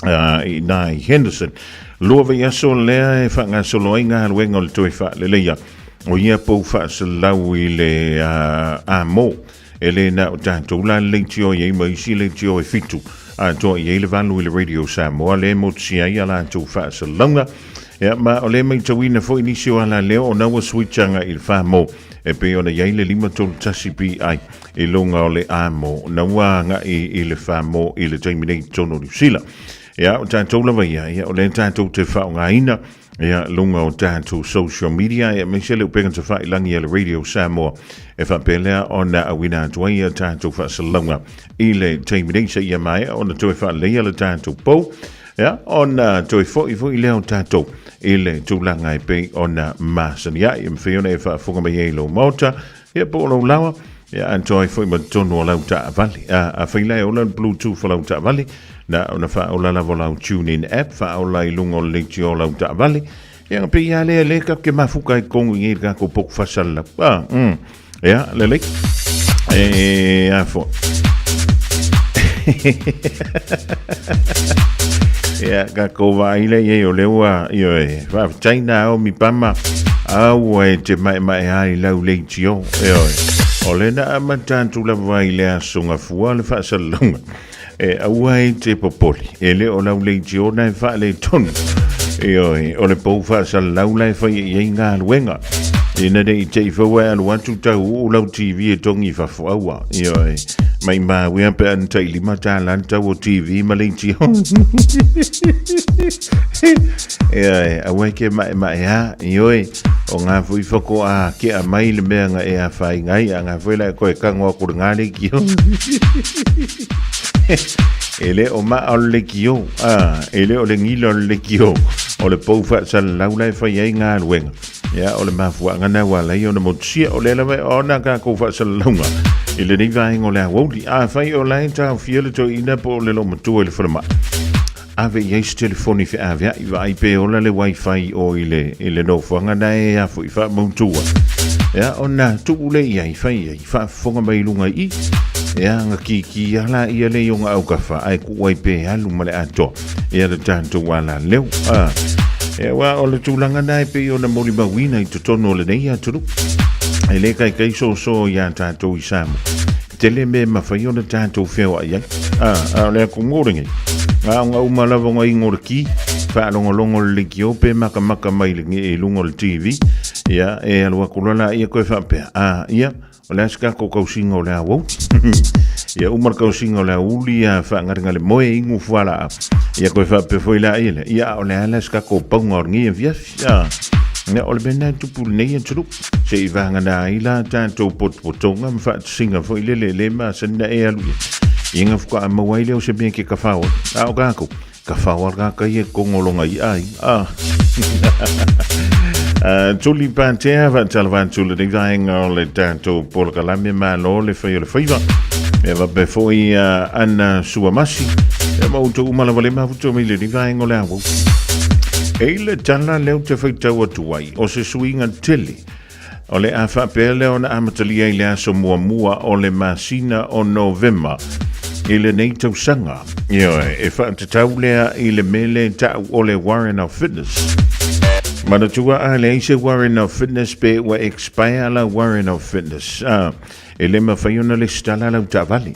I nā i Henderson. Lua vaiaso lea e whaangasolo ai galuega o le toe whaaleleia o ia pou whaasalau i le amo. E le na o tātou la le leitio i ei ma isi leitio e 7. A toa i ei le 8 i le Radio Samoa le motusia ai a latou faasalauga. Ia, ma o le maitauina foi nisi o ala leo o naua switchanga i le whamo e pei ona iai le 531 BI i luga o le amo naua agai i le whamo i le taimi nei tonu o Niu Sila. Ia, o tātou lava ia, ia, o le tātou te whaongaina, ia, luga o tātou social media, ia, me se le upenga te whailangi a le Radio Samoa, e whapelea ona awina atu ai ia tātou whaasalauga i le taimi nei se ia mai, ona toe whaaleia le tātou pou, ia, ona toe foi foi lea o tātou i le tulaga e pei ona masani ai, e mawhai ona e whaafunga mai ai lo maota, ia po o lau lawa, ia atoa ai foi ma totonu o lau taavale. A, afai la e ola le Bluetooth o lau taavale, na ona faaola lava o lau TuneIn app, faaola i luga o le leitio o lau taavale, ia na pei a lea le ka ke mafuka i kongu i ka ko poku fasala. A, ia, lelei. E, a fo. Ia, ka ko vaai le i o le ua, ioe, faafetai na ao mi pama, aua e te maemae ai lau leitio, ioe. O le na amata atu lava i le aso gafua le faasalalauga. E aua e te popole, e le o lau leitio na e faaletonu. Ioe, o le pou faasalalau la e fai i ai galuega. Ina ne i te i faua e alu atu tau uu lau TV e tongi i fafo aua. Ioe, mai mawea pe an tai lima tāla le tau o TV ma leitio. Ioe, aua e ke maemae a, ioe, o ngā fui whako a ke a mai le mea nga e a whai ngai, a ngā fui la e koe kango a kore ngā leitio. E le o maa o le leitio, a, e le o le ngila o le leitio, o le pou faasalalau la e fai ai galuega. Ia, o le mafuaaga na ua ala ai ona motusia, o lea lava e ona kākou faasalalauga i lenei vaega o le aoauli. Afai o la e taofia le toeaina po o le loomatua i le falemai, ave i ai se telefoni feaveai, vaai pe ola le wifi o i le, i le nofoaga na e afu i faamautua. Ia, ona tuu le i ai, fai ai, faafofoga mai i luga i i. Ia, nga kiki ala ia le i o aukafa, ae ku ai pe alu ma le atoa. Ia le tātou ala leo. Ah. Ia, wa, o le tulaga na e pei ona molimauina i totonu o lenei atunuu. E le kaikai soso iā tātou i Samoa. Tele me mawhai ona tātou wheoai ai. Ah, a o le aku ngōrenge. Ngā o ngā uma lava o ngā ingora ki, whaalongolongo le ki o pe makamaka mai le nge e lunga o le TV. Ia, e alu aku lola ia koe whaapea. Ah, ia, o le a se kako kausiga o le auauli. Ia, uma le kausiga o le aouli ia whaangarenga le moe ingu fuala. Ia koe whaapea foi la ia le. Ia, o le a la se kako paunga o le ngi afiafi. Ah, ia, o le mea nā tupu lenei atunuu. Se i vagana ai la tātou potopotoga ma faatasiga foi lele e lē masani na e alu i ai. Ia gafuka a maua ai lea o se mea ke kafao ai. A o kākou, kafao a le kākai e kogologa i'a ai. A. Tuli Pātea, faatalofa atu lenei vaega o le tātou polokalame malo le fai o le faiva. E vape foi Ana Suamasi. E ma outou uma lava le mafuta mai lenei vaega o le aoao. E i le tala lea ou te faitau atu ai, o se suiga tele o le a faapea lea ona amatalia i le aso muamua o le masina o Novema i lenei tausaga. Ioe, e faatatau lea i le mele ta'u o le Warrant of Fitness. Manatua a leai se Warrant of Fitness pe ua expire la Warrant of Fitness. E le mafai ona lesitala lau taavale.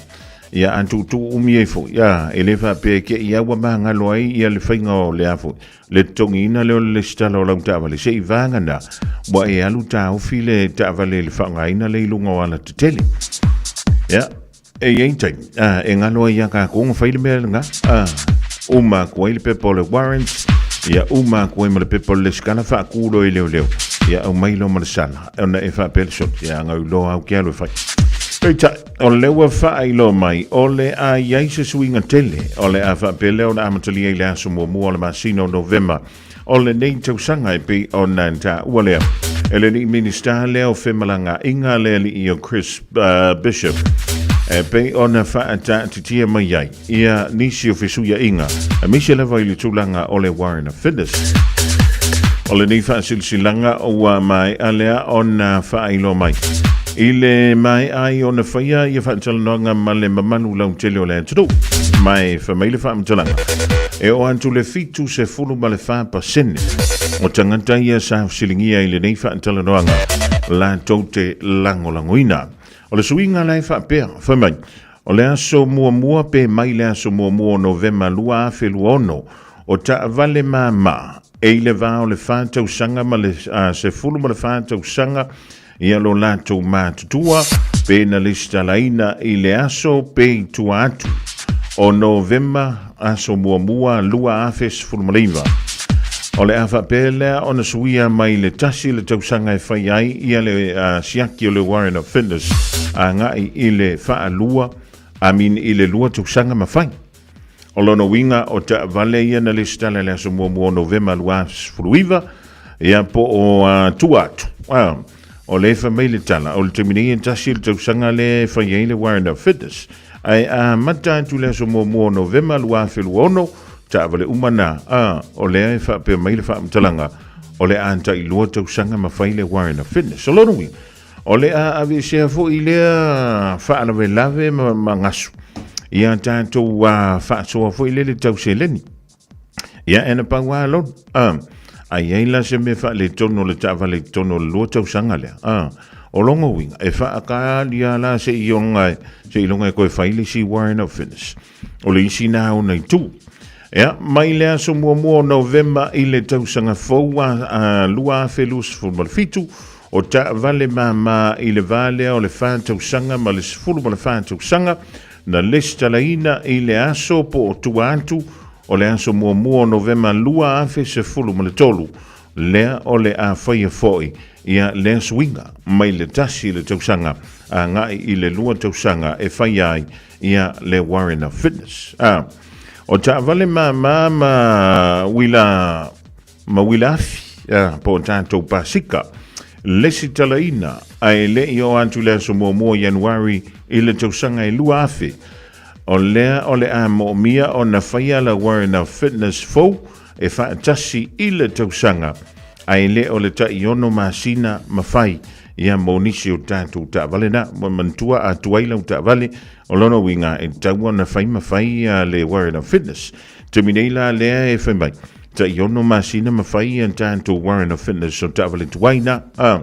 Ia a tuutuu umi ai foi, a, e le faapea e te i a ua magalo ai ia le faiga o le a foi, le totogiina lea o le lesitala o lau taavale, se i vagana ua e alu taofi le taavale i le faaaogaina lea i luga o alatetele. Ia, e i ai taimi, a, e galo ai ia tatou ona fai le mea lena, a, uma atu ai le pepa o le warrant, ia uma atu ai ma le pepa o le lesitala, faatu loa i leoleo, ia aumai loa ma le sala, ona e faapea le soli, ia, na ou iloa au ke alu e fai. Peitai, o lea ua faailoa mai, o le a i ai se suiga tele, o le a faapea lea ona amatalia i le aso muamua o le masina o Novema o lenei tausaga e pei ona taua lea e le alii Minisita lea o Femalagaaiga le alii o Chris Bishop e pei ona faataatitia mai ai ia nisi o fesuiaiga aemaise lava i le tulaga o le Warrant of Fitness. O lenei faasilasilaga ua maea lea ona faailoa mai i le maea ai ona faia ia faatalanoaga ma le mamalu lautele o le atunuu. Ma e fai mai le faamatalaga, e oo atu le 74% o tagata ia sa fesiligia i lenei faatalanoaga latou te lagolagoina. O le suiga la e faapea, fai mai, O le aso muamua pe mai le aso muamua o Novema 2026, o taavale māmā e i le va o le 4 tausaga ma le 14 tausaga ia lo latou matutua pe na lesitalaina i le aso pe i tua atu o Novema aso muamua 2019. O le a faapea lea ona suia mai le tasi le tausaga e fai ai ia le siaki o le Warrant of Fitness agai i le faalua, I mean i le lua tausaga ma fai. O lona uiga o taavale ia na lesitala i le aso muamua o Novema 2019, ia po o tua atu. O lea e fai mai le tala, o le taimi nei e tasi le tausaga lea e fai ai le Warrant of Fitness. Ae a amata atu i le aso muamua o Novema 2026, taavale uma na, a, o lea e faapea mai le faamatalaga, o le a tailua tausaga ma fai le Warrant of Fitness. O lona uiga, o le a aveesea foi lea faalavelave ma gasu ia tatou faasoa foi lele tau seleni. Ia, e na pau lava lona. A, a i ai la se mea faaletonu o le taavale i totonu o le lua tausaga lea, a, o lona uiga, e faakaali lava la seiloga seiloga e toe fai le isi warrant of fitness. O le isi na ona itu. Ia, mai le aso muamua o Novema i le tausaga fou a 2027, o taavale māmā i le va lea o le 4 tausaga ma le 14 tausaga, Na lesitalaina i le aso po o tua atu o le aso muamua o Novema 2013, lea o le a faia foi ia lea suiga mai le tasi le tausaga agai i le lua tausaga e faia ai ia le Warrant of Fitness. A o taavale māmā ma uila ma uila afi, a, po o tatou pasika, lesitalaina ae le i oo atu i le aso muamua o Ianuari i le tausaga e 2000. O lea o le a moomia ona faia la Warrant of Fitness fou e faatasi i le tausaga, ae le o le tai-ono masina ma fai ia mo nisi o tatou taavale na. Ua manatua a tuai lau taavale, o lona uiga e tatau ona fai ma fai le Warrant of Fitness. Taimi nei la lea e fai mai, tai ono masina ma fai ia tatou Warrant of Fitness o taavale tuai na. A,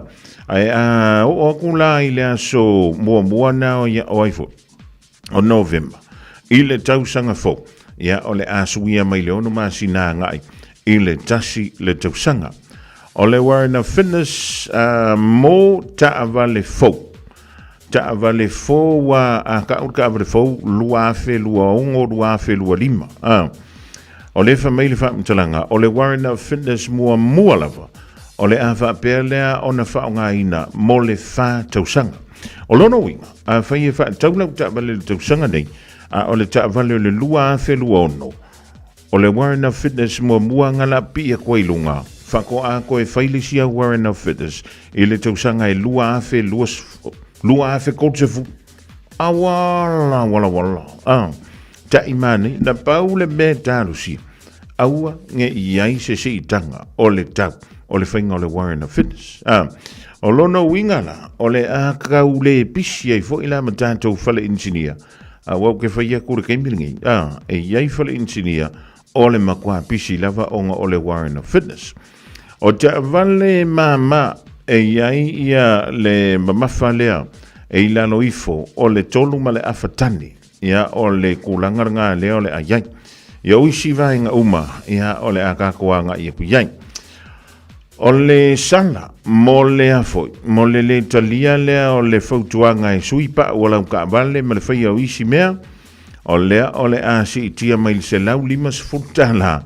ae a oo aku la i le aso muamua na o ia o ai foi, o Novema, i le tausaga fou, ia o le a suia mai le ono masina agai i le tasi le tausaga. O le Warrant of Fitness mo taavale fou. Taavale fou a a ka'u le taavale fou 2026 2025 a. O lea e fai mai le faamatalaga, o le Warrant of Fitness muamua lava o le a faapea lea ona faaaogaina mo le fa tausaga. O lona uiga, afai e faatau lau taavale i le tausaga nei, a o le taavale o le 2026, O le Warrant of Fitness muamua nga la pii atu ai i luga, faatoa toe fai le isi au Warrant of Fitness i le tausaga e 2020, 2030. Awala, wala, wala. Ah, taʻi manaia, na pau le mea e talosia, aua ne i ai se siitaga o le tau o le faiga o le Warrant of Fitness. Ah, o lona uiga la, o le a kau le pisi ai foi la ma tatou fale inisinia, Aua ou te fai atu le taimi lenei, a, e i ai fale inisinia o le matua pisi lava ona o le Warrant of Fitness. O taavale māmā e i ai ia le mamafa lea e i lalo ifo o le tolu ma le afa tane. Ia, o le kulaga lena lea o le a i ai. Ia, o isi vaega uma, ia, o le a tatou agai aku i ai. O le sala mo le a foi, mo le lē talia lea o le fautuaga e sui pa'u o lau taavale ma le faia o isi mea, o lea o le a siitia mai le $150 tala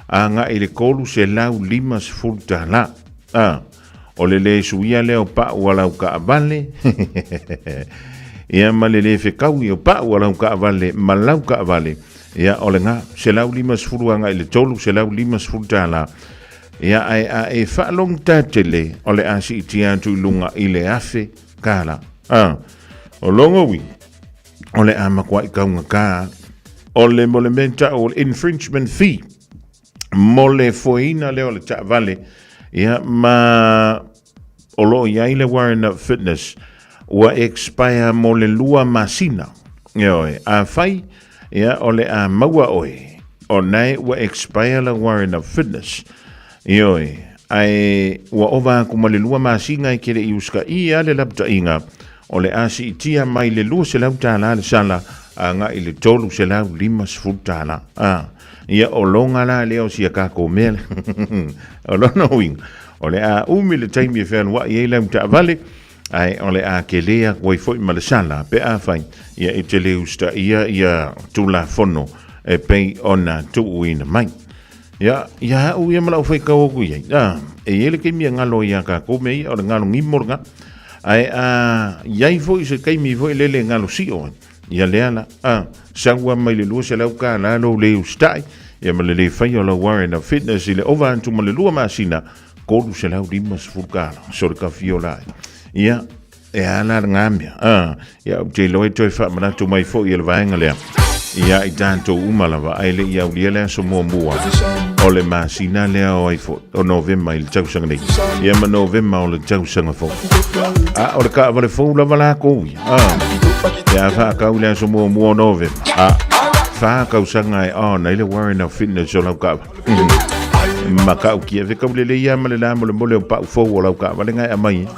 agai i le $350 tala. A, o le lē suia lea o pa'u a lau taavale, ia ma le lē fetaui o pa'u a lau taavale ma lau taavale, ia o lena, $150 agai i le $350 tala. Ia, ae a e faalogotā tele, o le a siitia atu i luga i le $1,000 tala. A, o lona uiga, o le a matuaʻi taugatā o le mo le mea taʻu o le infringement fee mo le foeina lea o le taavale, ia, ma o lo o i ai le warrant of fitness ua expire mo le 2 masina. Ioe, afai, ia, o le a maua oe o nae ua expire la warrant of fitness, ioe, ae ua ova aku ma le 2 masina e kele i usitaia le lapataʻiga, o le a siitia mai le $200 tala le sala agaʻi le $350 tala. A, ia, o loga la lea o sia tatou mea le o lona uiga, o le a umi le taimi e fealuaʻi ai lau taavale, ae o le a kelē atu ai foi ma le sala pe afai, ia, e te lē usitaia ia Tulafono e pei ona tuuina mai. Ia, ia aʻu ia ma laʻu faitau atu i ai, a, e i ai le taimi e galo ai iā tatou mea ia, o le galo gimo lena, ae a i ai foi se taimi foi lele e galo sio ai, ia lea la, a, sau lava mai le $200 tala lou lē usitaʻi, ia ma le lē faia o lau warrant of fitness i le ova atu ma le 2 masina, $350 tala, so le kafiola ai. Ia, e a la lena mea, a, ia, ou te iloa e toe faamanatu mai foi e le vaega lea ia i tatou uma lava, ae le i aulia le aso muamua o le masina lea o ai foi o Novema i le tausaga nei, ia ma Novema o le tausaga fou. A o le taavale fou lava lakou ia, a, pe a faatau i le aso muamua o Novema, a, 4 tausaga e on ai le warrant of fitness o lau taavale. Matautia fetau lelei lava ma le la molemole o pa'u fou o lau taavale na e aumai ai.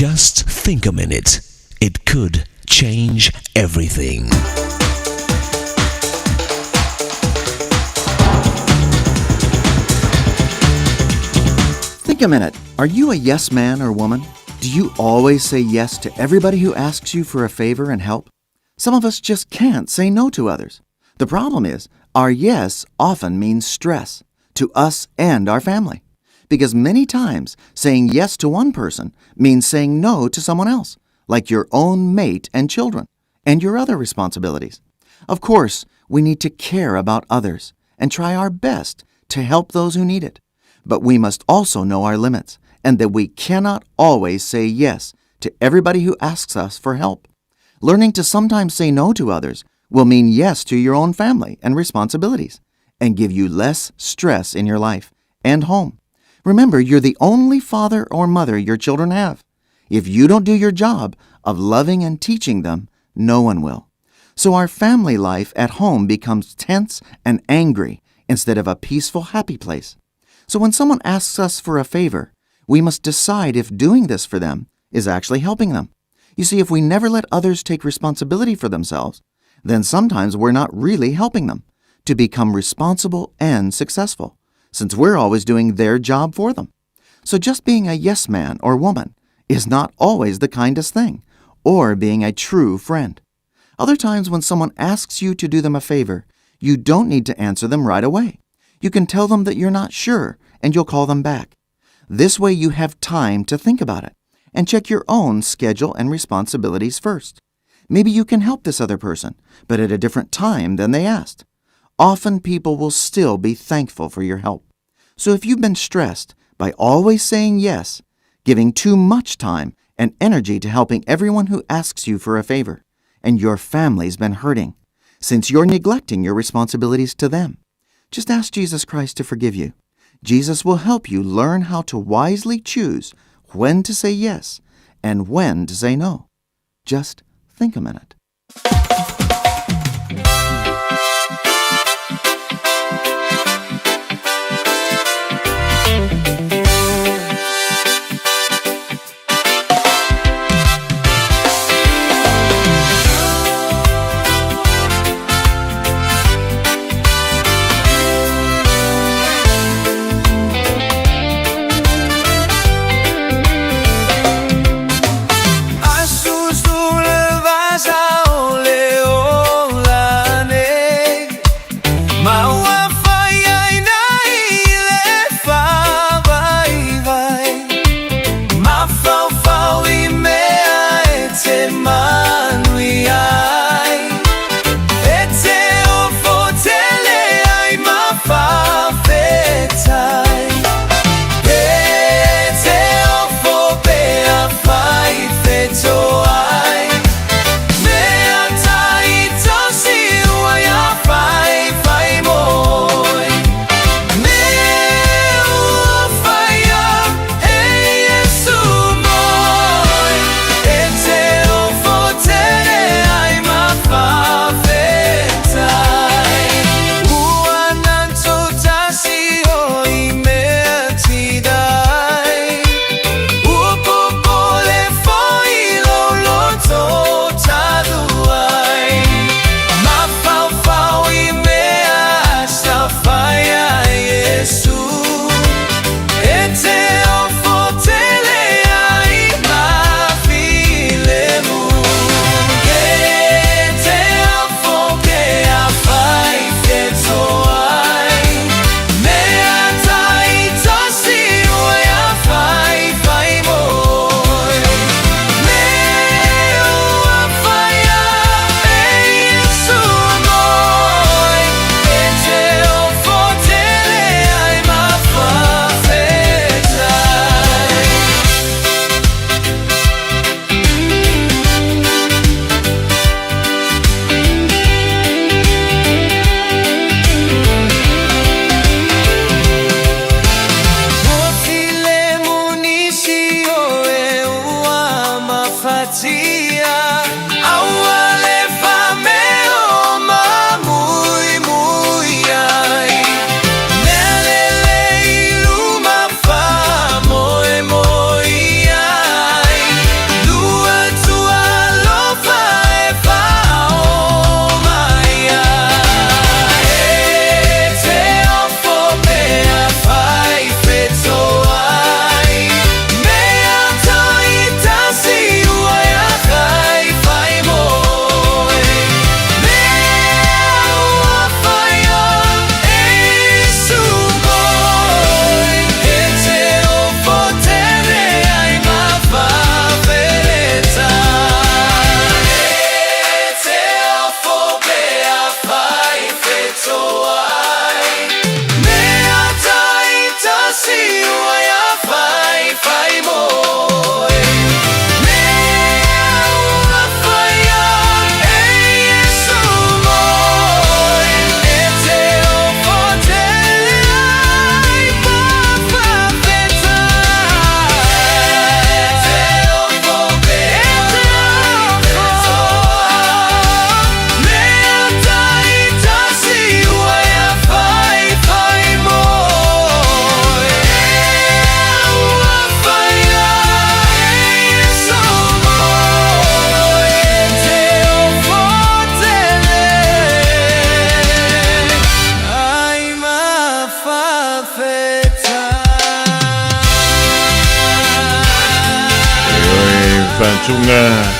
Just think a minute. It could change everything. Think a minute. Are you a yes man or woman? Do you always say yes to everybody who asks you for a favor and help? Some of us just can't say no to others. The problem is, our yes often means stress to us and our family. Because many times, saying yes to one person means saying no to someone else, like your own mate and children, and your other responsibilities. Of course, we need to care about others and try our best to help those who need it. But we must also know our limits and that we cannot always say yes to everybody who asks us for help. Learning to sometimes say no to others will mean yes to your own family and responsibilities and give you less stress in your life and home. Remember, you're the only father or mother your children have. If you don't do your job of loving and teaching them, no one will. So our family life at home becomes tense and angry instead of a peaceful, happy place. So when someone asks us for a favor, we must decide if doing this for them is actually helping them. You see, if we never let others take responsibility for themselves, then sometimes we're not really helping them to become responsible and successful, since we're always doing their job for them. So just being a yes man or woman is not always the kindest thing, or being a true friend. Other times, when someone asks you to do them a favor, you don't need to answer them right away. You can tell them that you're not sure and you'll call them back. This way, you have time to think about it and check your own schedule and responsibilities first. Maybe you can help this other person, but at a different time than they asked. Often people will still be thankful for your help. So if you've been stressed by always saying yes, giving too much time and energy to helping everyone who asks you for a favor, and your family's been hurting, since you're neglecting your responsibilities to them, just ask Jesus Christ to forgive you. Jesus will help you learn how to wisely choose when to say yes and when to say no. Just think a minute. Aso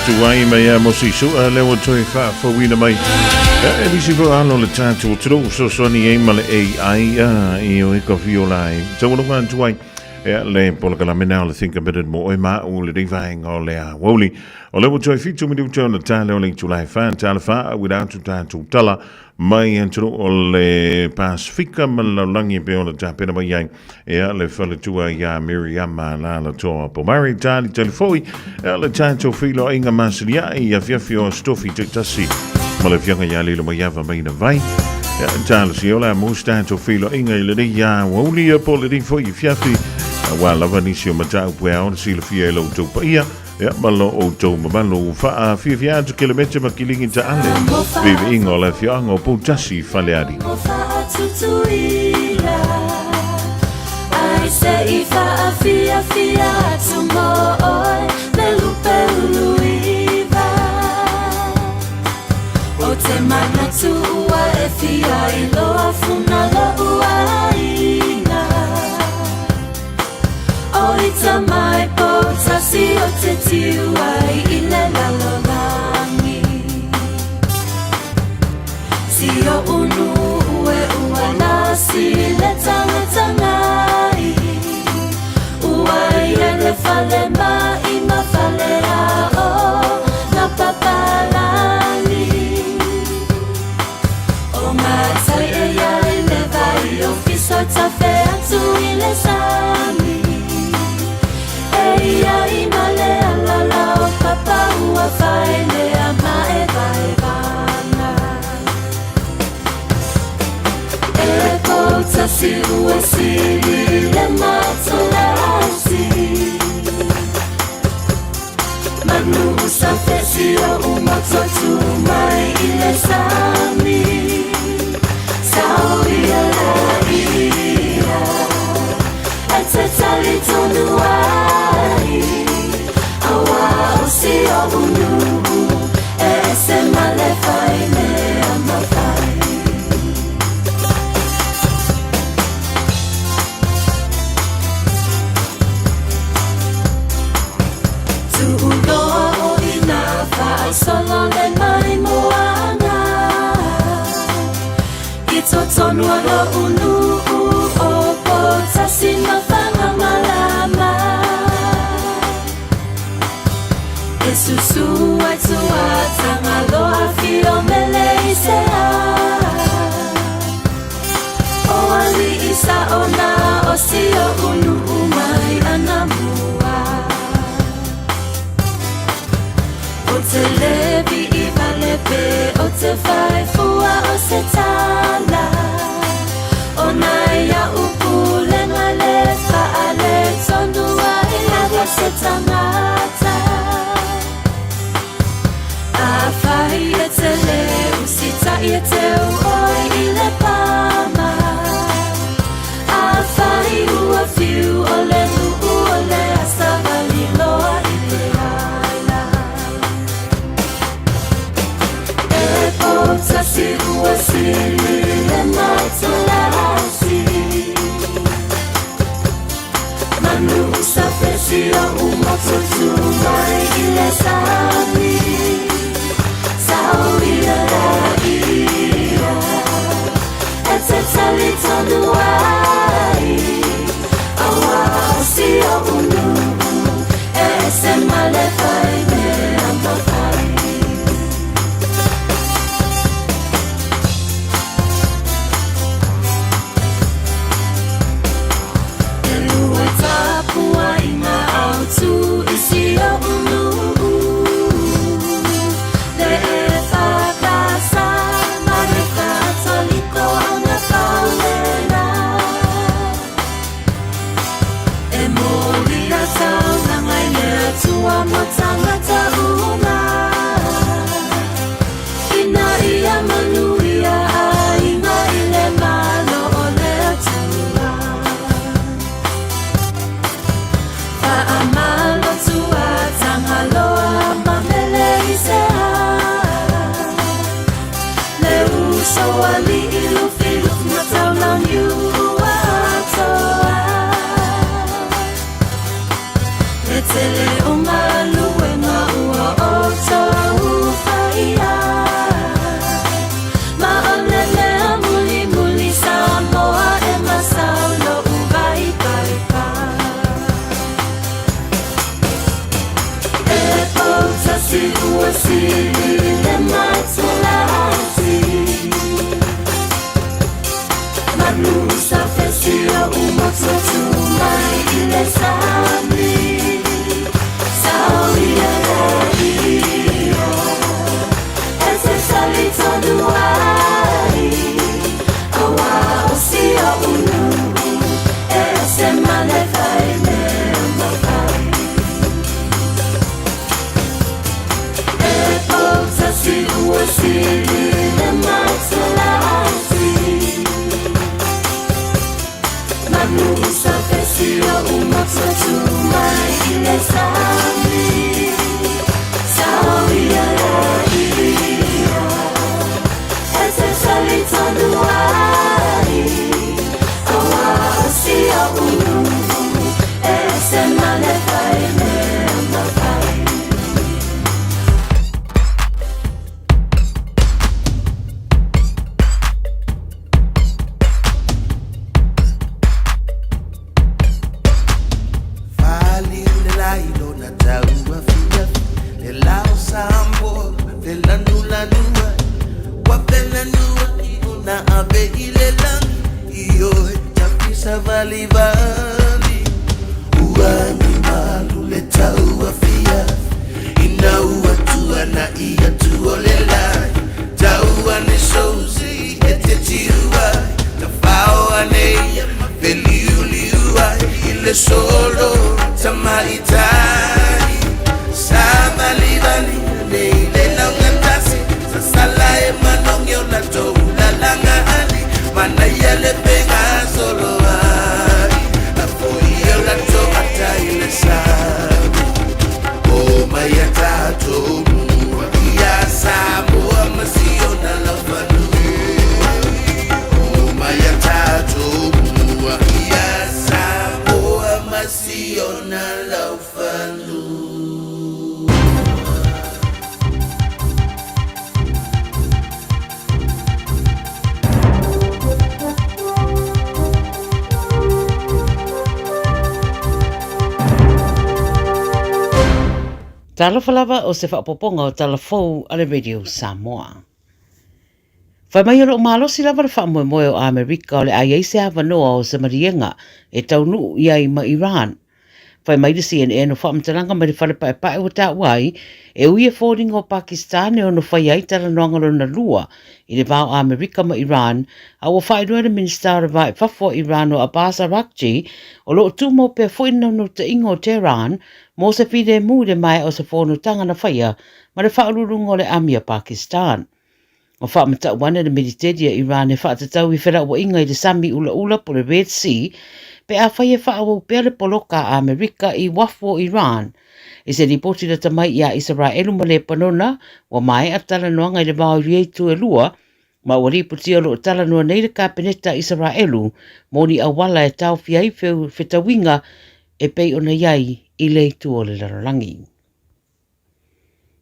tuai mai a mosi sua le ua toe faafouina mai. E nisi foi alo le tatou atunuu fesoasoani ai ma le AI i o e ka fiola ai. Taualoga atu ai e le polokalame na o le Think a Minute mo oe ma au lenei vaega o le aoauli. O le ua toe 7 minute ona tale o le itula e 4 tala 4 auina atu tatou tala mai atunuu o le Pasifika ma le lalolagi e pei ona tapena mai ai ea le faletua iā Miriama Lalatoa Pomare talitali foi ea le tatou feiloaiga masilia'i i afiafi o Aso Tofi taitasi ma le afioga iā Lilomaiava Maina Vai. Ea talosia o le a maua se tatou feiloaiga i lenei aoauli po o lenei foi afiafi aua lava nisi o mataupu e ao ona silafia e lo outou paia Ia, ma lo outou mamalu ua faafiafia atu Kelemete ma Kiligi Taale, viiviiga o le afioaga o Poutasi i Falealili. O te manatu ua e fia iloa funa lo'u aiga. O ita mai poutasi o te tiu ai i le lalolagi. Si o unu ue ua lasi le tangatangai. Ua i ele fale mai ma fale a o na papalagi. O matai e ia i le vai o fiso tafe atu i le sami. E ia i male alala o papa ua whaelea ma e vaevana. E poutasi ua sili le matolasi. Manu usa fesi o umototu mai i le sami. Sao ia la ia. E te tali tonu ai. Aua o si o unu. E ese male fai mea mawhai. Tuuloa o ina whaasolo le mai moana. I totonu o lo unu o poutasi ma whangamalama. E susu ai tua tangaloa fio mele i se a. O ali i sa ona o si o unu mai ana mua. O te levi i vale pe o te whai fua o se tala. O nai a upu lenga le whaale tonu ai lava se tangata. A whai e te le usita i e te oi i le pama. A whai ua whiu o le nuu o le asavali loa i te aila. E poutasi ua sili le matolasi. Manu usa fesi o umototu mai i le sami. Sao ia la ia. E te tali tonu ai. Aua o si o unu. E ese male fai mea mawhai. E lua tapua i ngā autu i si o unu. Le e whakasa ma le katoliko anga paulena. E mōli a taunanga i le atua mo tangata uma. Ina ia manuia aiga i le malo o le Atua. Whaamalo tua tangaloa ma mele i se a. Le uso ali i lufi lufi ma taulangi ua atoa. Le tele o ngā luenga ua ua sili le matalasi Manu sa fesia umotu mai i le sami Sauia ia E te sali tonu ai Aua o sia unu E se male fai me mafai E poutasi ua sili le matalasi Manu sa fesia umotu mai i le sami Sauia ia E te sali tonu ai Aua o sia unu E se male fai me mafai Faliu le lai lona taua fiafi Le lao Samoa felanulanua Ua felanua i ona ave i le lagi Ioe tafisa valivali Ua ni malu le taua fiafi Ina ua tuana'i atu o le lai Tau ane sousi e te tiu ai Tafao ane ia ma feliuliu ai I le solo tamaitai Sa valivali ane i le laugatasi Sasala e manogi o latou lalaga ali Manaia le fegasolo ai Lafoia o latou ata i le sami O mai a tatou mua Ia Samoa ma si ona laufanua O mai a tatou mua Ia Samoa ma si ona laufanua. Talofa lava o se faaopoopoga o tala fou a le Radio Samoa. Fai mai o lo o malosi lava le faamoemoe o Amerika o le a i ai se avanoa o se maliega e taunuu i ai ma Iran. Fai mai le CNN o faamatalaga mai le fale paepae ua taua ai, e ui e foliga o Pakistan e ono fai ai talanoaga lona lua i le va o Amerika ma Iran, a ua faailoa e le Minisita o le Va i Fafo o Iran o Abbas Araghchi o lo o tumau pea foi le naunautaiga o Tehran mo se filemu i le maea o se fonotaga na faia ma le faauluuluga o le ami a Pakistan. Ua faamatau ane le Militeli a Iran e faatatau i felauaiga i le Sami Ulaula po le Red Sea pe afai e faaauau pea le poloka a Amerika i uafu o Iran. I se lipoti lata mai iā Isaraelu ma Lepanona, ua maea talanoaga i le va o ia itu e lua, ma ua lipotia o lo o talanoa nei le Kapeneta a Isaraelu mo ni auala e taofia ai fetauiga e pei ona i ai i le itu o le lalolagi.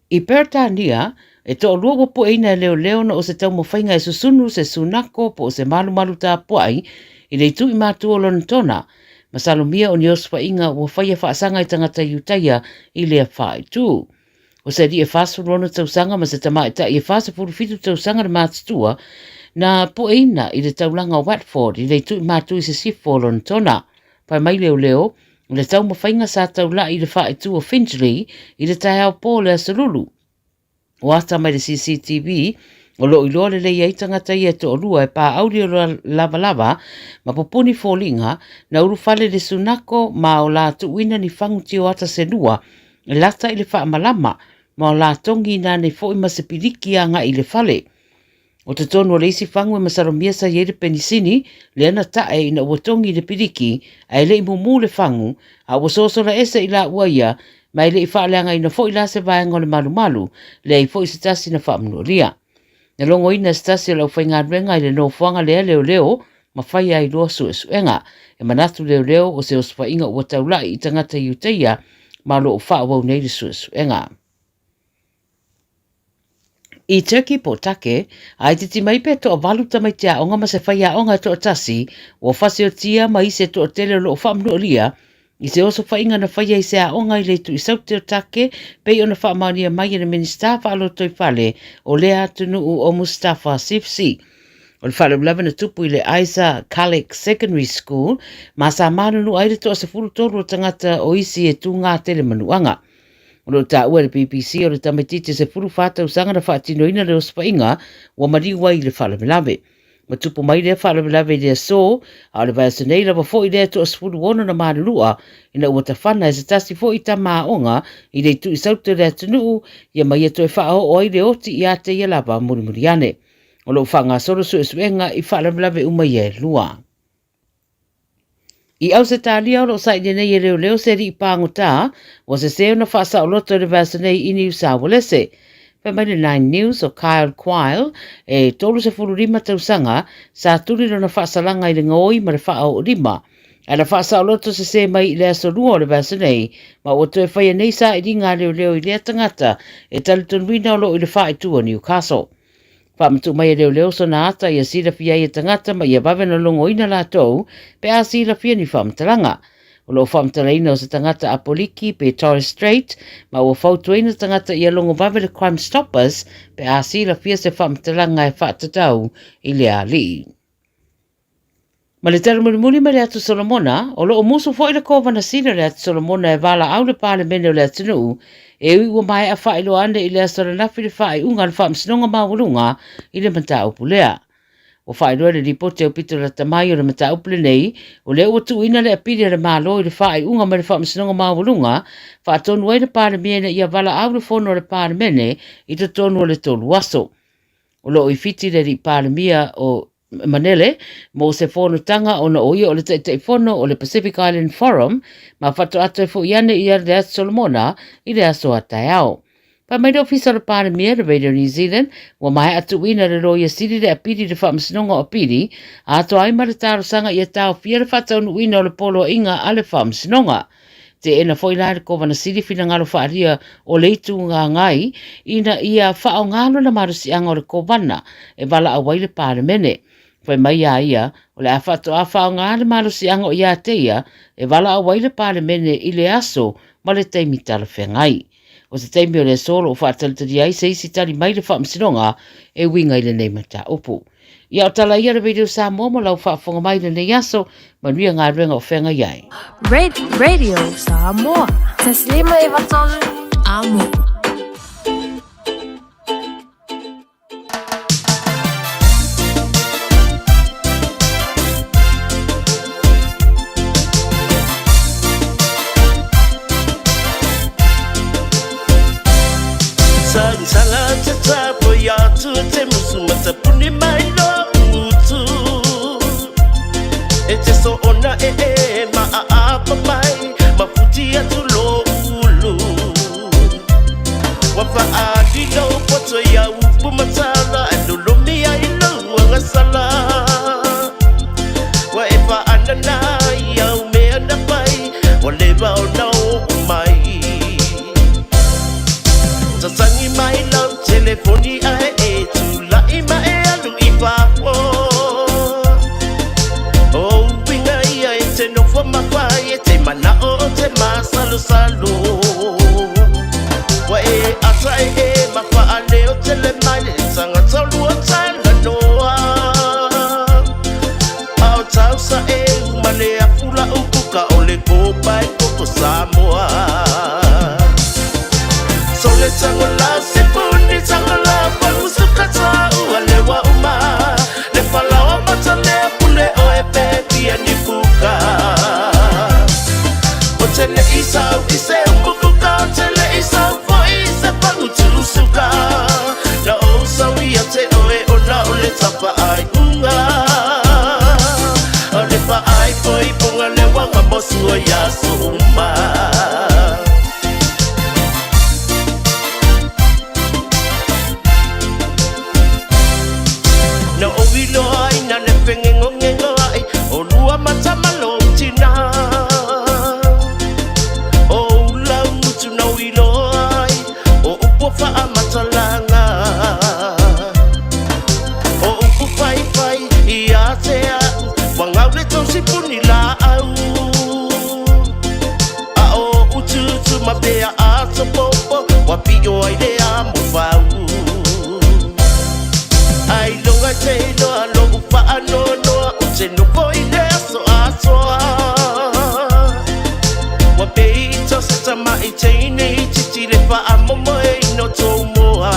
I Peretania, e toalua ua pueina e leoleo ona o se taumafaiga e susunu se sunako po o se malumalu tapuai i le itu i matua o Lonetona. Masalomia o ni osofaiga ua faia faasaga i tagata Iutaia i lea faaitu. O se alii e 46 tausaga ma se tamaitai e 47 tausaga le matutua na pueina i le taulaga o Watford i le itu i matua i sisifo o Lonetona. Fai mai leoleo, o le taumafaiga sa taula'i i le faaitu o Finchley i le taeao pō o le Aso Lulu. O ata mai le CCTV, o lo o iloa lelei ai tagata ia e toalua e pāauli o lavalava ma pupuni foliga, na ulufale le Sunako ma o la tuuina ni fagu tio ata se lua e lata i le faamalama ma o la togi ina nei foi ma se piliki agai i le fale. O totonu o le isi fagu e masalomia sa i ai le penisini, lea na tae ina ua togi i le piliki, ae le i mumu le fagu, a ua sosola ese i laua ia, ma e le i faaleagaina foi la se vaega o le malumalu, leai foi se tasi na faamanualia. Na logoina e se tasi o le aufaigaluega i le nofoaga lea leoleo ma fai ai loa suesuega. E manatu leoleo o se osofaiga ua taula'i i tagata Iutaia ma o lo o faaauau nei le suesuega. I Turkey po o Take, a i titi mai pe toavalu tamaiti aoga ma se faiaoga e toatasi, ua fasiotia ma isi e toatele o lo o faamanualia I se osofaiga na faia i se aoga i le itu i Saute o Take, pei ona faamaonia mai e le Minisita Faalotoifale o lea atunuu o Mustafa Sifsi. O le faalavelave na tupu i le Isa Kalek Secondary School ma sa manunu ai le toa-13 o tagata o isi e tūgā tele manuaga. O lo o taua e le BBC o le tamaitiiti 14 tausaga na faatinoina le osofaiga ua maliu ai i le faalavelave. Ua tupu mai lea faalavelave i le aso, a o le vaiaso nei lava foi lea toa-16 na malulua ina ua tafana e se tasi foi tama aoga i le itu i Saute o le atunuu ia ma ia toe faaoo ai le oti ia te ia lava mulimuli ane. O lo o faagasolo suesuega i faalavelave uma ia e lua. I Ausetalia o lo o saili nei e leoleo se alii pāgotā ua sesē ona faasaoloto i le vaiaso nei i Niu Saualese. Fai mai le Nine News o Kyle Quayle e 35 tausaga sa tuli lona faasalaga i le gaoi ma le faaoolima. Ae na faasaoloto sesē mai i le aso Lua o le vaiaso nei ma ua toe faia nei sailiga a leoleo i lea tagata e talitonuina o lo o i le faaitu o Newcastle. Faamatuu mai e leoleo sona ata ia silafia ai e tagata ma ia vave ona logoina latou pe a silafia ni faamatalaga. O lo o faamatalaina o se tagata Apoliki pe Torres Strait ma ua fautuaina tagata ia logo vave le Crime Stoppers pe a silafia se faamatalaga e faatatau i lea alii. Ma le tala mulimuli mai le Atu Solomona, o lo o musu foi le Kovana Sili o le Atu Solomona e valaau le Palemene o le atunuu, e ui ua maea faailoa ane i le aso ananafi le faaiuga a le Faamasinoga Maualuga i le mataupu lea. Ua faailoa i le lipoti aupito lata mai o le mataupu lenei, o lea ua tuuina le apili a le Malo i le faaiuga mai le Faamasinoga Maualuga, faatonu ai le Palemia ina ia valaau le fono a le Palemene i totonu o le tolu aso. O lo o i Fiti le alii Palemia o Manele mo se fonotaga ona o ia o le Taitaifono o le Pacific Island Forum ma faatoa toe foi ane ia le Aso Solomona i le aso a taeao. Fai mai le Ofisa o le Palemia le Radio New Zealand ua maea tuuina le Loia Sili le apili i le Faamasinoga o Apili atoa ai ma le talosaga ia taofia le faataunuuina o le poloaiga a le Faamasinoga. Teena foi la e le Kovana Sili finagalo faaalia o le Itu Gāgai ina ia faaaoga lona malosiaga o le Kovana e valaau ai le Palemene. Fai mai a ia, o le a faatoa faaaoga le malosiaga o ia te ia e valaau ai le Palemene i le aso ma le taimi talafeagai. O se taimi o le aso o lo o faatalitali ai se isi tali mai le Faamasinoga e uiga i lenei mataupu. Ia o tala ia le Radio Samoa mo lau faafofoga mai i lenei aso, manuia galuega o feagai ai. Radio Samoa. Taslima 93 Amo. Sala te tapo i atu te musu matapuni mai lo utu. E te so ona e e ma a apa mai ma futi atu lo ulu. Wa fa a di lo poto ia upu matala e lolomi ai lo anga sala. Wa e fa anana ia umea na pai wa leva o na o mai. Tatangi mai lau telefoni ae e tula'i ma e alu i fafo. O uiga ia e te nofo mawhai e te mana'o o te masalosalo. Wa e ata e e mawhaaleo tele mai le tangata lua talanoa. Ao tausa e umale afula ukuka o le kopa e koko Samoa. Sole tangola se puni tangola pamusuka ta ua lewa uma. Le falawa matalea pule o e pepi ani puka. O tele isau i se umbukuka, o tele isau fo i se pangutusuka. Na o sau ia te oe o na o le tapa ai unga. O le pa ai foi ponga le wanga mosu o ia so uma. Na o iloa ai na le pengengongengo ai o lua matamalo tina. O ula ngutu na o iloa ai o upu whaamatalanga. O upu whai whai i a te au, wangau le tausi puni la au. io ai le amo fau. Ai longa te iloa lo'u faanoanoa o te nofo i le aso atoa. Ua pei i se tamaʻi teine i titi le faamomoe ina tou moa.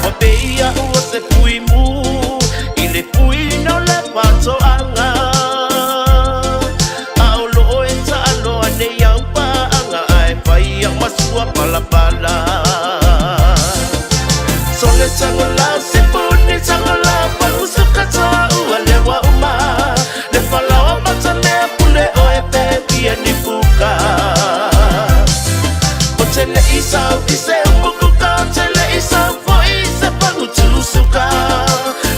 Ua pei a'u o se fuimu i le fuina o le fatoaga. A o loo e taaloa nei au paaga ae fai au masua palapala. Sole tangola se puni tangola pagusuka toa ua lewa uma. Le falaoa matamea pule oe pepia ni puka. O te le isau i se umukuka, o te le isau foi i se pagutusuka.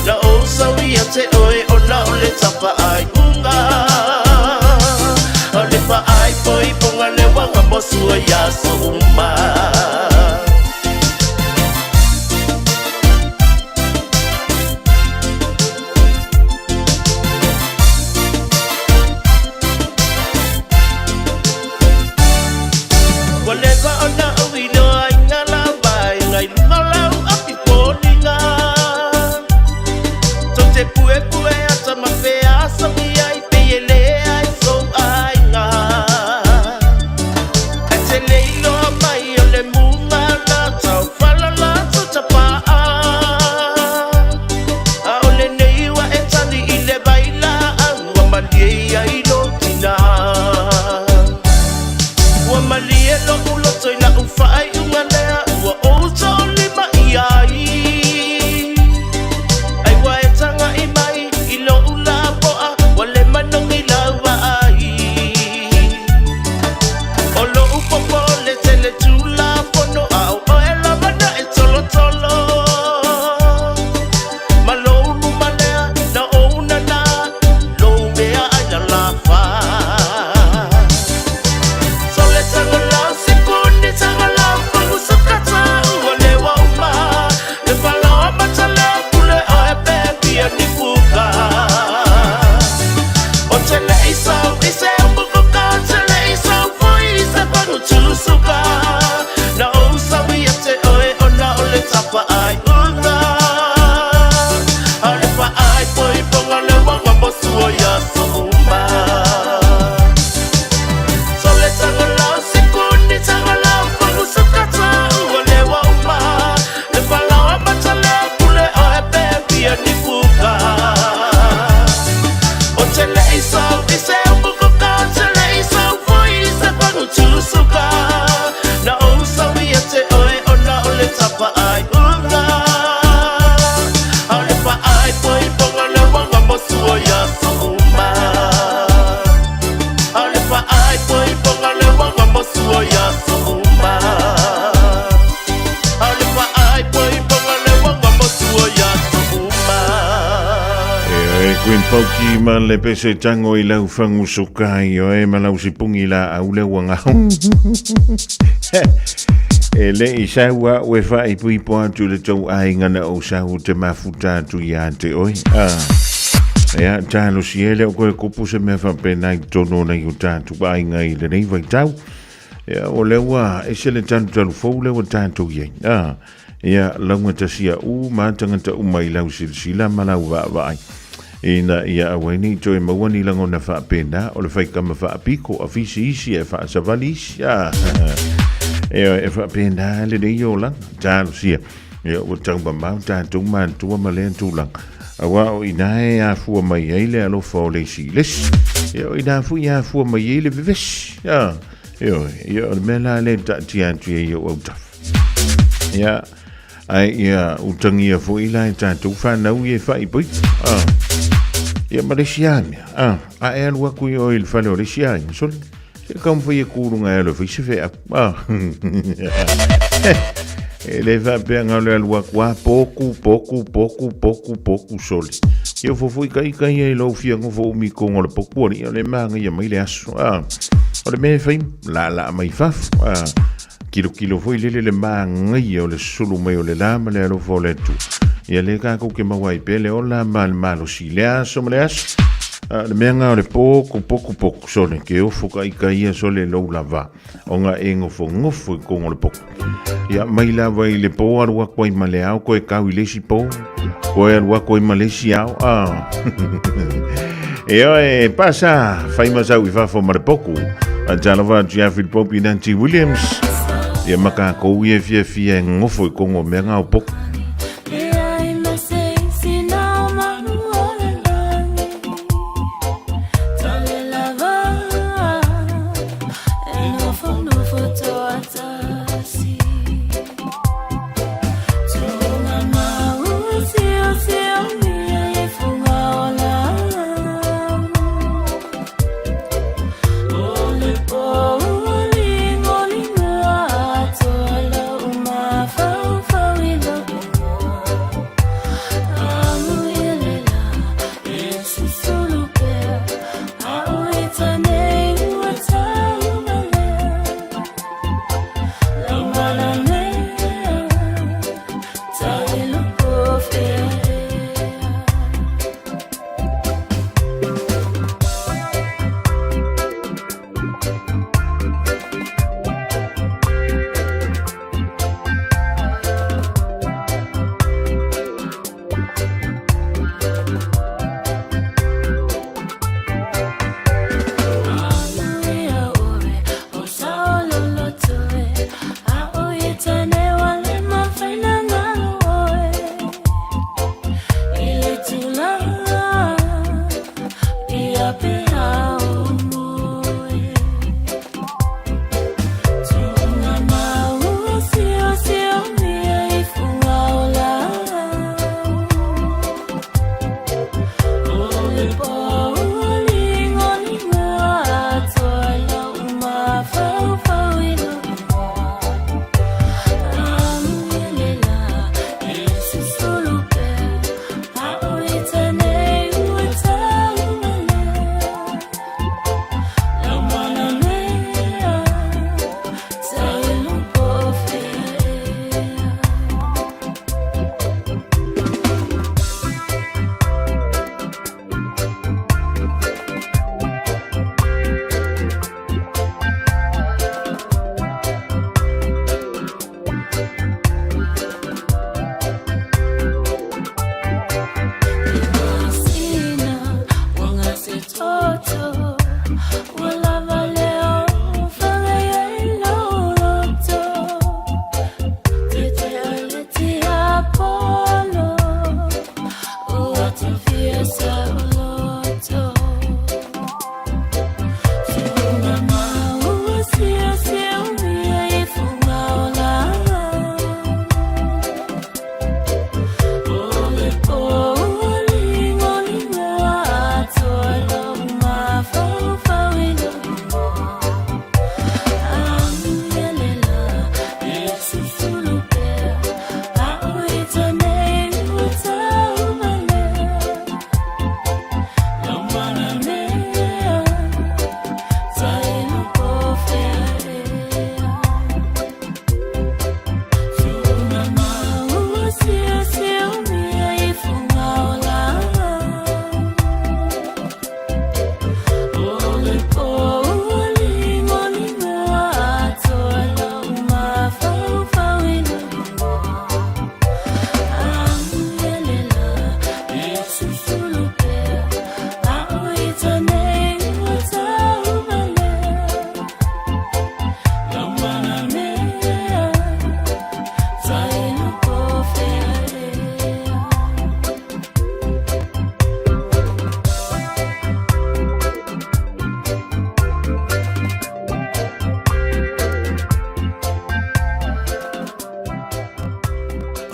Na o sau ia te oe o na o le tapa ai unga. O le pa ai poi ponga le wanga mosua ya so uma. Ua leva ona ou iloa i ngā lava i ngai lunga lau api pōlinga. Tou te pue pue ata ma whea sangi ai pe e le ai sou aiga. E te le iloa mai o le munga la tau whalala tu tapaa. A o le nei ua e tali i le vaila au ua malie ia i lo tina. Ua malie lo uloto i la uwhaai unga lea ua ou tōlima i ai. Ai ua e tanga i mai i lo ula poa ua le manongi laua ai. O lo upopo le tele tula fono a o oe lava na e tolo tolo. Ma lo ulu malea na o unana lo mea ai la lafa. Sole tangola se puni tangola pagusuka ua lewa uma. Le falaoa matalea pule oe pepia ni puka. O te le isau i se umukuka, o te le isau foi i se pagutusuka. Na o sau ia te oe o na o le tapa ai unga. A le pa ai poi ponga le wanga mosua ya so uma. Sole tangola se puni tangola pagusuka ua lewa uma. Le falaoa matalea pule oe pepia ni puka. O te le isau i se umukuka, o te le isau foi i se pagutusuka. Na o sau ia te oe o na o le tapa ai unga. A o le pa ai poi ponga le wanga mosua ya so uma. A o le pa ai poi ponga le wanga mosua ya so uma. A o le pa ai poi ponga le wanga mosua ya so uma. E Queen Pauki ma le pese tango i lau fangusuka i oe ma lau sipungi la au le ua ngau. E le i saua ue wha i pui po atu le tau aiga na o sau te mafuta atu ia te oe. Ah. Ia, talo si ele o koe kupu se mea whapena i tono nei o tātu aiga i le nei vaitau. Ia, o le ua e se le tanu talu fou le ua tātou iai. Ah. Ia, launga tasia u mātangata uma i lau silasila ma lau vaavaai. Ina ia auai nei toe maua ni lagona faapena o le faikama faapiko a fisi isi e faasavali isi. Ah. E, e faapena lenei olaga. Talosia. Ia, ua taumamao tatou matua ma lea tulaga. Auā o i ina e afua mai ai le alofa o le isi i le isi. Ia, o ina foi e afua mai ai le vevesi. Ah. Ioe, ia o le mea la lea e taatia atu ai i ou autafa. Ia, ae ia utagia foi la e tatou whanau i e whaipoipo. Ah. Ia ma le isi a mea. Ah, a e alu aku i oe i le fale o le isi aiga, sole. Se taumafai e kūlunga e alu e fai se feau. Ah. E le faapea nga o le alu aku a poku, poku, poku, poku, poku sole. Ia fofo i kai kai ai lou fia ngofo umi kongo le poku ali, o le maga ia mai le aso. Ah. O le mea e fai, la la mai fafo. Ah. Kilokilo foi lele le magaia o le sulu mai o le la ma le alofa o le Atua. Ia lea tatou te maua ai pea le ola ma le malosi i le aso ma le aso. Le mea nga o le poku poku poku sole ke ofo ka ika ia sole lou lava o nga e ngofo ngofo i kongo le poku. Ia mai lava i le po alu aku ai ma le ao koe kau i le isi po, koe alu aku ai ma le isi ao. Ah. E oe, pasa, fai masau i fafo ma le poku. A talofa atu ia Filipopi Nancy Williams. Ia maka kou ia fia fia e ngofo i kongo mea nga o poku.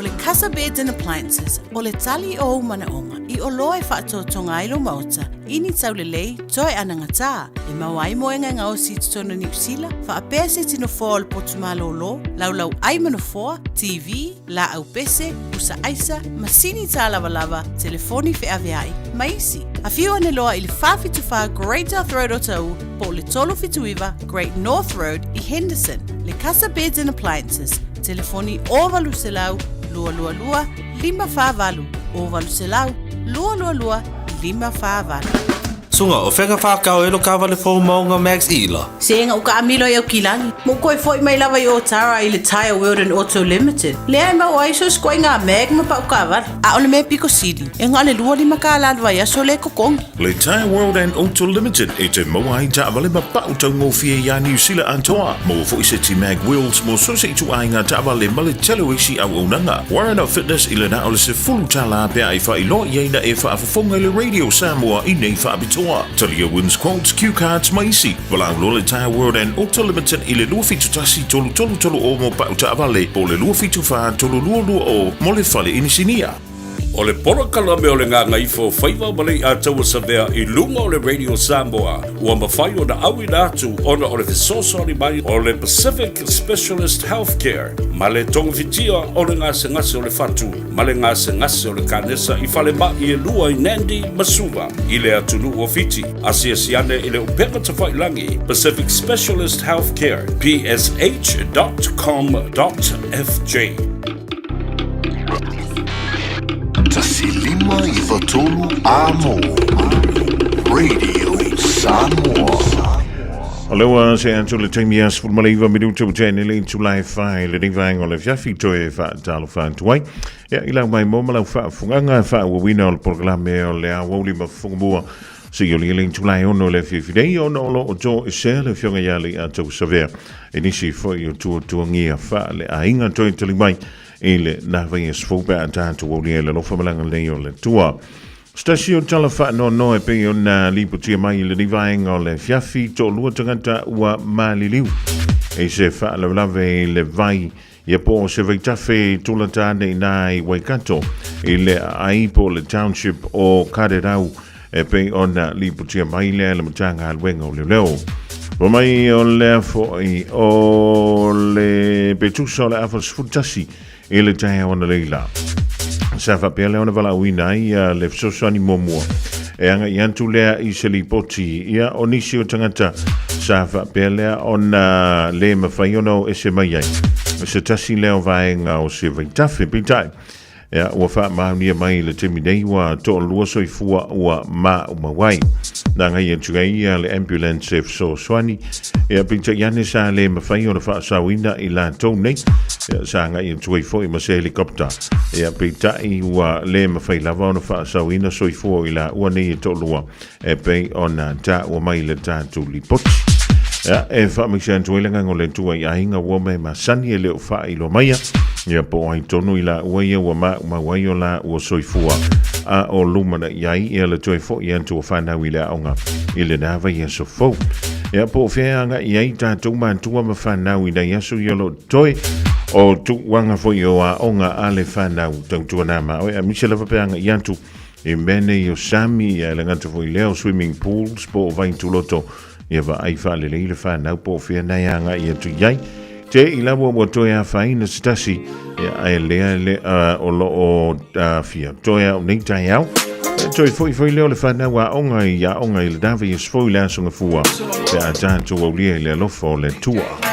O le Casa Beds and Appliances, o le tali o ou manaoga i oloa e faatotoga ai lou maota i ni taulelei toe anagatā e maua ai moega e gaosi i totonu o Niu Sila, faapea se tino foa o le potu malōlō, laulau ai ma nofoa, TV, laau pese, pusa aisa, masini tālavalava, telefoni feaveai, ma isi. Afio ane loa i le 474 Great South Road o Taʻu po o le 379 Great North Road i Henderson. Le Casa Beds and Appliances, telefoni 0800 222 548, 0800 222 548. Suga, o fea ka whākau e lo kāwale fou maunga Max Ila? Se ega u kaamilo i Aukilani, ma u koe foi mai lava i Otara i le Tyre World and Auto Limited, lea e maua ai so isi mag ma pau kaavale. A o le mea piko sili, e na o le 25 kālā le vaiaso lea e totogi. Le Tyre World and Auto Limited e te maua ai taavale ma pau taugofie iā Niu Sila atoa. Maua foi seti mag wheels mo so o se ituaiga taavale ma le tele o isi auaunaga. Warren Fitness i le na o le $10 pe a e faailoa i ai na e faafofoga i le Radio Samoa i nei faapitoa. Talia wins quotes, cue cards ma isi. Valaau loa le Tyre World and Auto Limited i le 271 3330 mo pau taavale po o le 274 3220 mo le fale inisinia. O le polokalame o le Gagaifo Faiva ma le Iataua Savea i luga o le Radio Samoa ua mafai ona auina atu ona o le fesoasoani mai o le Pacific Specialist Healthcare ma le togafitia o le gasegase o le fatu ma le gasegase o le kanesa i falemai e lua i Nandi ma Suva i le atunuu o Fiti. Asiasi ane i le upega tafailagi Pacific Specialist Healthcare psh.com.fj. 1 5 93 Amo Radio Samoa. O lea ua see atu le taimi ia 19 minute ua tea nei le itula e 4 i lenei vaega o le afiafi toe faatalofa atu ai. Ia, i lau maimoa ma lau faafofogaga faaauauina o le polokalame o le aoauli ma fofogamua seia aulia le itula e 6 i le afiafi nei ona o lo o toesea le Afioga ia Leiataua Savea i nisi foi o tuatuagia faaleaiga toe tali mai i le na vaiaso fou pe a tatou aulia i le alofa ma le agalelei o le Atua. Se tasi o tala faanoanoa e pei ona lipotia mai i lenei vaega o le afiafi, toalua tagata ua maliliu i se faalavelave i le vai ia po o se vaitafe i tulata ane i nā i Waikato i le aai po o le township o Karerai e pei ona lipotia mai lea e le Matagaluega o Leoleo. Fai mai o lea foi o le petusa o le afa 11 i le taeao analeila. Sa faapea lea ona valaauina ai le fesoasoani muamua e agai atu lea i se lipoti ia o nisi o tagata sa faapea lea ona le mafai ona o ese mai ai se tasi lea o vaega o se vaitafe. Peitai, ia, ua faamaonia mai i le taimi nei ua toalua soifua ua maumau ai. Na agai atu ai ia le ambulance e fesoasoani, ia, peitai ane sa le mafai ona faasaoina i latou nei. Ia, sa agai atu ai foi ma se helicopter, ia, peitai ua le mafai lava ona faasaoina soifua o i laua nei e toalua e pei ona taua mai i le tatou lipoti. Ia, e faamaise atu ai le agaga o le Atua i aiga ua mea masani e le o faailoa maia, ia po o ai tonu i laua ia ua maumau ai o laua soifua a o lumanai ai ia le toe foi atu o fanau i le aoga i lena vaiaso fou. Ia po o fea agai ai tatou matua ma fanau i nai aso ia o lo o totoe o tulaga foi o aoga a le fanau tautuana ma oe aemaise lava pe agai atu I mea nei o sami, ia e le gata foi lea o swimming pools po o vaituloto, ia vaai faalelei le fanau po o fea nai agai atu i ai. Te i lava ua toe afaina se tasi, ia ae lea le o lo o fia toe au nei taeao. Ia toe foi foi lea o le fanau aoga i aoga i le Davi Esfo i le aso Gafua, pe a tatou aulia i le alofa o le Atua.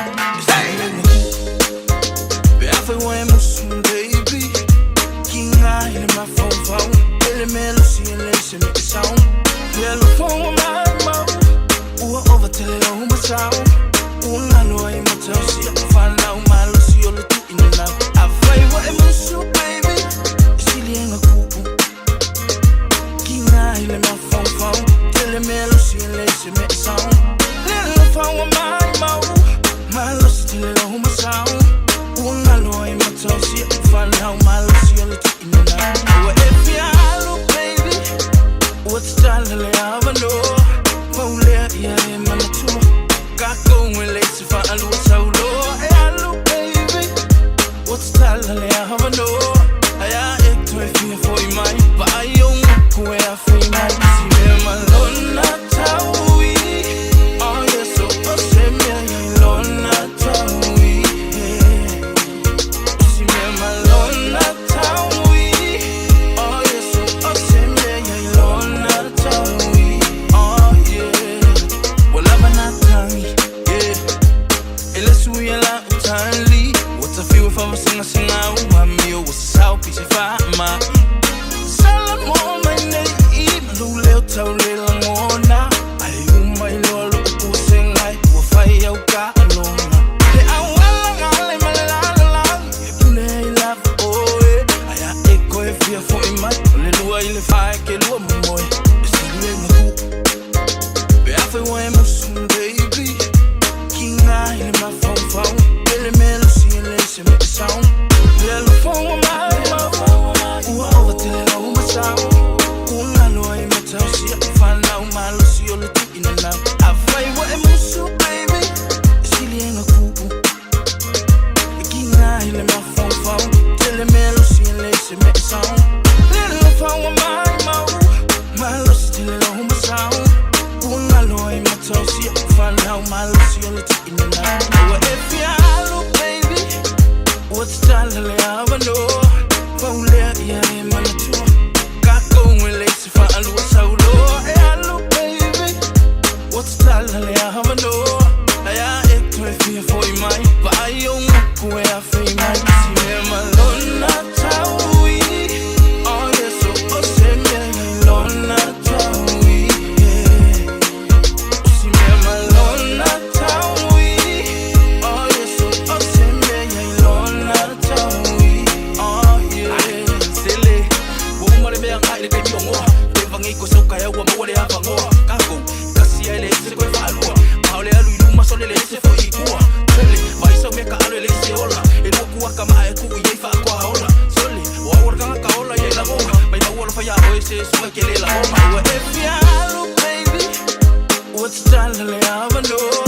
tatala le avanoa Paulea ia e manatua Kākou e le se faalua sauloa E alu baby Ua tatala le avanoa Aia e toe fia foi mai Vaai o nguku e awhei mai Si mea malona taui Oh yeah, so o se mea iai lona taui yeah. O si mea malona taui Oh yeah, so o se mea iai lona taui Oh yeah Sele, ua uma le mea ngai le taimi o ngoa. Te vangi ko sau ka ua maua le avangoa. Kako, kasi ai le ese koe whaalua. A o le alu i luma sole le ese fo i kua. Sole, vai sau mea ka alo e le ese ola. E lua kua ka maa e ku i ei whaakoa ola. Sole, o au kanga ka ola i ei langoa. Mai maua lo whai a oe se sunga ke le langoma. Ua e fia alu baby Ua tatala le avanoa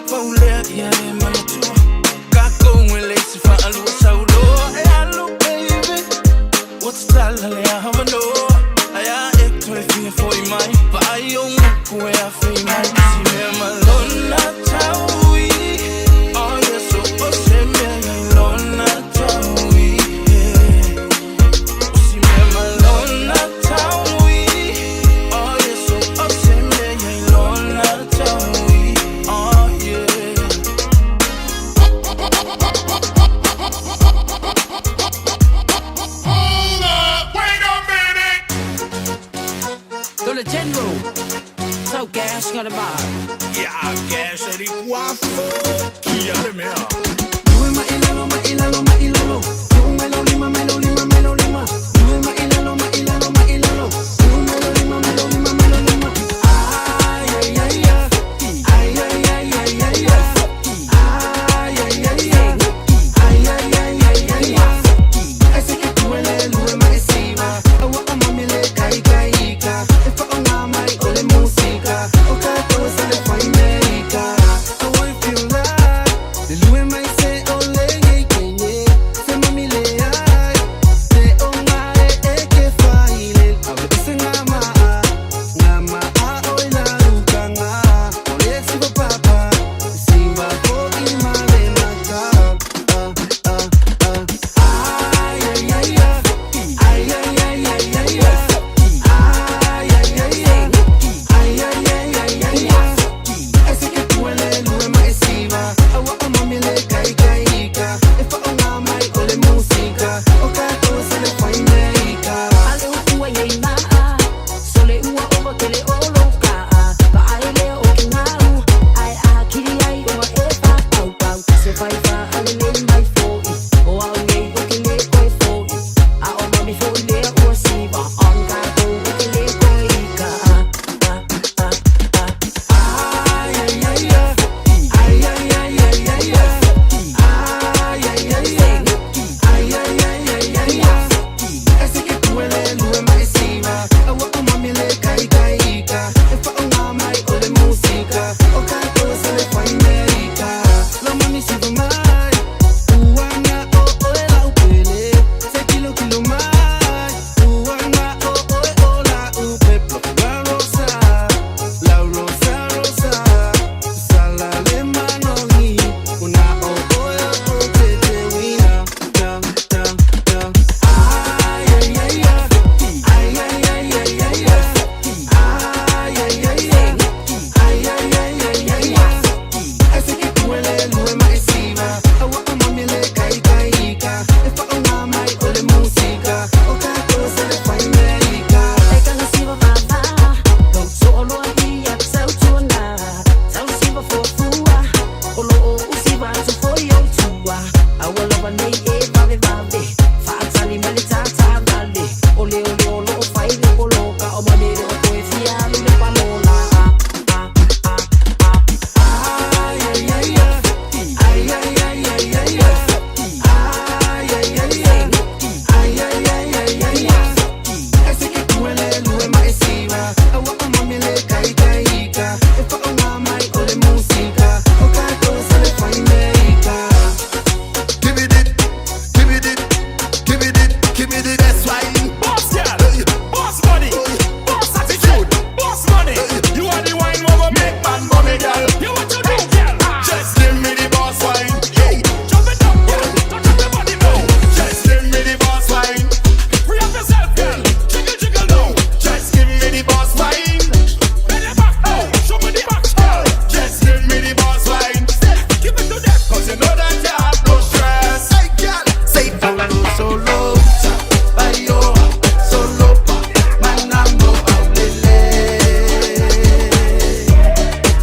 Paulea ia e manatua Kākou e le se faalua sauloa E alu baby Ua tatala le avanoa Aia e toe fia foi mai Vaai o nguku e awhei mai Si mea malona taui Oh yeah, so o se mea iai lona taui yeah. O si mea malona taui Oh yeah, so o se mea iai lona taui Oh yeah Hold up, wait a minute. Dole General. So gas got a bar. Yeah, gas e kuafo. Kia le mea. Le lue mai se ole ye ye. Se mami Solo uta Vaioa Solopa Manamo aulele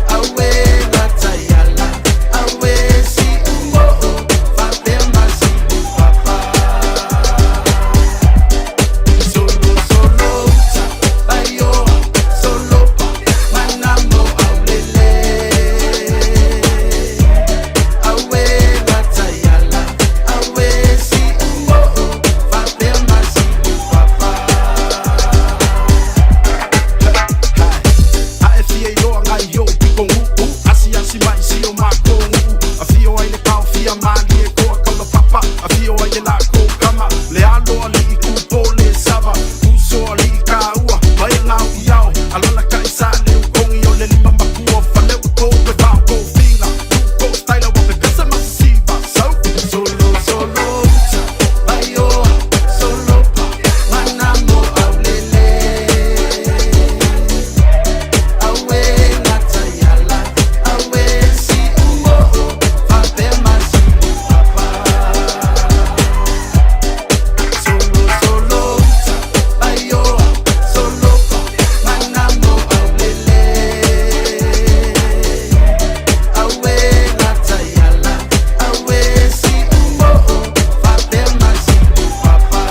Awe lataiala Awe si umoo Fapea masi upapa Solo solo uta Vaioa Solopa Manamo aulele Awe lataiala Awe si umoo Fapea masi upapa A e fia iloa ngai i o'u pitonu'u Asiasi mai si o makou nu'u Afio ai le taofia malie koa kaulapapa Afio ai le lakou kama Le alo ali'i kupo le sava Uso ali'i kāua Mai e gao i ao Alalakai sa le ukogi o le lima makua o Faleu tou pe vao tofiga Tuko staila ua pepesa ma sisiva Sau Solo solo uta Vaioa Solopa Manamo aulele Awe lataiala Awe si umoo Fapea masi upapa Solo solo uta Vaioa Solopa Manamo aulele Awe lataiala Awe si umoo Fapea masi upapa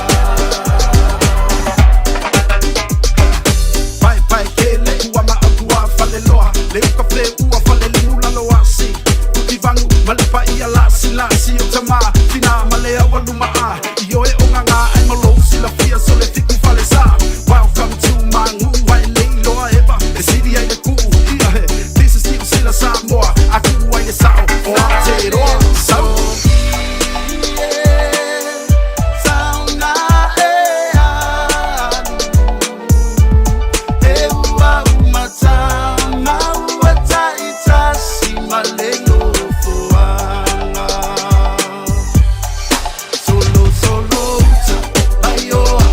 Paepae kele ua maautua faleloa Le uka feua falelimu lalo asi Tutivagu ma le paia lasilasi o tamā Finā ma le aualumaa I oe o gagā ai ma lou silafia So le fiku falesā Welcome to Magu'u Ae le iloa eva E sili ai le ku'u Ia he This is Niu Sila Samoa A ku'u ai le sa'o o Aotearoa Sau Sauna e alu E ua umatama ua taitasi ma le nofoaga Solo solo uta Vaioa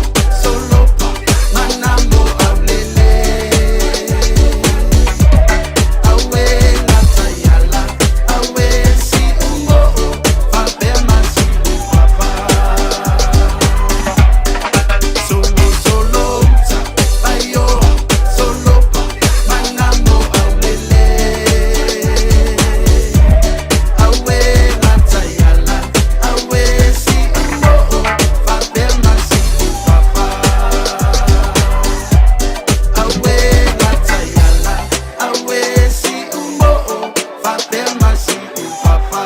Solopa Manamo aulele Awe lataiala Awe si umoo Fapea masi upapa Solo solo uta Vaioa Solopa Manamo aulele Awe lataiala Awe si umoo Fapea masi upapa Awe lataiala Awe si umoo Fapea masi upapa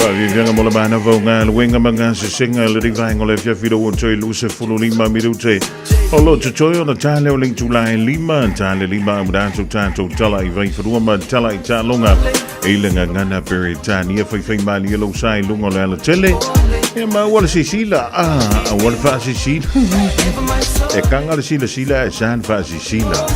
Faaviaviaga mo le manava o galuega ma gasesega i lenei vaega o le afiafi ua toe 25 minute o lo o totoe ona ta lea o le itula e lima ta le lima auina atu tatou tala i Vaifanua ma tala i taaloga i le gagana Peretania faifaimalie lou sa i luga o le alatele ia maua le sisila ah aua le faasisila e kaga le silasila ae sa le faasisila.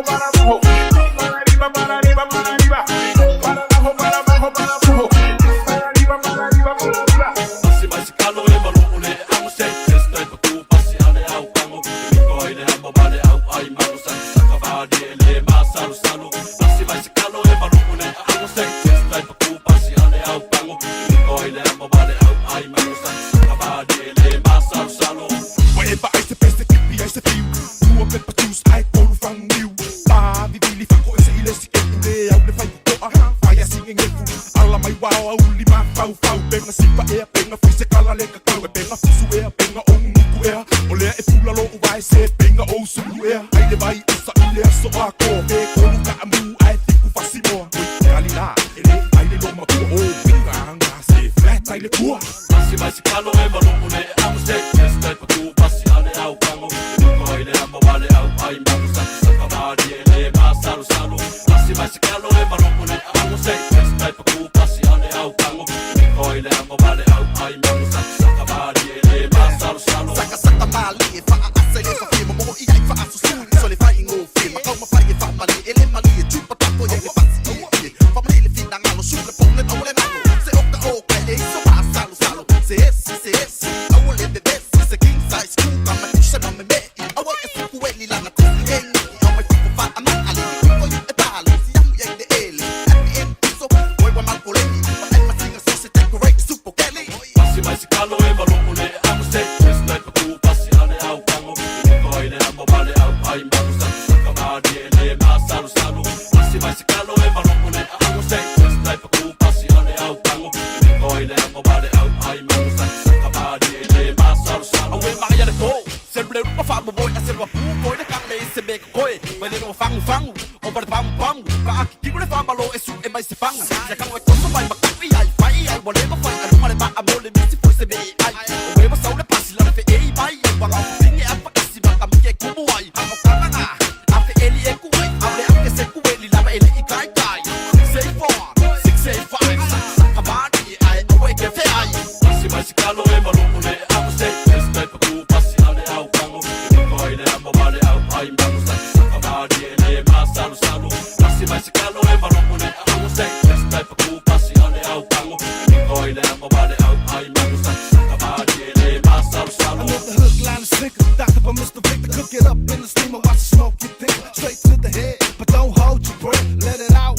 para abajo. Para arriba, para arriba, para arriba. Para abajo, para abajo, para abajo. Para arriba, para arriba, para arriba. Pasi mai se kalo e malo o le amo se testa e paku pasi ale au pango Miko ai le amo male au ai manu sa saka vali e le masalu salu Pasi mai se kalo e malo o le amo se testa e paku pasi ale au pango Miko ai le amo male au ai manu sa saka vali e le masalu salu Ua e vaai se pese kipi ai se fiu Ua pepa juice ai kolu fangiu Pa vivili fako e se ile si kepu le au le fai kutoa Fai a singe ngefu Ala mai wao au lima fau fau Penga sipa ea penga fai se kala le kakau E penga fusu ea penga ongu muku ea O lea e pula lo uvae se penga ou sulu ea Ai le vai usa i le aso a ko E kolu ka amu ai fiku fasimoa Ui kali la ele ai le loma kua O winga anga se flat ai le kua Pasi mai se kalo e malo o le amo se testa e paku pasi ale au pango Miko ai le amo male au ai manu sa saka vali e le masalu salu Pasi mai se kalo e malo o le amo se testa e paku pasi ale au pango Miko ai le amo male au ai manu sa saka vali e le masalu salu Saka saka mali e faa asa i le fafie Momoho i ai faa susu So le fai ngō fie Makau mawhai e whaamali E le mali e tupa tapo i e pasi i e fie Whamali le whina ngalo Sule pole au le nalo Se oka o kai e iso maa salo salo Se esi se esi Aua le bebesi Se king size kuka Ma tushe ma me mei Aua e suku e li langa tusi e ngi Au mai fuku faa ma ali Kiko yu e palo Si amu i le ele Happy end piso Oi wa malkoleni Wa ai masinga so se decorate Super Kelly Pasi mai se kalo e malo o le amo se testa e paku pasi ale au pango Miko ai le amo male au ai manu sa saka vali e le masalu salu Pasi mai se kalo e malo o le amo se testa e paku pasi ale au pango Miko ai le amo male au ai manu sa saka vali e le masalu salu Awe maya le ko Se le rupa fa mo boy a se wa pu koi le kang le se me koi Mai le no fangu fangu O pa pam pam Pa a ki le fa malo e su e mai se fangu Ya kang e koso mai ma kui ai fai ai wa le ma fai a luma le ma a mo le mi si foi se me ai O we ma sau le pasi la le fe e mai e wa ngau pinge a pa kasi ma ka mi e kumu ai A o kanga nga a fe eli e ku ai A le a ke se ku eli lava ele i kai kai 6 8 4 6 8 5 sa sa ka mani ai awe ke fe ai Pasi mai se kalo e malo o le amo se testa e paku pasi ale au pango Miko ai le amo male au ai manu sa saka vali e le masalu salu Pasi mai se kalo e malo o le amo se testa e paku pasi ale au pango Miko ai le amo male au ai manu sa saka vali e le masalu salu I love the hook, line, and sinker. Doctor by Mr. Victor, cook it up in the steamer, watch the smoke get thicker. Straight to the head, but don't hold your breath. Let it out.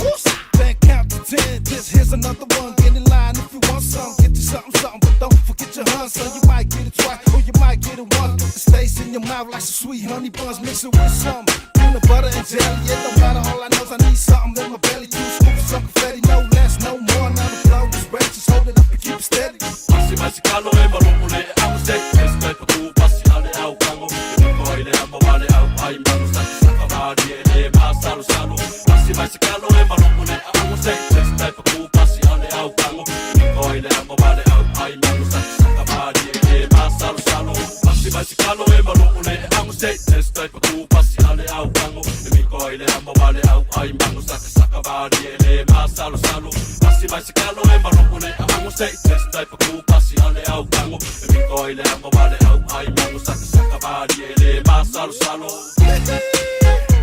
Then count to 10. This here's another one. Get in line if you want some. Get you something, something, but don't forget your hun, son. You might get it twice, or you might get it once. It stays in your mouth like some sweet honey buns. Mix it with some peanut butter and jelly. It don't matter. All I know is I need something in my belly. 2 scoops, some confetti, no less, no more. Now the flow is ready. Just hold it up and keep it steady. Pasi mai se kalo e malo o le amo se testa e paku pasi ale au pango Miko ai le amo male au ai manu sa saka vali e le masalu salu Pasi mai se kalo e malo o le amo se testa e paku pasi ale au pango Miko ai le amo male au ai manu sa saka vali e le masalu salu Pasi mai se kalo e malo o le amo se testa e paku pasi ale au pango Miko ai le amo male au ai manu sa saka vali e le masalu salu Pasi mai se kalo e malo o le amo se testa e paku pasi ale au pango Miko ai le amo male au ai manu sa saka vali e le masalu salu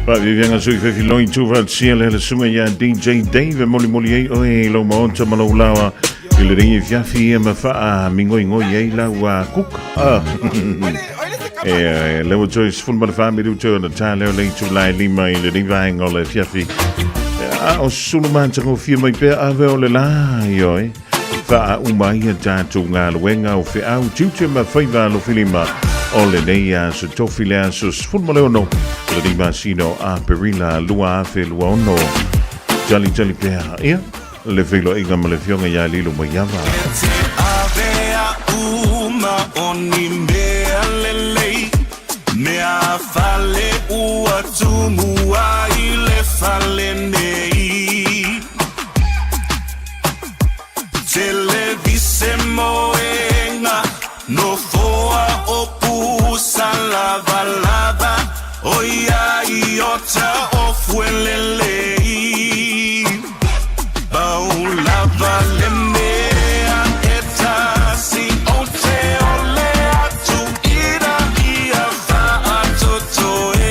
Faaviaviaga sui fefiloi tufaatasia le alasuga iā DJ Dave e molimoli ai oe i lau maota ma lou laoa i lenei afiafi ia ma faamigoigoi ai lau kuka. E lea ua toe 14 minute ona tā lea o le itulā e 5 i lenei vaega o le afiafi. A o sulu matagofie mai pea ave o le lā ioe faauma ai a tatou galuega o feau tiute ma faiva alofilima o lenei aso tofi le aso 16 lenei masina o Aperila 2026. Talitali pea ia le feiloaiga ma le Afioga ia Lilo Maiava. Avea uma o ni mea lelei Mea fale ua tumu ai le fale nei Televise moenga Nofoa o pusa lava lava O ia i ota o fuelelei Pau lava le mea e tasi o te ole atu ina ia faatoto e.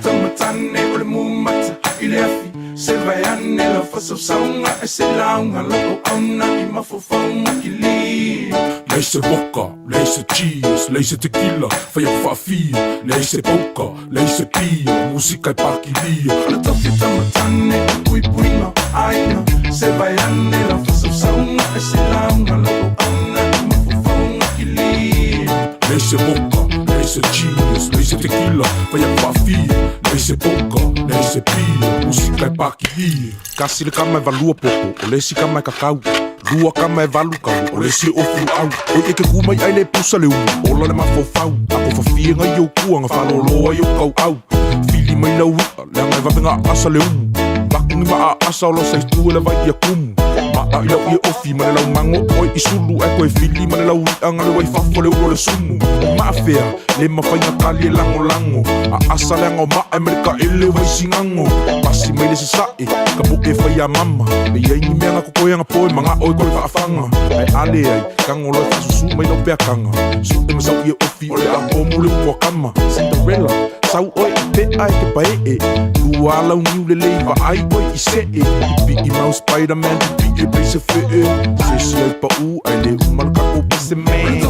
tamatane o le mumata i le afi Se vaiane la fasausauga e se lauga lau auauna i mafaufauga kili Leai se vodka, leai se cheers, leai se tequila, fai atu faafia, leai se poker, leai se pia, musika e pakilia. O le tofi tamatane o puipuiga aiga Se vaiane la fasausauga e se lauga lau auauna i mafaufauga kili Leai se vodka, leai se cheers, leai se tequila, fai atu faafia, leai se poker, leai se pia, musika e pakilia. Kasi le kama e valua popo, o le isi kama e kakau. Lua kama e valu kau, o le isi e ofu luau. Oi e ke ku mai ai le pusa le umu, ola le mafaufau. A ko fafie ngai ou kua, nga faalolo ai ou kauau. Fili mai lau i'a, leaga e vave nga asa le umu. Vaku ni maa asa o lo sa itu e le vai ia kumu. Maa i lau ie ofi ma le lau mago oe i sulu ae koe fili ma le lau i'a nga le wai fafo le ulo le sumu. O maafea, le mafai nga kali e lagolago. A asa leaga o maa e ma le kaele o Vaisigano. Pasi mai le sasae, ka po'e fai a mama. E iai ni mea nga kokoe nga poe maga'o e koe faafaga. Ae a leai, tago loa e faasusū mai lau peakaga. Su'e ma sau ie ofi o le a komu le upu a kama. Cinderella, sau oe i pe'a e ke pae'e. Lua lau niu lelei vaai oe i se'e. Pipi'i mau Spiderman, pipi'i e pei se fe'e. Se esi ai pa'ū ae le uma le kakou pese man.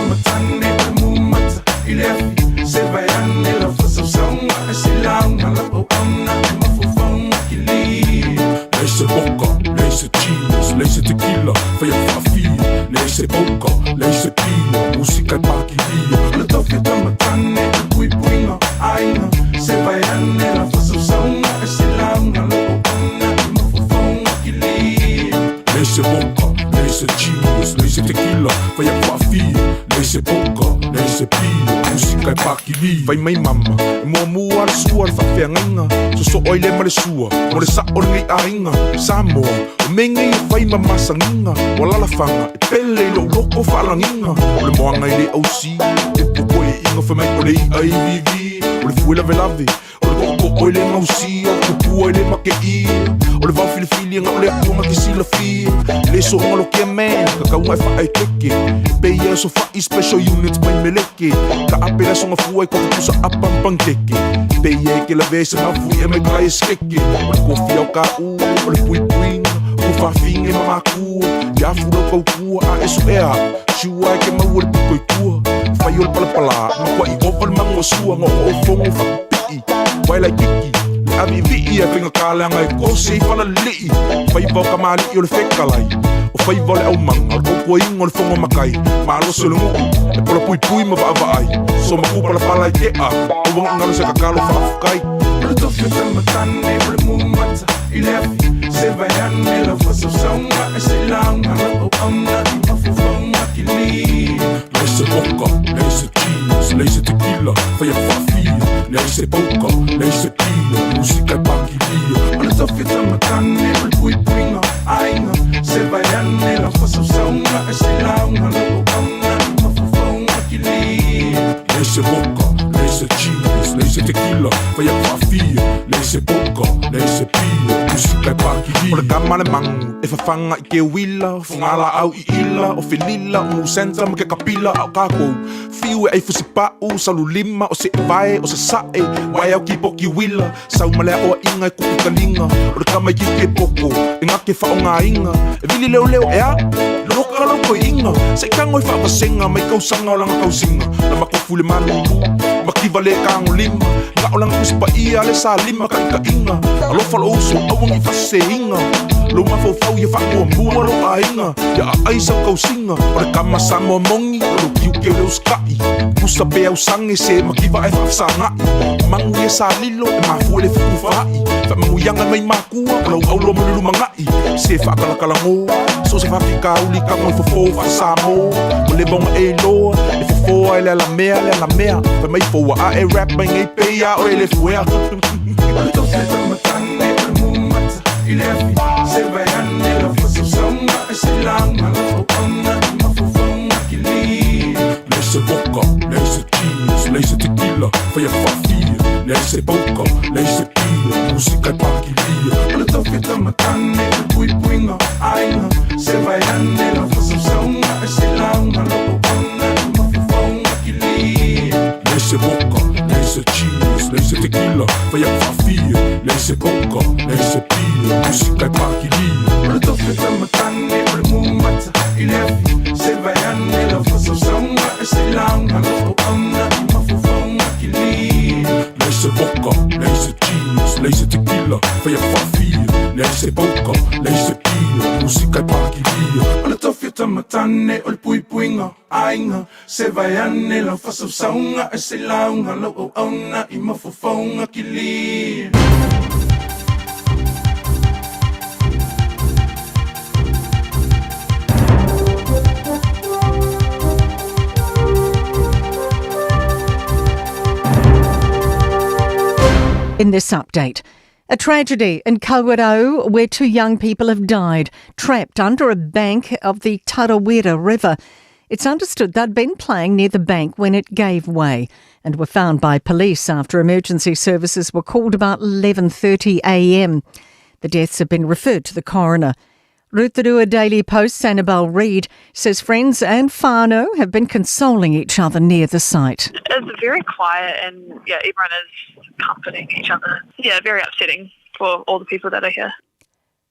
Matane o le mumata i le afi Se vaiane lau fasausauga e se lauga lau auauna i mafaufauga kili Leai se vodka, leai se cheers, leai se tequila, fai atu faafia, leai se poker, leai se pia, musika e pakilia. O le tofi tamatane o le puipuiga aiga Se vaiane lau fasausauga e se lauga lau auauna i mafaufauga kili Leai se vodka, leai se cheers, leai se tequila, fai atu faafia, leai se poker, leai se pia, musika e pakilia. Fai mai mama, e muamua le sua le faafeagaiga, sosoo ai le ma le sua, mo le sa'o lenei aiga. Samoa, o mea nei e fai ma masagiga, o alalafaga e pele i lou loko faalagiga. O le moaga e le ausi, upu koe'iga fai mai o le i'a e iviivi, o le fue lavelave, O le tootoo e le gausia, o le tupua e le makeia. O le vao filifili ga o le atua ga ke silafia. E le soonga lo kia man, kakauga e faaekeke. E pei e aso fa'i special units mai meleke. Ka ape le aso gafua i kofi pusa apa ma pankeke. Pei e ke lavea i se mafuie mai kai e skeke. O le kofi ao ka u, o le puipuiga, o faafiga e ma makua. Ia afu lau kaukua a e su'ea a'u, siua e ke maua le pito i tua. Fai o le palapala, makua'i ova le mago sua, gaogaʻo fogo faapipi'i. Wae laititi, le aviivi'i ae faigata leaga e kose i falalili'i. Faiva o kamali'i o le fekalai, o faiva o le aumaga, o le tautuaina o le fono matai, malosi o le nu'u, e polapuipui ma vaavaai. Somaku palapala i te'a, aua ne i galo se tatalo faafetai. O le tofi o tamatane o le mumata i le afi Se vaiane lau fasausauga e se lauga lau auauna i mafaufauga kili Leai se vodka, leai se cheers, leai se tequila, fai atu faafia, leai se poker, leai se pia, musika e pakilia. O le tofi o tamatane o le puipuiga aiga Se vaiane lau fasausauga e se lauga lau auauna i mafaufauga kili Leai se vodka, leai se cheers, leai se tequila, fai atu faafia, leai se poker, leai se pia, musika e pakilia. O le kama le magu e fafaga i ke uila, o fugalaau i ila, o felila, o musenta ma ke kapila, a o kakou fiu e ai fusipa'u, saululima, o se'evae, o sasa'e, wae au kipoki uila, sau ma le aʻoaʻiga e kuʻu taliga, o le kama ikiki e poko, e gake faʻogāiga, e vili leoleo ea, loka lau toeʻiga, seʻi tago e faavasega mai kausaga o laga tausiga, na makofu i le malulu, makiva le tagolima, ga'o laga tusi paia le salima taʻitaʻiga, alofa lou uso aua nei faseseina, lou mafaufau ia faamuamua lou aiga, ia aai sau tausiga, o le kama Samoa moni, o lou tiute o le usitaʻi, pusa pe ausage se makiva ae faafesagaʻi, magu ia salilo e mafua i le fetufaai, faamanuiaga mai makua o lau aulo ma le lumanaʻi, se faakalakalagō, so o se faafikauli tago i fofō faasamō, ua leva ona e iloa, e fofō a e le alamea le alamea, fai mai foua a e rap mai nei pei a oe le fuea. O le tofi tamatane o le mumata i le afi Se vaiane lau fasausauga e se lauga lau auauna i mafaufauga kili Leai se vodka, leai se cheers, leai se tequila, fai atu faafia, leai se poker, leai se pia, musika e pakilia. O le tofi tamatane o le puipuiga aiga Se vaiane lau fasausauga e se lauga lau auauna i mafaufauga kili Leai se vodka, leai se cheers, leai se tequila, tequila Fai aku faafia Leai se poka, leai se pia Musika e pakilia O le tofi o tamatane O le mumata i le afi Se vai ane lau faasausauga E se lauga lau auauna I mafaufauga kilia Leai se vodka, leai se genius Leai se tequila, fai aku faafia Leai se poka, leai se pia Musika e pakilia O le tofi o tamatane O le puipuiga aiga Se vai ane lau faasausauga E se lauga lau auauna I mafaufauga kilia In this update, a tragedy in Kawerau where two young people have died, trapped under a bank of the Tarawera River. It's understood they'd been playing near the bank when it gave way and were found by police after emergency services were called about 11:30 a.m. The deaths have been referred to the coroner. Rotorua Daily Post's Annabelle Reid says friends and whānau have been consoling each other near the site. It's very quiet and yeah, everyone is comforting each other. Yeah, very upsetting for all the people that are here.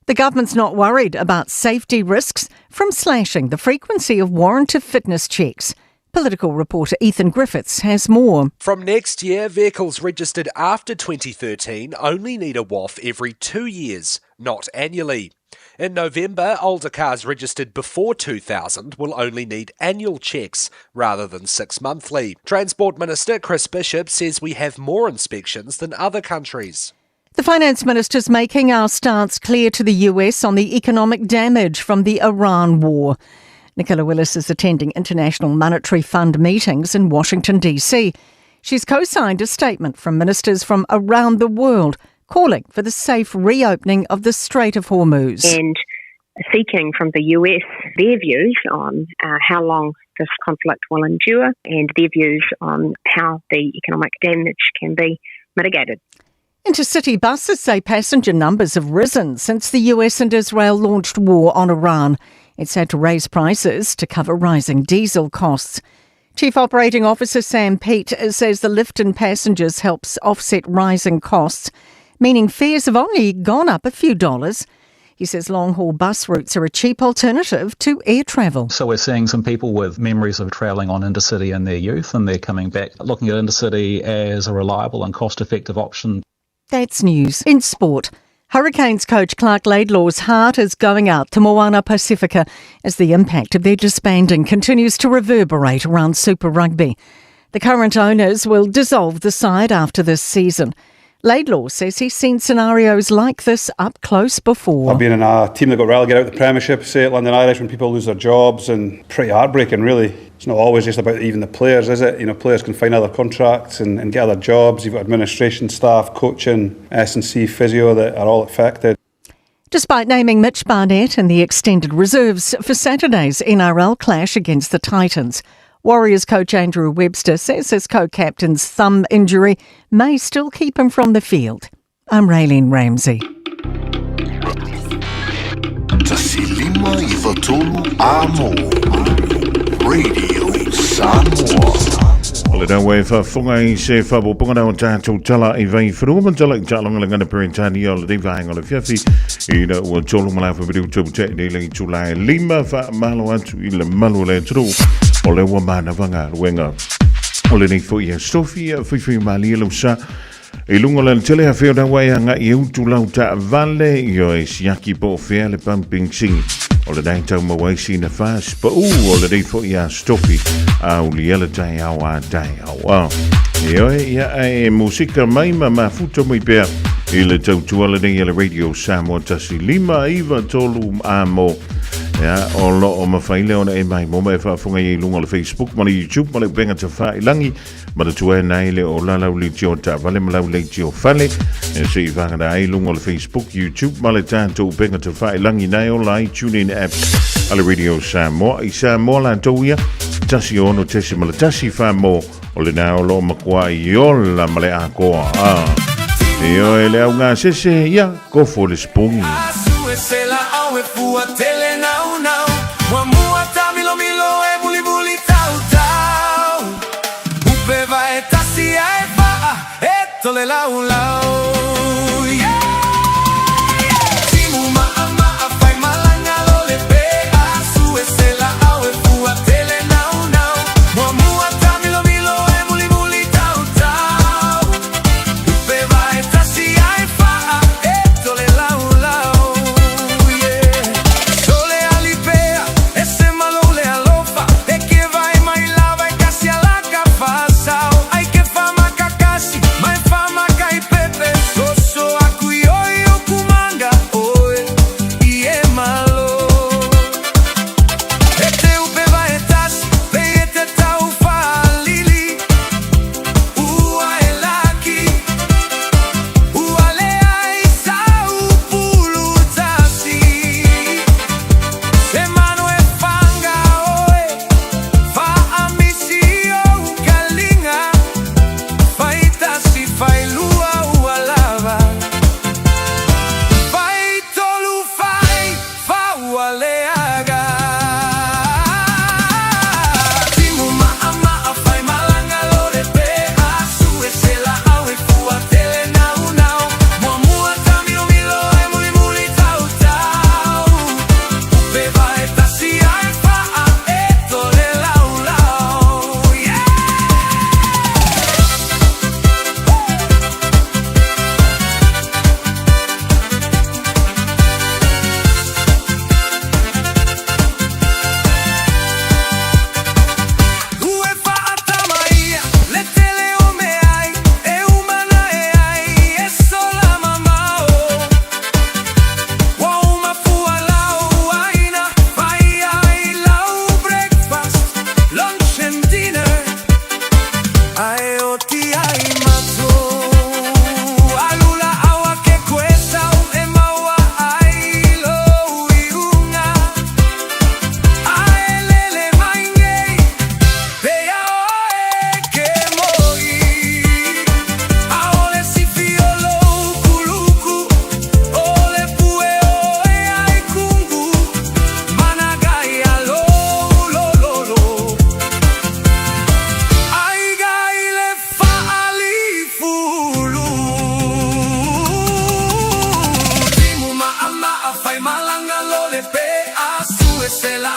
The government's not worried about safety risks from slashing the frequency of warrant of fitness checks. Political reporter Ethan Griffiths has more. From next year, vehicles registered after 2013 only need a WAF every two years, not annually. In November, older cars registered before 2000 will only need annual checks rather than six monthly. Transport Minister Chris Bishop says we have more inspections than other countries. The finance minister's making our stance clear to the US on the economic damage from the Iran war. Nicola Willis is attending International Monetary Fund meetings in Washington, D.C. She's co signed a statement from ministers from around the world calling for the safe reopening of the Strait of Hormuz. And seeking from the US their views on how long this conflict will endure and their views on how the economic damage can be mitigated. Intercity buses say passenger numbers have risen since the US and Israel launched war on Iran. It's had to raise prices to cover rising diesel costs. Chief Operating Officer Sam Peet says the lift in passengers helps offset rising costs, meaning fares have only gone up a few dollars. He says long haul bus routes are a cheap alternative to air travel. So we're seeing some people with memories of travelling on intercity in their youth and they're coming back looking at intercity as a reliable and cost effective option. That's news in sport. Hurricanes coach Clark Laidlaw's heart is going out to Moana Pacifica as the impact of their disbanding continues to reverberate around Super Rugby. The current owners will dissolve the side after this season. Laidlaw says he's seen scenarios like this up close before. I've been in a team that got relegated out of the Premiership, say at London Irish, when people lose their jobs, and pretty heartbreaking, really. It's not always just about even the players, is it? You know, players can find other contracts and, and get other jobs. You've got administration staff, coaching, S&C, physio that are all affected. Despite naming Mitch Barnett in the extended reserves for Saturday's NRL clash against the Titans, Warriors coach Andrew Webster says his co-captain's thumb injury may still keep him from the field. I'm Raylene Ramsey. Radio Samoa. O le nau e whafonga i se whapoponga na o tātou tala i vai whanua ma tala i tālonga le ngana Peretania o le nei vaenga o le fiafi i na ua tolu ma lafa mene utou te nei langi tula e lima wha malo atu i le malu o le atunu o le ua manawanga luenga o le nei foi a Sofia whiwhi malia lau sa i lunga o le tele a whio naua e anga i utu lau ta vale i o e siaki po o fea le pumping sing o le nei tau mawaisi na fas pa u o le nei foi a Stofi a uli ele tai au a tai au a e oe ia e musika mai ma mafuta mai pea i le tautua le nei le Radio Samoa tasi lima iva tolu a mo Ia, o lo o mawhai le ona e mai mo me whaafunga i lunga o le Facebook ma le YouTube ma le upenga te wha i langi ma le tua nei le o lalau le tio ta vale ma lau le tio fale e se i whangana ai lunga o le Facebook, YouTube ma le tātou upenga te wha i langi nei o lai TuneIn app a le Radio Samoa i Samoa la tau ia tasi ono tesi ma le tasi wha mo o le nā o lo makua i ola ma le akoa a e oe le au ngā sese ia kofo le spongi.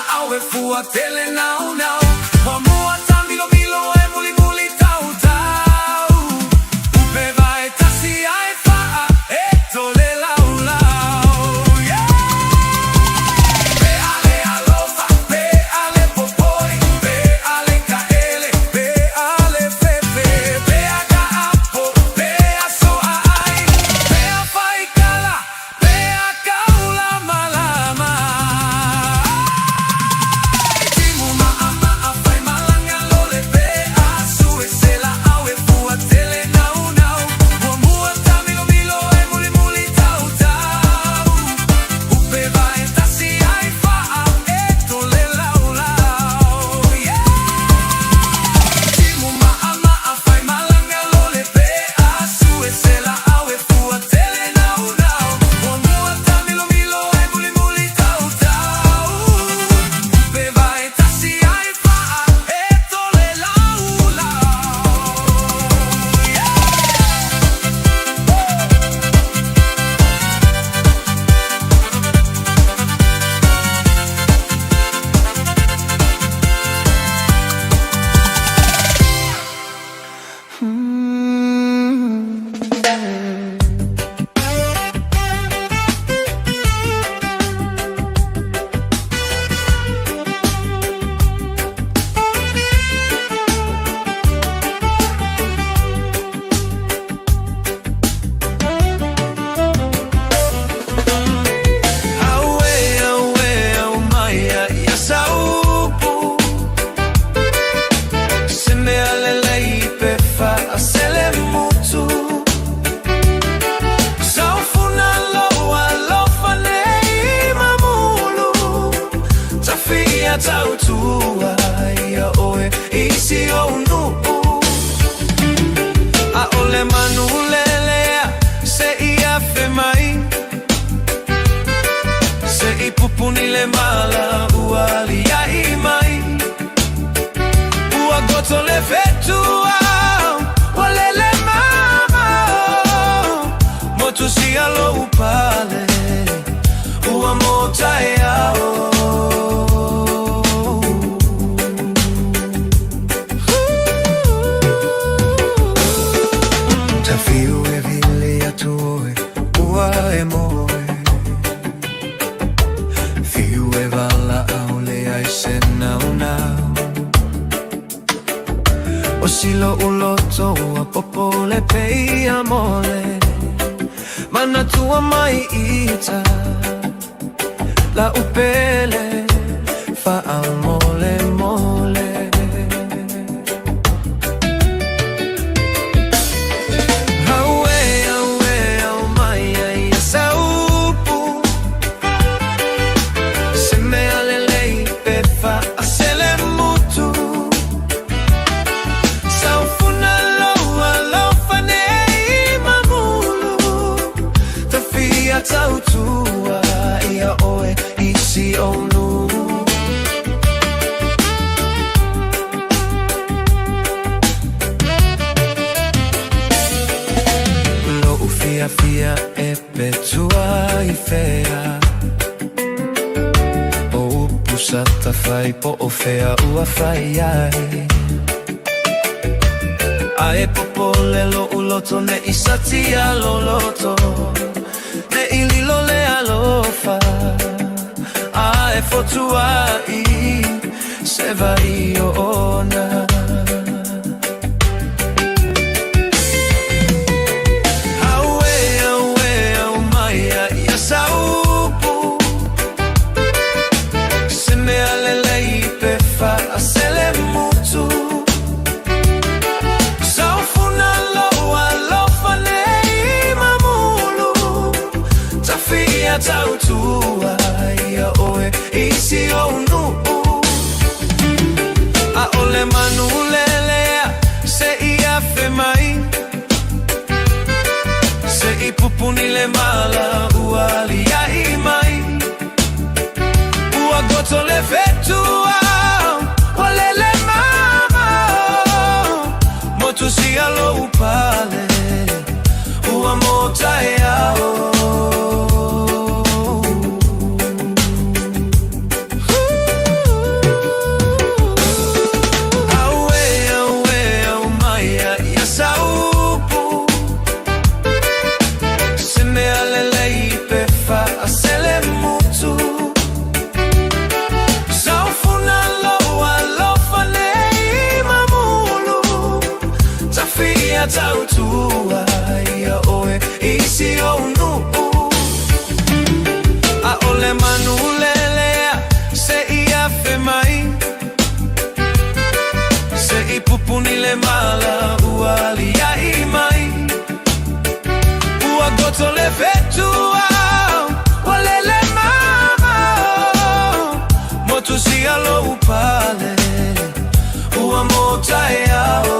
laau e fua tele naunau Muamua tamilomilo e mulimuli tautau Upe vae tasi ae faa e tole laulau Yeah! Pe ale alofa, pe ale popoi, pe ale kaele, pe ale fefe, pe a ka apo, pe a soa ai, pe a faikala, pe a kaula malama. Timu maa maa fai malanga lole pe a sue se la au e fua tele nau nau Muamua tamilomilo e mulimuli tautau Upe vae tasi ai faa e tole laulau Yeah! Timu maa maa fai malanga lole pe a sue se la au e fua tele nau nau Muamua tamilomilo e mulimuli tautau Upe vae tasi ai faa e tole laulau Yeah! Auē, auē, au mai a ia saupu Se mea lelei pe faasele mutu Saufuna loa alofa nei mamulu Tafia tautua ia oe i si ou nuu ʻAʻole manu lelea se i afe mai Se i pupuni le mala ua aliaʻi mai Ua goto le fetua ua lele mamao Motu sia lou pale ua motaeao Tafiu e vili atu oe ua e moe Fiu e valaau leai se naunau O si lo'u loto ua popole pei a mole Manatua mai ita la'u pele faamolemole Auē, auē, au mai ai ia saupu Se mea lelei pe faaselemutu Saufuna lou alofa nei mamulu Tafia tautua ia oe i si ou nuu Lo'u fiafia e petua i fea O upu sa tafai po o fea ua fai ai Ae popole lo'u loto ne'i satia loloto Ne'i lilo le alofa Ae fotua'i se vai ona Auē, auē, au mai a ia saupu Se mea lelei pe faaselemutu Saufuna lou alofa nei mamulu Tafia tautua ia oe i si ou nuu ʻAʻole manu lelea se i afe mai Se i pupuni le mala ua aliaʻi mai Ua goto le fetua ua lele mamao Motu sia lou pale ua motaeao. Pupuni le mala ua aliaʻi mai. Ua goto le fetua, ua lele mamao. Motusia lou pale, ua mo taeao.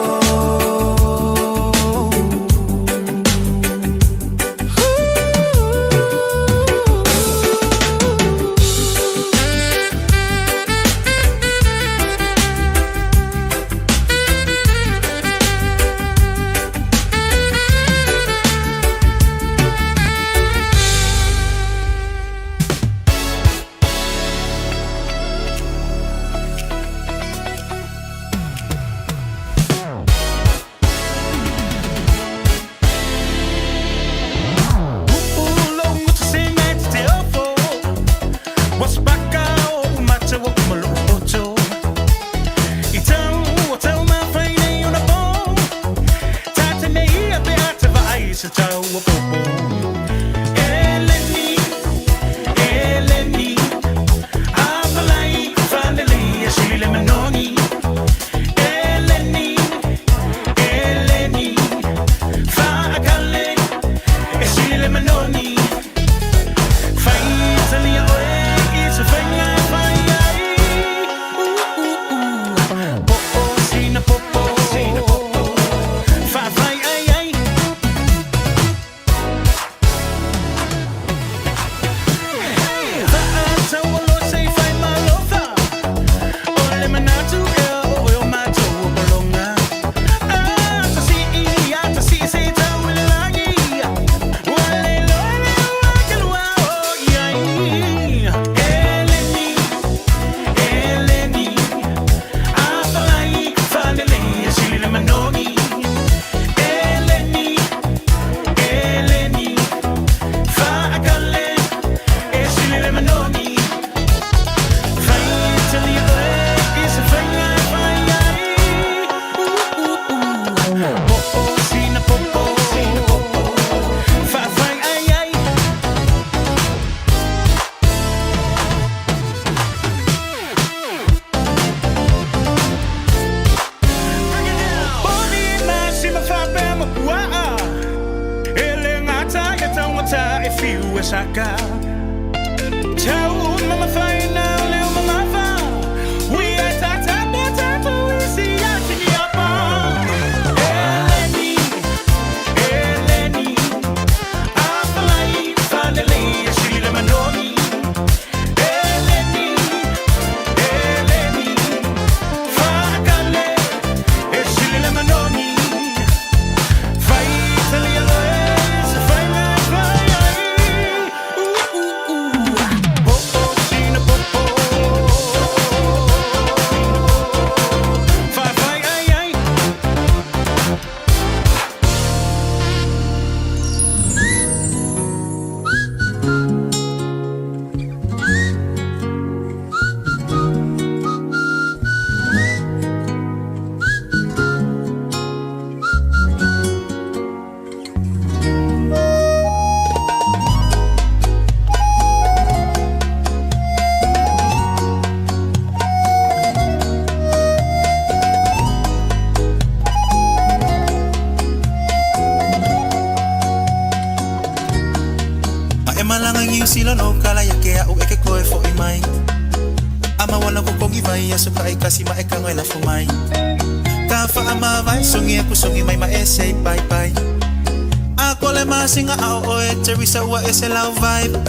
Teresa ua e se lau vibe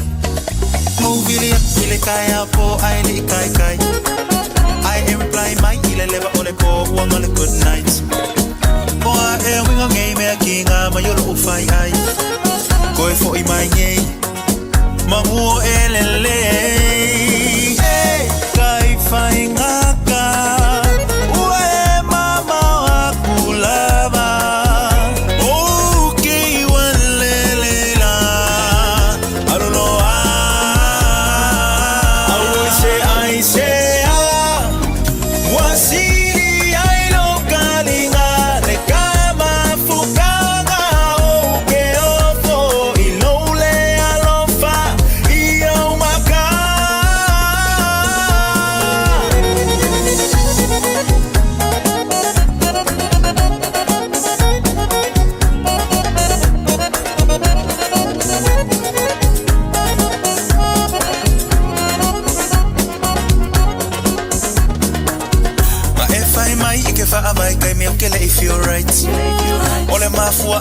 Movili ile kai au po ai li kai kai Ai e reply mai ile leva ole po ua ngale good night Oa e winga ngei mea ki ngā mai olo u whai ai Koe fo i mai ngei Manguo e lele Hey, kai whai ngaka Ua e mama aku lava Oh, ki walele la Aruloa Au se ai se a Wasiri ai lo kalinga Le kama fukanga o ke ofo I lole alofa I au ma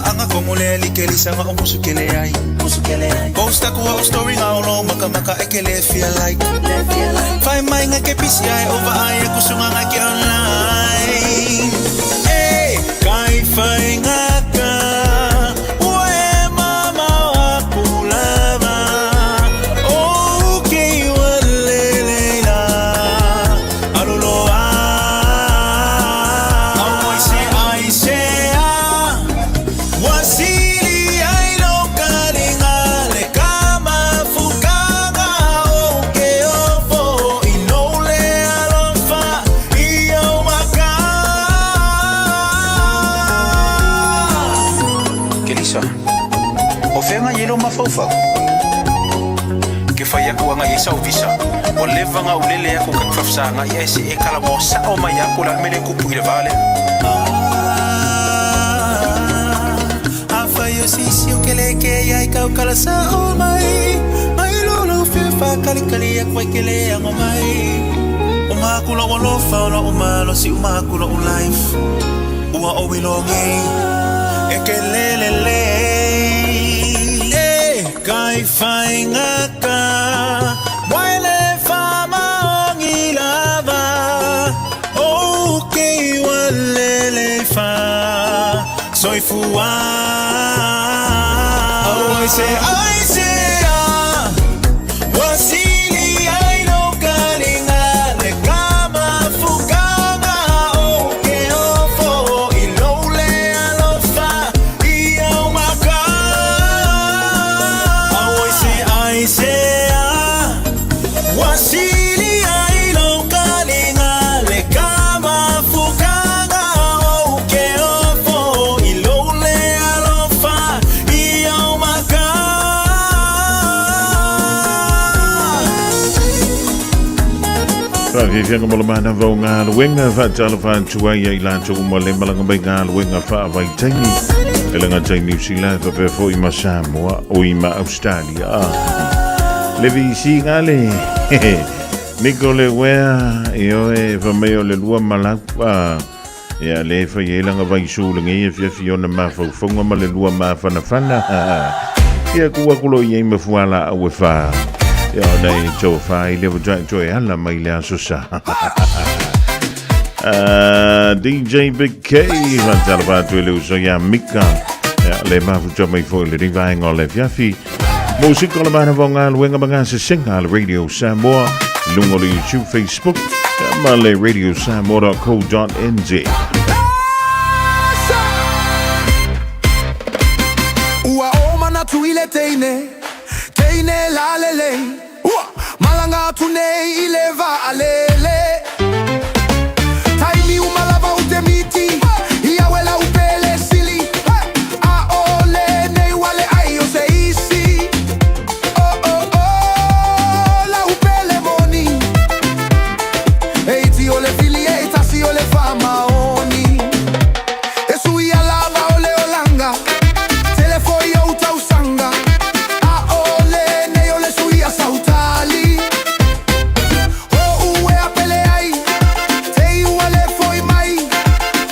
anga komo le li ke lisa nga o musu ke le ai. Post aku au story nga o maka maka e ke le feel like. Fai mai nga ke PCI over ai aku sunga nga ke online. Hey, kai fai nga ka. Ue mama aku lava. Okay, wa le le la. Aluloa. Au ai se ai se a. Wasili ai lo kalinga le kama fukanga o ke ofo i lo le alofa i au maka. Kelisa, o whenga i lo mafaufau. Ke whai aku anga i sau visa. O leva ngā ulele aku ka kwafsa ngā i ese e kala mo sa o mai aku la mele kupu i le vale. A whai o sisi o ke le ke ia i kau kala sa o mai. Mai lo lo whiwha kali kali aku ai ke le ango mai. O mākula o alofa o la o malo si o mākula o life. Ua o wilo ngei e ke lele le. E kai whai ngaka. Waile whama ongi lava. O ke walele wha. Soifua. Oh, I say, I say, ah. Wasili ai lo kalinga le kama fukanga o ke ofo i lo le alofa i au maka. Oh, I say, ah. Wasili ai lo kalinga le kama fukanga o ke ofo i lo le alofa i au maka. Faafiafiaga mo le manava o galuega faatalofa atu ai ia i latou uma le malaga mai galuega faavaitaimi e lagata i Niusila e faapea foʻi ma Samoa oi ma Australia le viisiga le Niko le uea e oe famai o le lua malau ia le fai ai laga vaisu legei afiafi ona mafaufauga ma le lua mafanafana ia ku aku lo iai ma fuala au e fa ia ona e tofa i le vatoa toe ala mai le aso sa. DJ Big K faatalofa atu i le uso ia Mika ia le mafuta mai foʻi le rivaega o le afiafi musika o le manava o galuega ma gasesega a le Radio Samoa i luga o le YouTube, Facebook ma le radiosamoa.co.nz. Ua o manatu i le teine, teine lalelei. Ua malanga atu nei i le vaalele. Taimi uma lava u te miti, ia uela u pele sili. A o le nei wale ai o se isi. Oh oh oh, la u pele moni. Eiti o le fili e tasi o le famaoni. E sui lava o le olanga. Telefoi o tausanga. A o le nei o le sui a sautali. O ue a pele ai. Te iua le foi mai.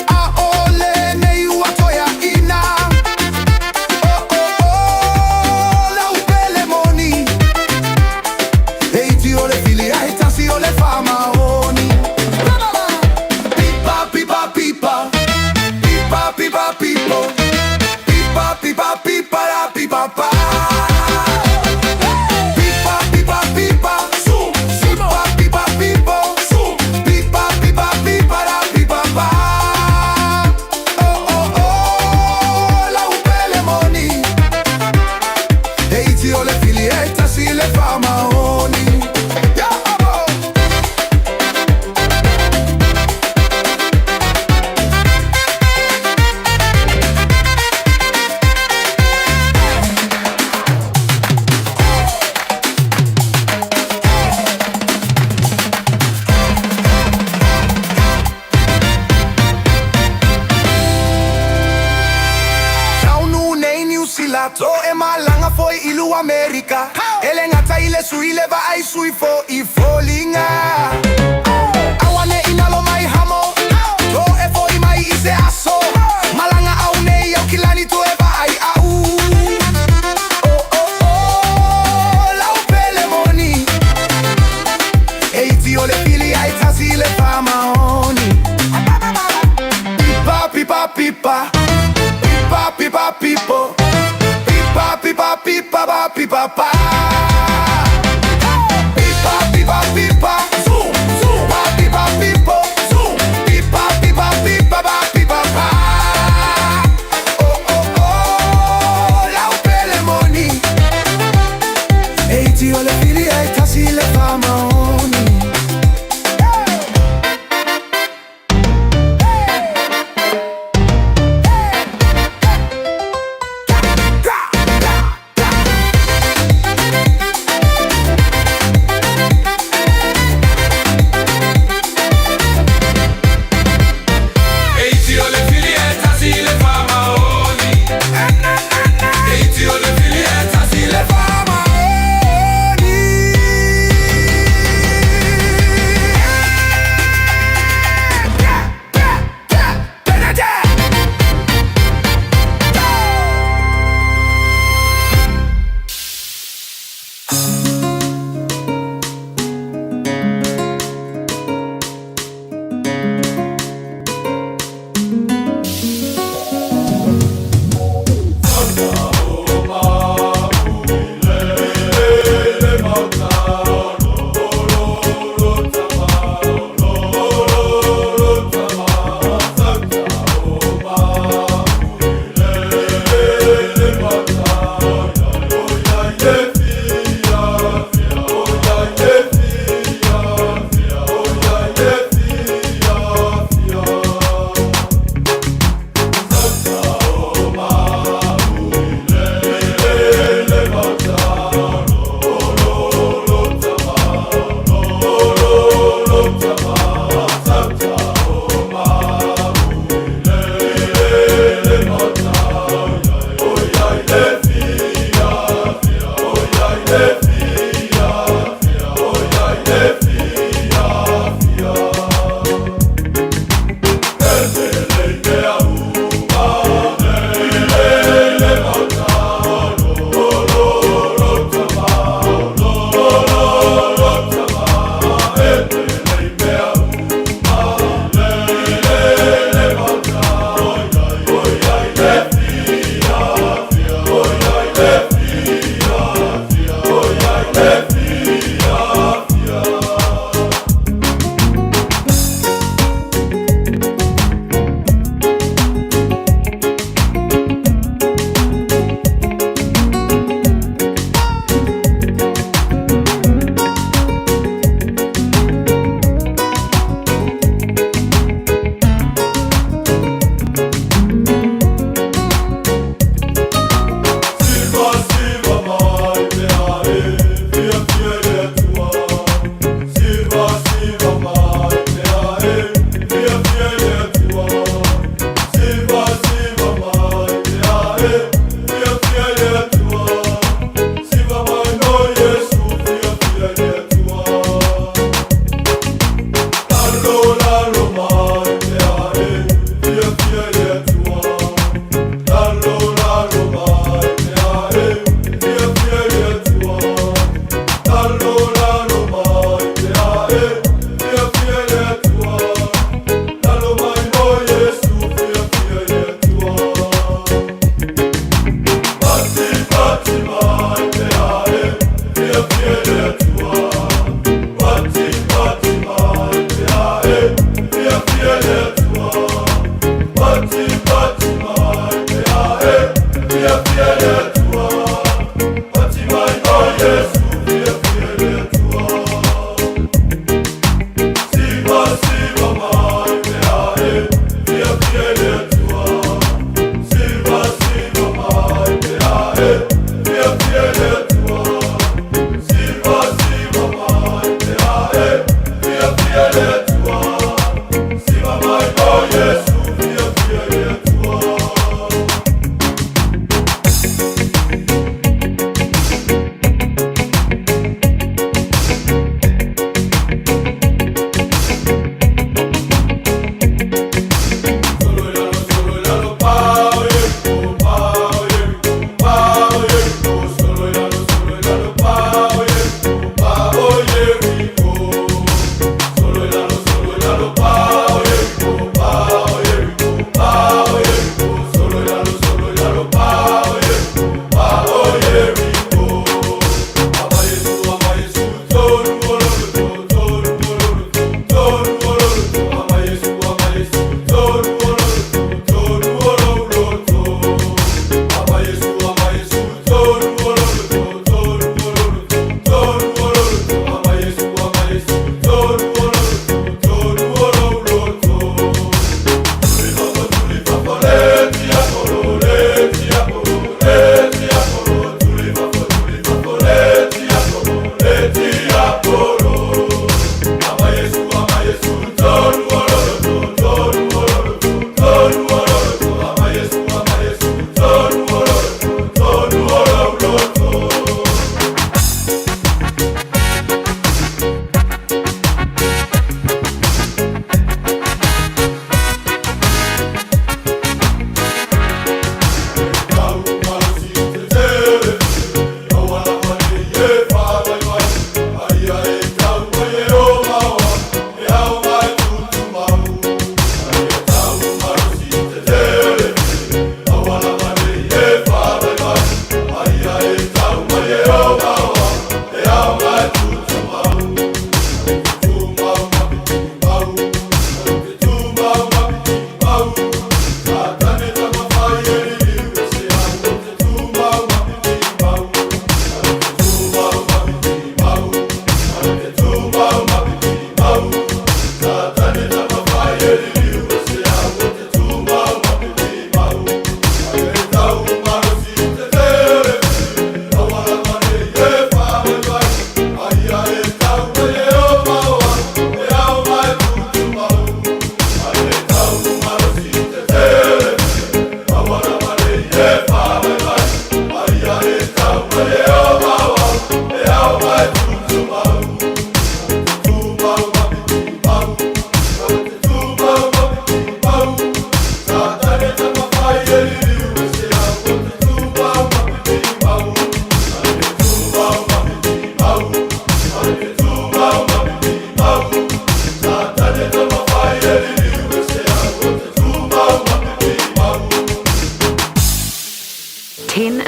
A o le nei ua toea ina. Oh oh oh, la u pele moni. Eiti o le fili ai tasi o le famaoni. Pipa pipa pipa. Pipa pipa pipo. Pipa pipa pipa la pipa pa. Pipa pipa pipa. Pipa pipa pipo. Pipa pipa pipa la pipa pa. Oh oh oh, la upele moni. Eiti o le fili e tasi le famaoni. Ya abo. Taunu nei New Zealand To e malanga foi ilu Amerika. Ele ngata ile sui le va ai sui fo i folinga. Awane inalo mai hamo. To e foi mai i se aso. Malanga au nei au kilani to e va pipa pa. Pipa pipa pipa, zoom zoom. Pa pipa pipo, zoom. Pipa pipa pipa pa pipa pa. Oh oh oh, lau pele moni. E iti o le fili e tasi le famaoni.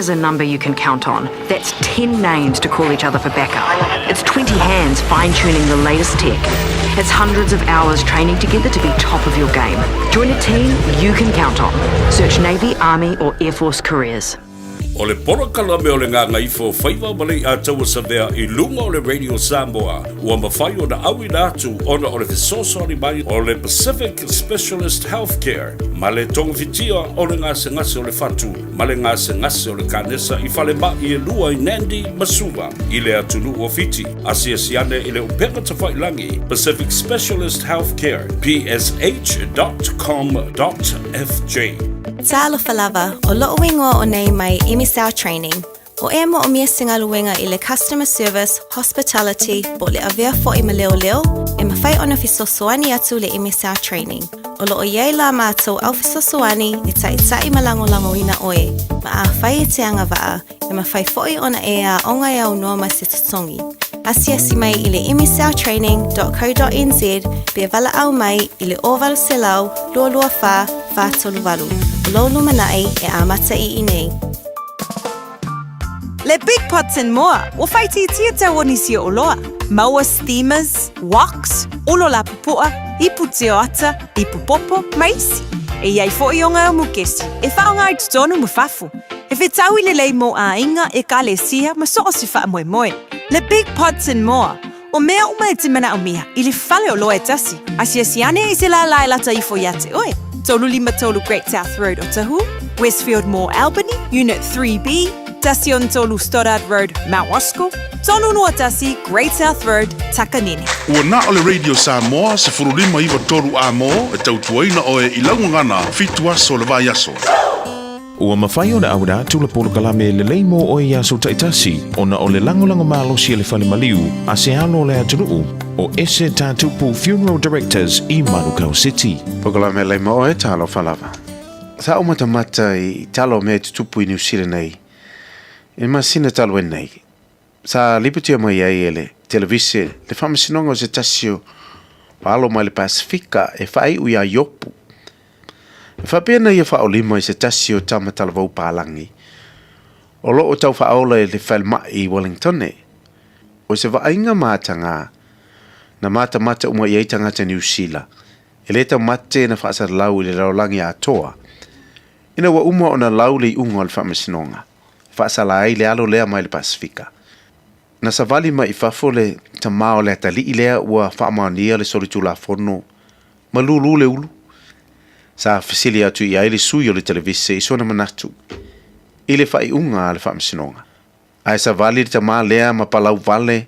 is a number you can count on. That's 10 names to call each other for backup. It's 20 hands fine tuning the latest tech. It's hundreds of hours training together to be top of your game. Join a team you can count on. Search Navy, Army, or Air Force careers. O le polokalame o le Gagaifo o Faiva ma Lei'ataua Savea i luga o le Radio Samoa ua mafai ona auina atu ona o le fesoasoani mai o le Pacific Specialist Healthcare ma le togafitia o le gasegase o le fatu ma le gasegase o le kanesa i falema'i e lua i Nandi ma Suva i le atunuu o Fiti. Asiasi ane i le upega tafailagi Pacific Specialist Healthcare, psh.com.fj. Talofa lava, o lo'u igoa o nei mai MSL Training. O e mo'omia se galuega i le customer service, hospitality, po o le avea fo'i ma leoleo, e mafai ona fesoasoani atu le MSL Training. O lo o i ai la mātou au fesoasoani e ta'ita'i ma lagolagoina oe, ma afai e te agava'a, E mafai foi ona e aoga e aunoa ma se totogi. Asiasi mai i le msltraining.co.nz pe valaau mai i le 0800 224 438. O lou lumanai e amata i inei. Le Big Pots and More, ua faaitiitia tau o nisi o oloa. Maua steamers, woks, olo lapupu'a, ipu tio ata, ipu popo, ma isi. E i ai fo'i o ngā mukesi, e whaonga i totonu ma fafo. E whetaui lelei mō āinga, ekalesia, ma so o se whaamoemoe. Le Big Pots and More, o mea uma e te manaomia i le fale oloa e tasi, asiasi ane i se lālā e lata ifo iā te oe. 33 Great South Road Otahuhu, Westfield Mall Albany, Unit 3B, 13 Stoddard Road, Mount Roskill, 321 Great South Road, Takanini. Ua na o le Radio Samoa 15 93 A-mo e tautuaina oe i lau gagana fitu aso o le vaiaso. Ua mafai ona auina atu le polokalame lelei mo oe i aso taitasi ona o le lagolago malosi a le fale maliu a se alo o le atunuu o Ese Tatupu Funeral Directors i Manukau City. Polokalame lelei mo oe, talofa lava. Sa ou matamata i tala o mea e tutupu i Niu Sila nei i le masina talu ai nei. Sa lipotia mai ai e le televise le faamasinoga o se tasi o alo mai le Pasifika e faaiu iā Iopu. E faapea na ia faaolima i se tasi o tama talavou palagi o lo o tau faaola i le falemai i Wellingtone. O se vaaiga matagā na matamata uma i ai tagata Niu Sila e lē taumate na faasalalau i le lalolagi atoa ina ua uma ona lau le iuga o le faamasinoga e faasala ai le alo lea mai le Pasifika. Na savali mai i fafo le tamā o le atalii lea ua faamaonia le solitulafono ma lūlū le ulu. Sa fesili atu i ai le sui o le televise i sona manatu i le faaiuga a le faamasinoga. Ae savali le tamā lea ma palau vale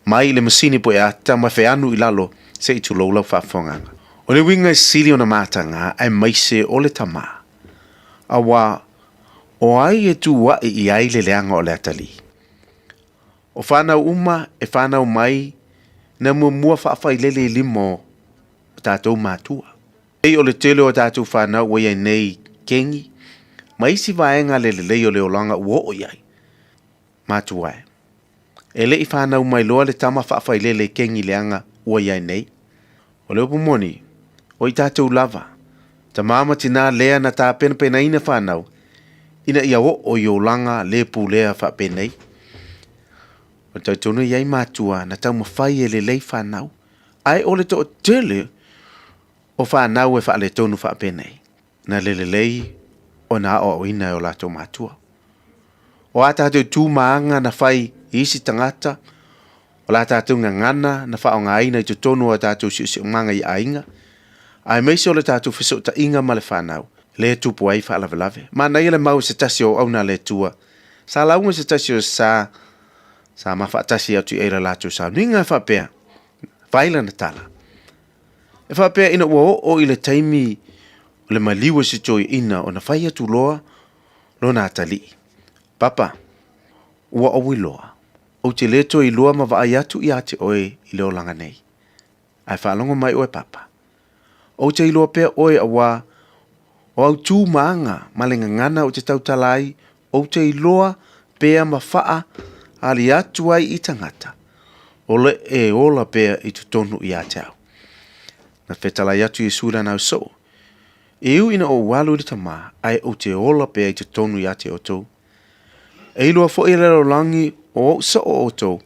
mai i le masini pueata ma feanu i lalo se i tulou lau faafofogaaga. O le uiga e sili ona matagā aemaise o le tamā, auā o ai e tuuaʻi i ai le leaga o le atalii. O fanau uma e fanau mai na muamua faafailele i lima o tatou matua. Pei o le tele o tatou fanau ua i ai nei kengi ma isi vaega le lelei o le olaga ua oo i ai. Matua e. E le i fanau mai loa le tama faafailele i kengi leaga ua i ai nei. O le upu moni, o i tatou lava, tamā ma tinā lea na tapenapenaina fanau ina ia oo i olaga le pulea faapenei. O le talitonu e i ai matua na taumafai e lelei fanau, ae o le toatele o fanau e faaletonu faapenei, na le lelei ona aoaoina e o latou matua. O a tatou tu ma aga na fai i isi tagata, o la tatou gagana na faaaogaina i totonu o a tatou siosiomaga i aiga, aemaise o le tatou fesootaiga ma le fanau, lea e tupu ai faalavelave. Manaia le mau i se tasi o auauna a le Atua, sa lauga i se tasi o sa, sa ma faatasi atu i ai le latou sauniga e faapea, Fai lana tala. E faapea ina ua oo i le taimi o le maliu o se toeaina ona fai atu loa lona atalii, Papa, ua ou iloa, ou te lē toe iloa ma vaai atu iā te oe i le olaga nei. Ae faalogo mai oe Papa. Ou te iloa pea oe auā o au tū ma aga ma le gagana ou te tautala ai, ou te iloa pea ma faa ali atu ai i tagata, o le e ola pea i totonu iā te au. Na fetalai atu Iesu i lana ausoo, E ui ina ou alu i le Tamā, ae ou te ola pea i totonu iā te outou. E iloa foi e le lalolagi o ou so'o outou,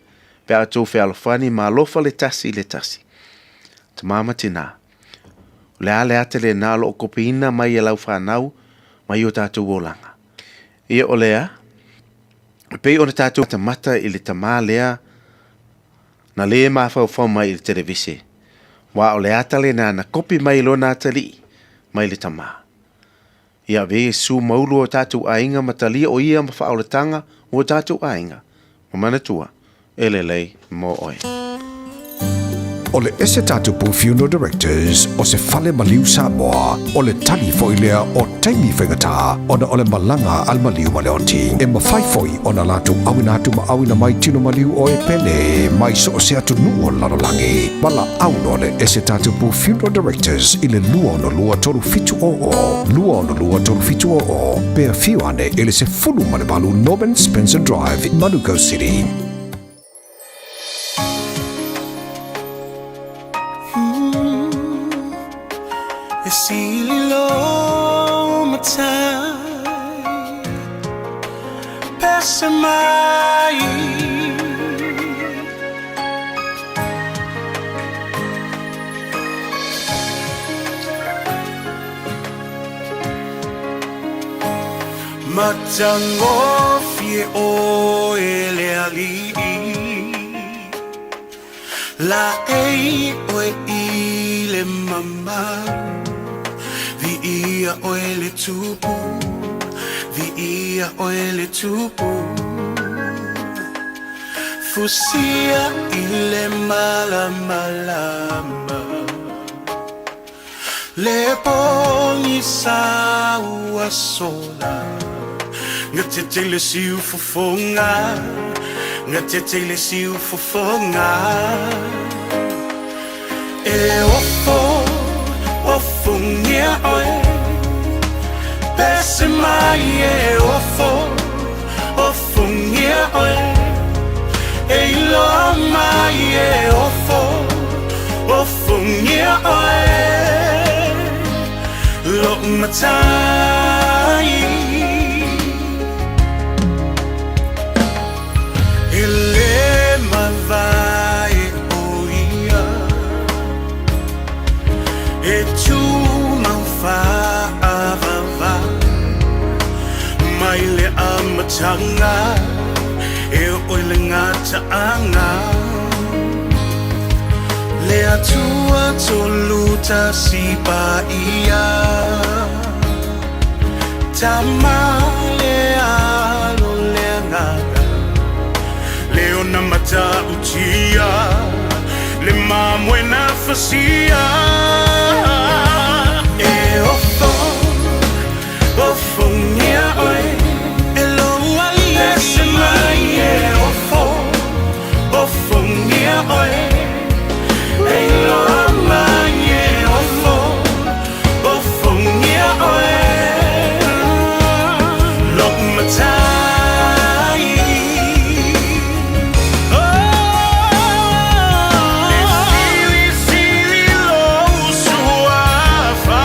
pe a outou fealofani ma alofa le tasi i le tasi. Tamā ma tinā, o le a le ata lenā o lo o kopiina mai e lau fanau ma i o tatou olaga? Ia o lea, e pei ona tatou matamata i le tamā lea na lē mafaufau mai i le televise, aua o le ata lenā na kopi mai lona atalii mai le tamā. Ia avea Iesu ma ulu o tatou aiga ma talia o ia ma faaolataga o tatou aiga, ma manatua, e lelei mo oe. O le ese tatupu Funeral Directors o se fale maliu Samoa, o le tali foi lea o taimi faigata ona o le malaga a le maliu ma le oti. E mafai foi ona latou auina atu ma auina mai tino maliu o e pele mai so o se atunuu o le lalolagi. Valaau loa le ese tatupu Funeral Directors i le 262 3700, 262 3700, pe afio ane i le 18 Norman Spencer Drive, Manukau City. E sili lo matai Pese mai Matagofie oe le alii Laei oe i le mamalu Viia oe le Tupu Viia oe le Tupu Fusia i le malamalama Le pogisa ua sola Gatete i le siufofoga Gatete i le siufofoga E ofo, ofongia oe Pese mai e ofo, ofongia oe E iloa mai e ofo, ofongia oe Lo'u matai E le mavae o ia E tumau faavavau Mai le amataga E oo i le gataaga Le Atua Tolutasi Paia Tama le Alo le Agaga Le ona matautia Le mamoe na fasia E ofo, ofongia oe E lou alii Pese mai e ofo, ofongia oe E iloa mai e ofo, ofongia oe Lo'u matai E silisili lou suafa.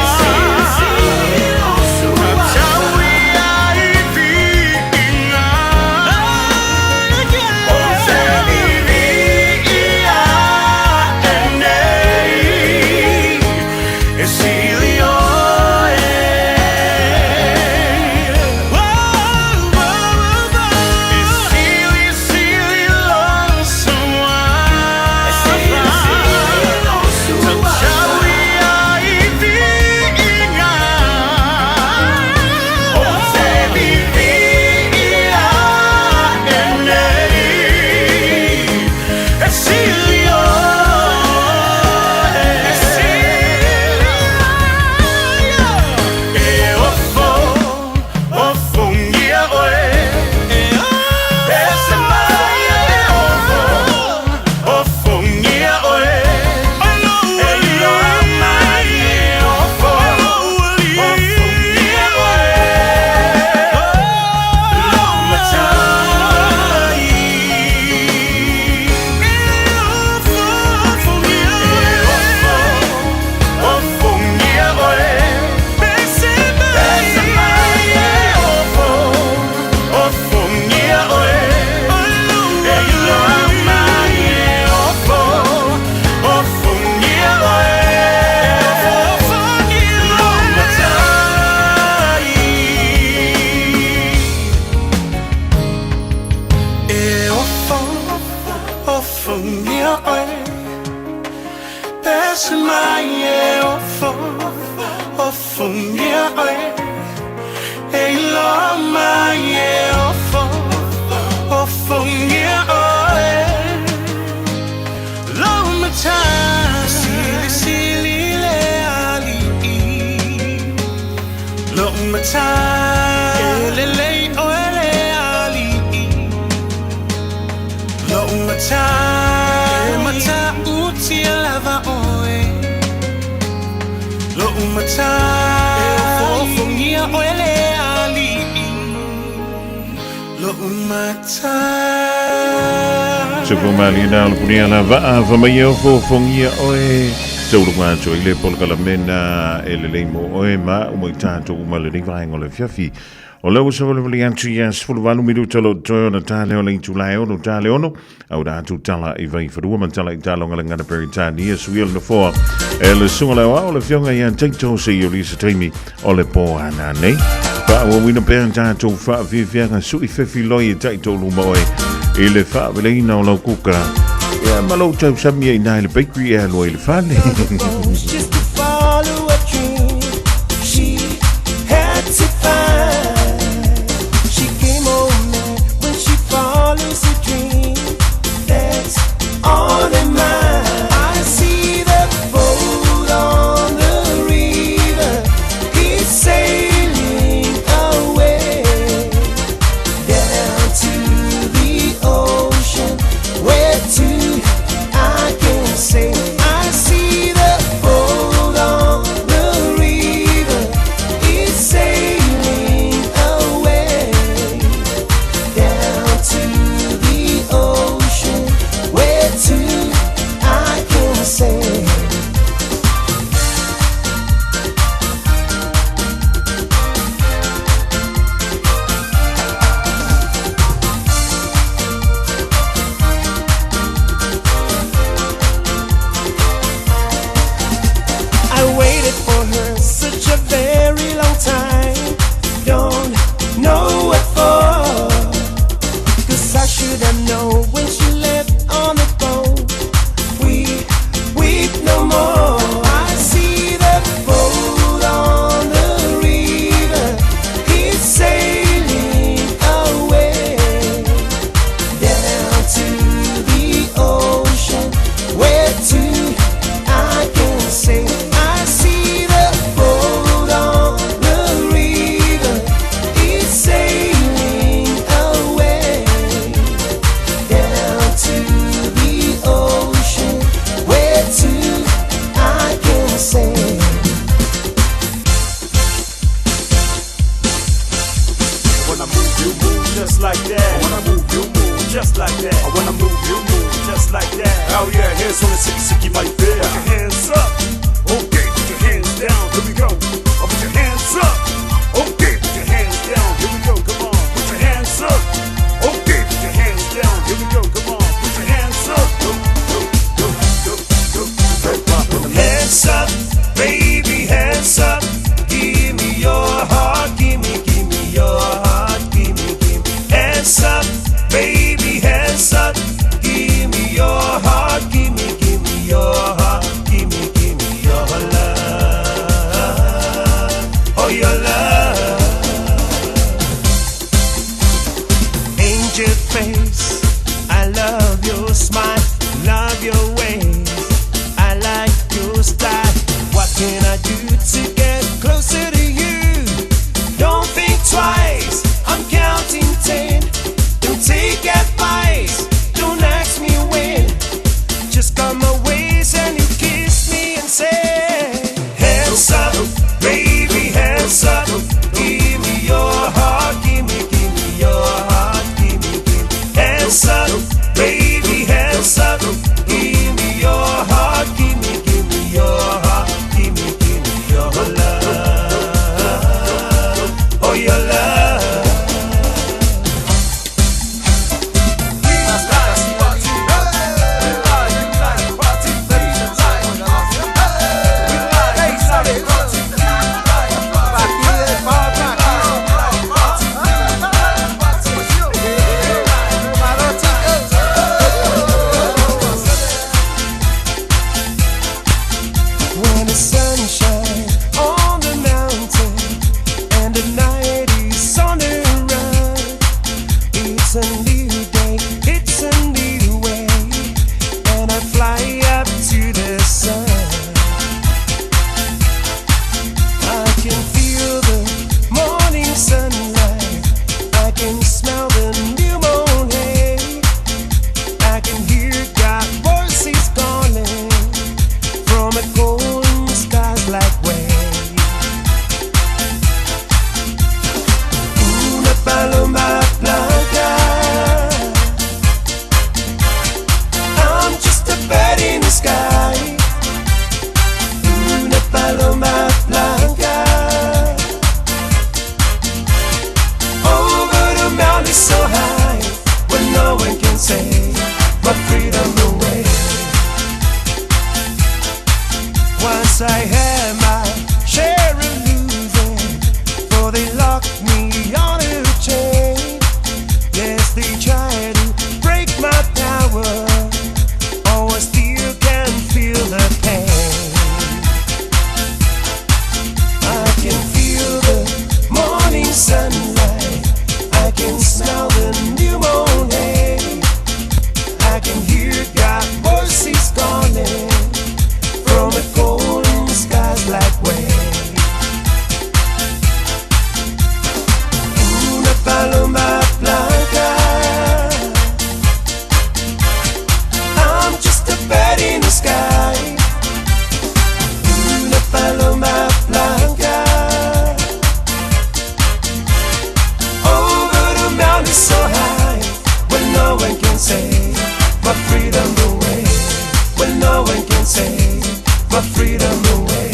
Ofofogia oe Pese mai e ofo Ofogia oe E iloa mai e ofo Ofogia oe Lou matai Silisili le ali'i Lou matai E lelei oe le ali'i Lou matai E matautia lava oe Lou matai E ofoofogia oe le ali'i Lou matai Se fo mali na o le punia la vaa fa mai e ofoofogia oe. Tauluga atu ai le polokalameina e lelei mo oe ma au ma i tatou uma lenei vaega o le afiafi. O lea ua savalivali atu ia 18 minuta o lo o toe ona ta lea o le itula e ono ta le ono, au da atu tala i Vaifanua ma tala i Talongalagana Peritania suia le nofoa e le susuga le aoao le afioga ia Taito se i oli se taimi o le po ana nei. Faaauauina pea tatou faafiafiaga sui fefiloi e taito luma oe i le faaveleina o lau kuka. Ia ma lou tausami ai nai le bakery e alua i le fale. Just to follow a dream she had to find. She came home mad when she follows a dream. That's on her mind. I see the boat on the river. It's sailing away down to the ocean. Where to I can say I see the boat on the river. It's sailing away down to the ocean. Where to I can say. I waited for her such a very long time. Don't know what for. Cause I should have known when she left on the phone. We weep no more. I see the boat on the river. It's sailing away down to the ocean. Where to I can say I see the boat on the river. It's sailing away down to the ocean. Where to I can say. I wanna move, you move just like that. I wanna move, you move just like that. I wanna move, you move just like that. Hell yeah, hands on the sicky sicky my fair. Put your hands up, okay, put your hands down. Here we go. Oh, put your hands up, okay, put your hands down. Here we go, come on. Put your hands up, okay, put your hands down. Here we go, come on. Put your hands up, go, go, go, go, go, go. Hands up, baby, hands up. Give me your heart, give me, give me your heart, give me, give me. Hands up, baby, hands up. Give me your heart, give me, give me your heart, give me, give me your love. take my freedom away. Once I had my share of losing, for they locked me on a chain. Yes, they tried to break my power. Oh, I still can feel the pain. I can feel the morning sunlight. I can smell the new moon hay. I can hear God's voices calling from the golden skies like way. Una paloma blanca. I'm just a bird in the sky. Una paloma blanca. Over the mountain so high, where no one can say my freedom away. Where no one can say my freedom away.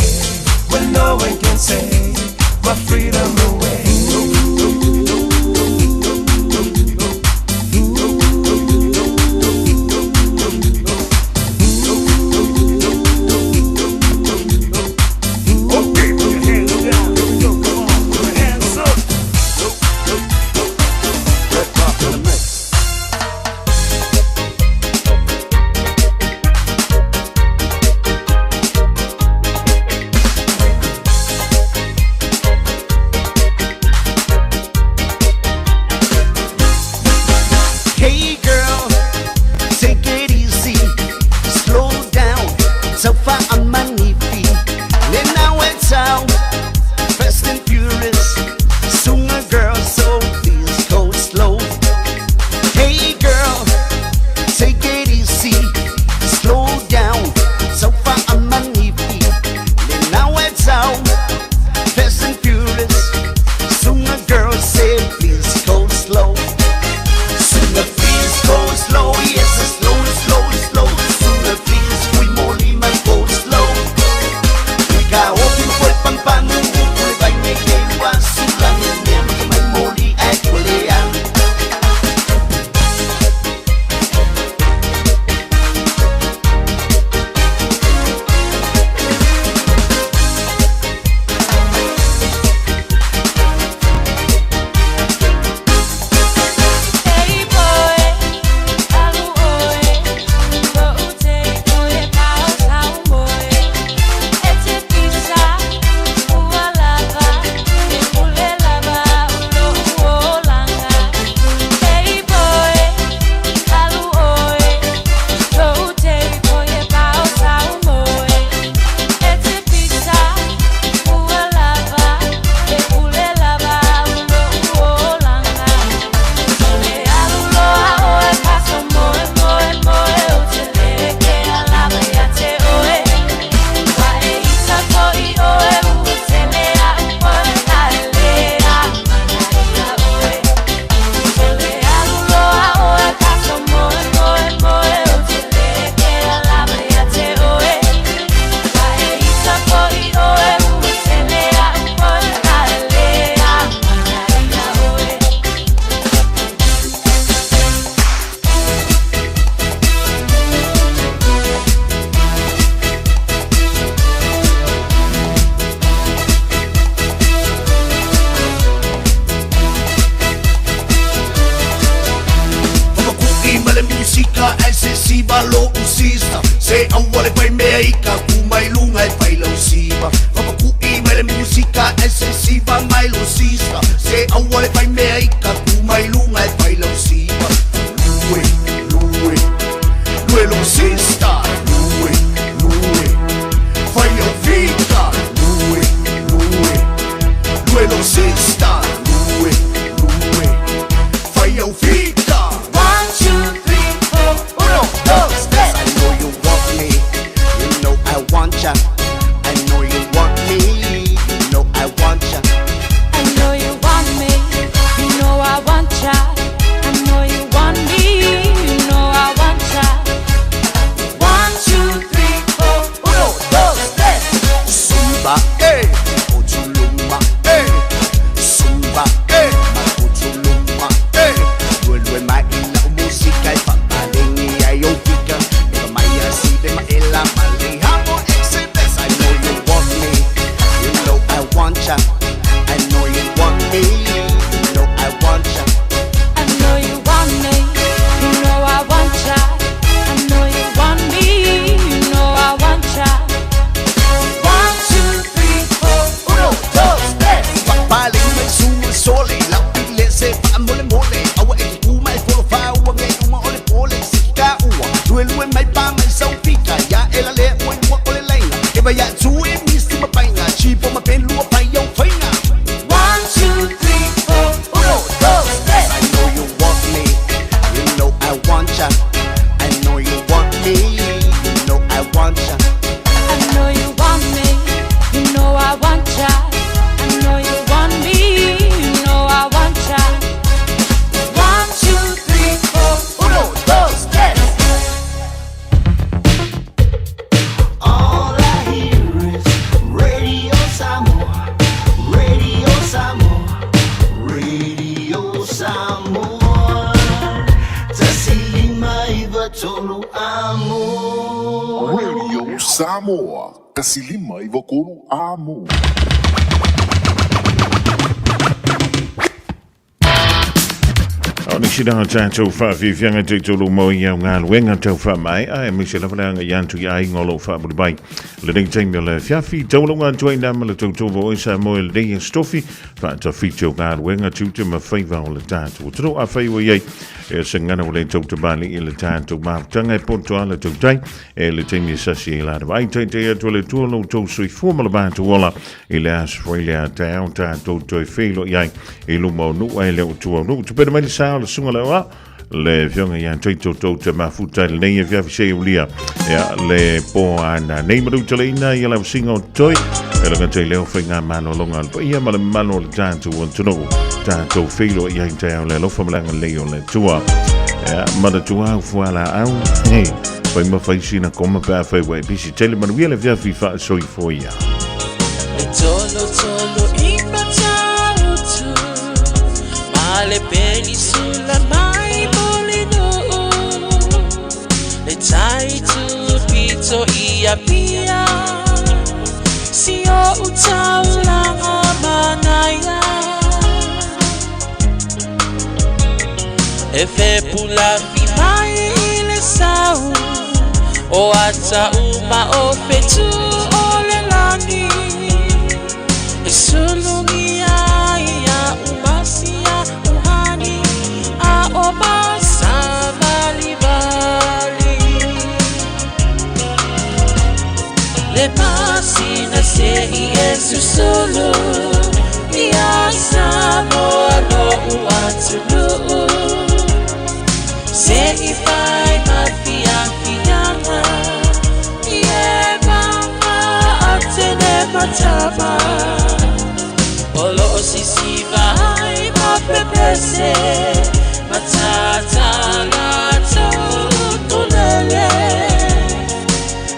Where no one can say my freedom away. Okay, put your hands down. Here we go. Come on, put your hands up. Go, go, go, go. Red Rock in the mix. Hey girl, take it easy, slow down, so far I'm manifi. Then now it's out, fast and furious, sooner girl, so please go slow. Hey girl, take it easy, slow down, so far I'm manifi. Then now it's out, fast and furious, sooner girl, say please go slow. Sooner please go slow, yes, slow, slow, slow. Sooner please, kui moli man go slow. Ka open foi pan pan, uli vai me ke wa sula ni me mai moli e kulea. Hey boy, alu oe, ko ute koe pao tau moe. E te pisa, ua lava, e ule lava ulo uolanga. Hey boy, alu oe, ko ute koe pao tau moe. E te pisa, ua lava, e ule lava ulo uolanga. Le alu loa oe paso moe moe moe o te leke alava ia te oe. Wa e ita koi oe u te mea upoe a e lea mana ia oe. Le alu loa oe paso moe moe moe o te leke alava ia te oe. Wa e ita koi oe u te mea upoe a e lea mana ia oe. Papaku'i ma le musika e se siva lo'u sista Se aua le fai mea i ka ku mai luga e fai lau siva Papaku'i ma le musika e se siva mai lo sista Se aua le fai mea i ka ku mai luga e fai lau siva Lue, lue, lue lo sista Lue, lue, fai au fika Lue, lue, lue lo sista Lue, lue, fai au fika 1, 2, 3, 4, uno, dos, tres. I know you want me, you know I want ya. tolu amo. Radio Samoa, 159 amo. O nisi na tātou whawhiwhianga te tolu mo i au ngā luenga tau whamai ai me se lava leanga i antu i ai ngolo whamuri mai. Le nei taimi o le fiafi, taulonga atu ai nā ma le tautovo o sa mo le nei stofi, whaata whiti o ngā luenga tūte ma whaiva o le tātou. Tino a whaiwa i ai, e se ngana o le tautamali i le tātou māvutanga e poto a le tautai, e le taimi e sasi e lana ai tai te atu le tua lo tau soifua ma le mātou ola i le aso i le a te au tātou toi whilo i ai i luma o nuu e le o tua o nuu. Tupena mai le sa o le sunga le oa le fionga ia toi tau tau te mafuta le nei e fiafi se ulia ia le po ana nei maru te leina ia lau singa o toi e langa te leo whai ngā manolonga al ia ma le mano le tātou o tunu tātou whilo i ai te au le alofa malanga lei o le tua ia mana tua au fuala au hei whai ma whai sina koma pā whai wai pisi tele manuia le fiafi wha soi ia. E tolo tolo i matautu Ma le penisula mai molino Le tai tu pito i a pia Si o utaulanga manaia E fe pula fi mai i le sau O ata uma o fetu o le lani E sulungi ai a umasia uhani A o masa vali vali Le pasina se i e susulu Ia Samoa lo uatunu Se i fai ma fia fianga I e mama a tene matama O lo o sisiva ai ma pepese Matata la tau tulele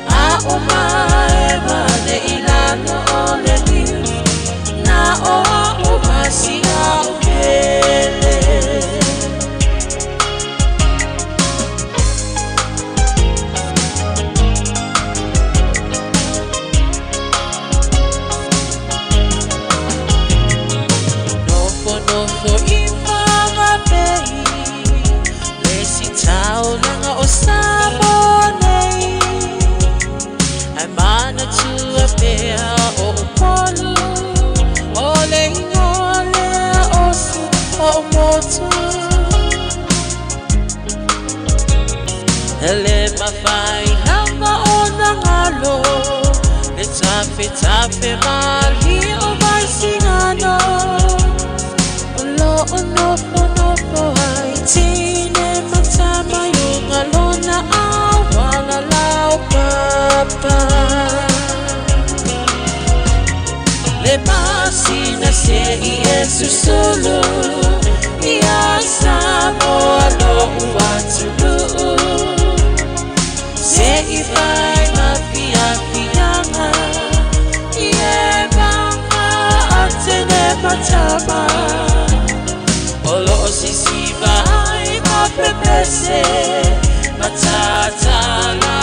A o mae mane i lano o le niu Na o a o masi a o kele. Nofo nofo i whangapei Le si taulanga o Samoa nei Ai mana tua pea o upolu O le ingoa lea o su o motu Hele mawhai lava o na ngalo Le tafe tafe mali o vai singano O lo o nofo nofo ai tine matama yunga lona awala lau papa Le pasina se i e susulu Ia Samoa lo uatulu Se i fai ma fia fianga I e mama a tene matama O lo o sisiva ai ma pepese Matata la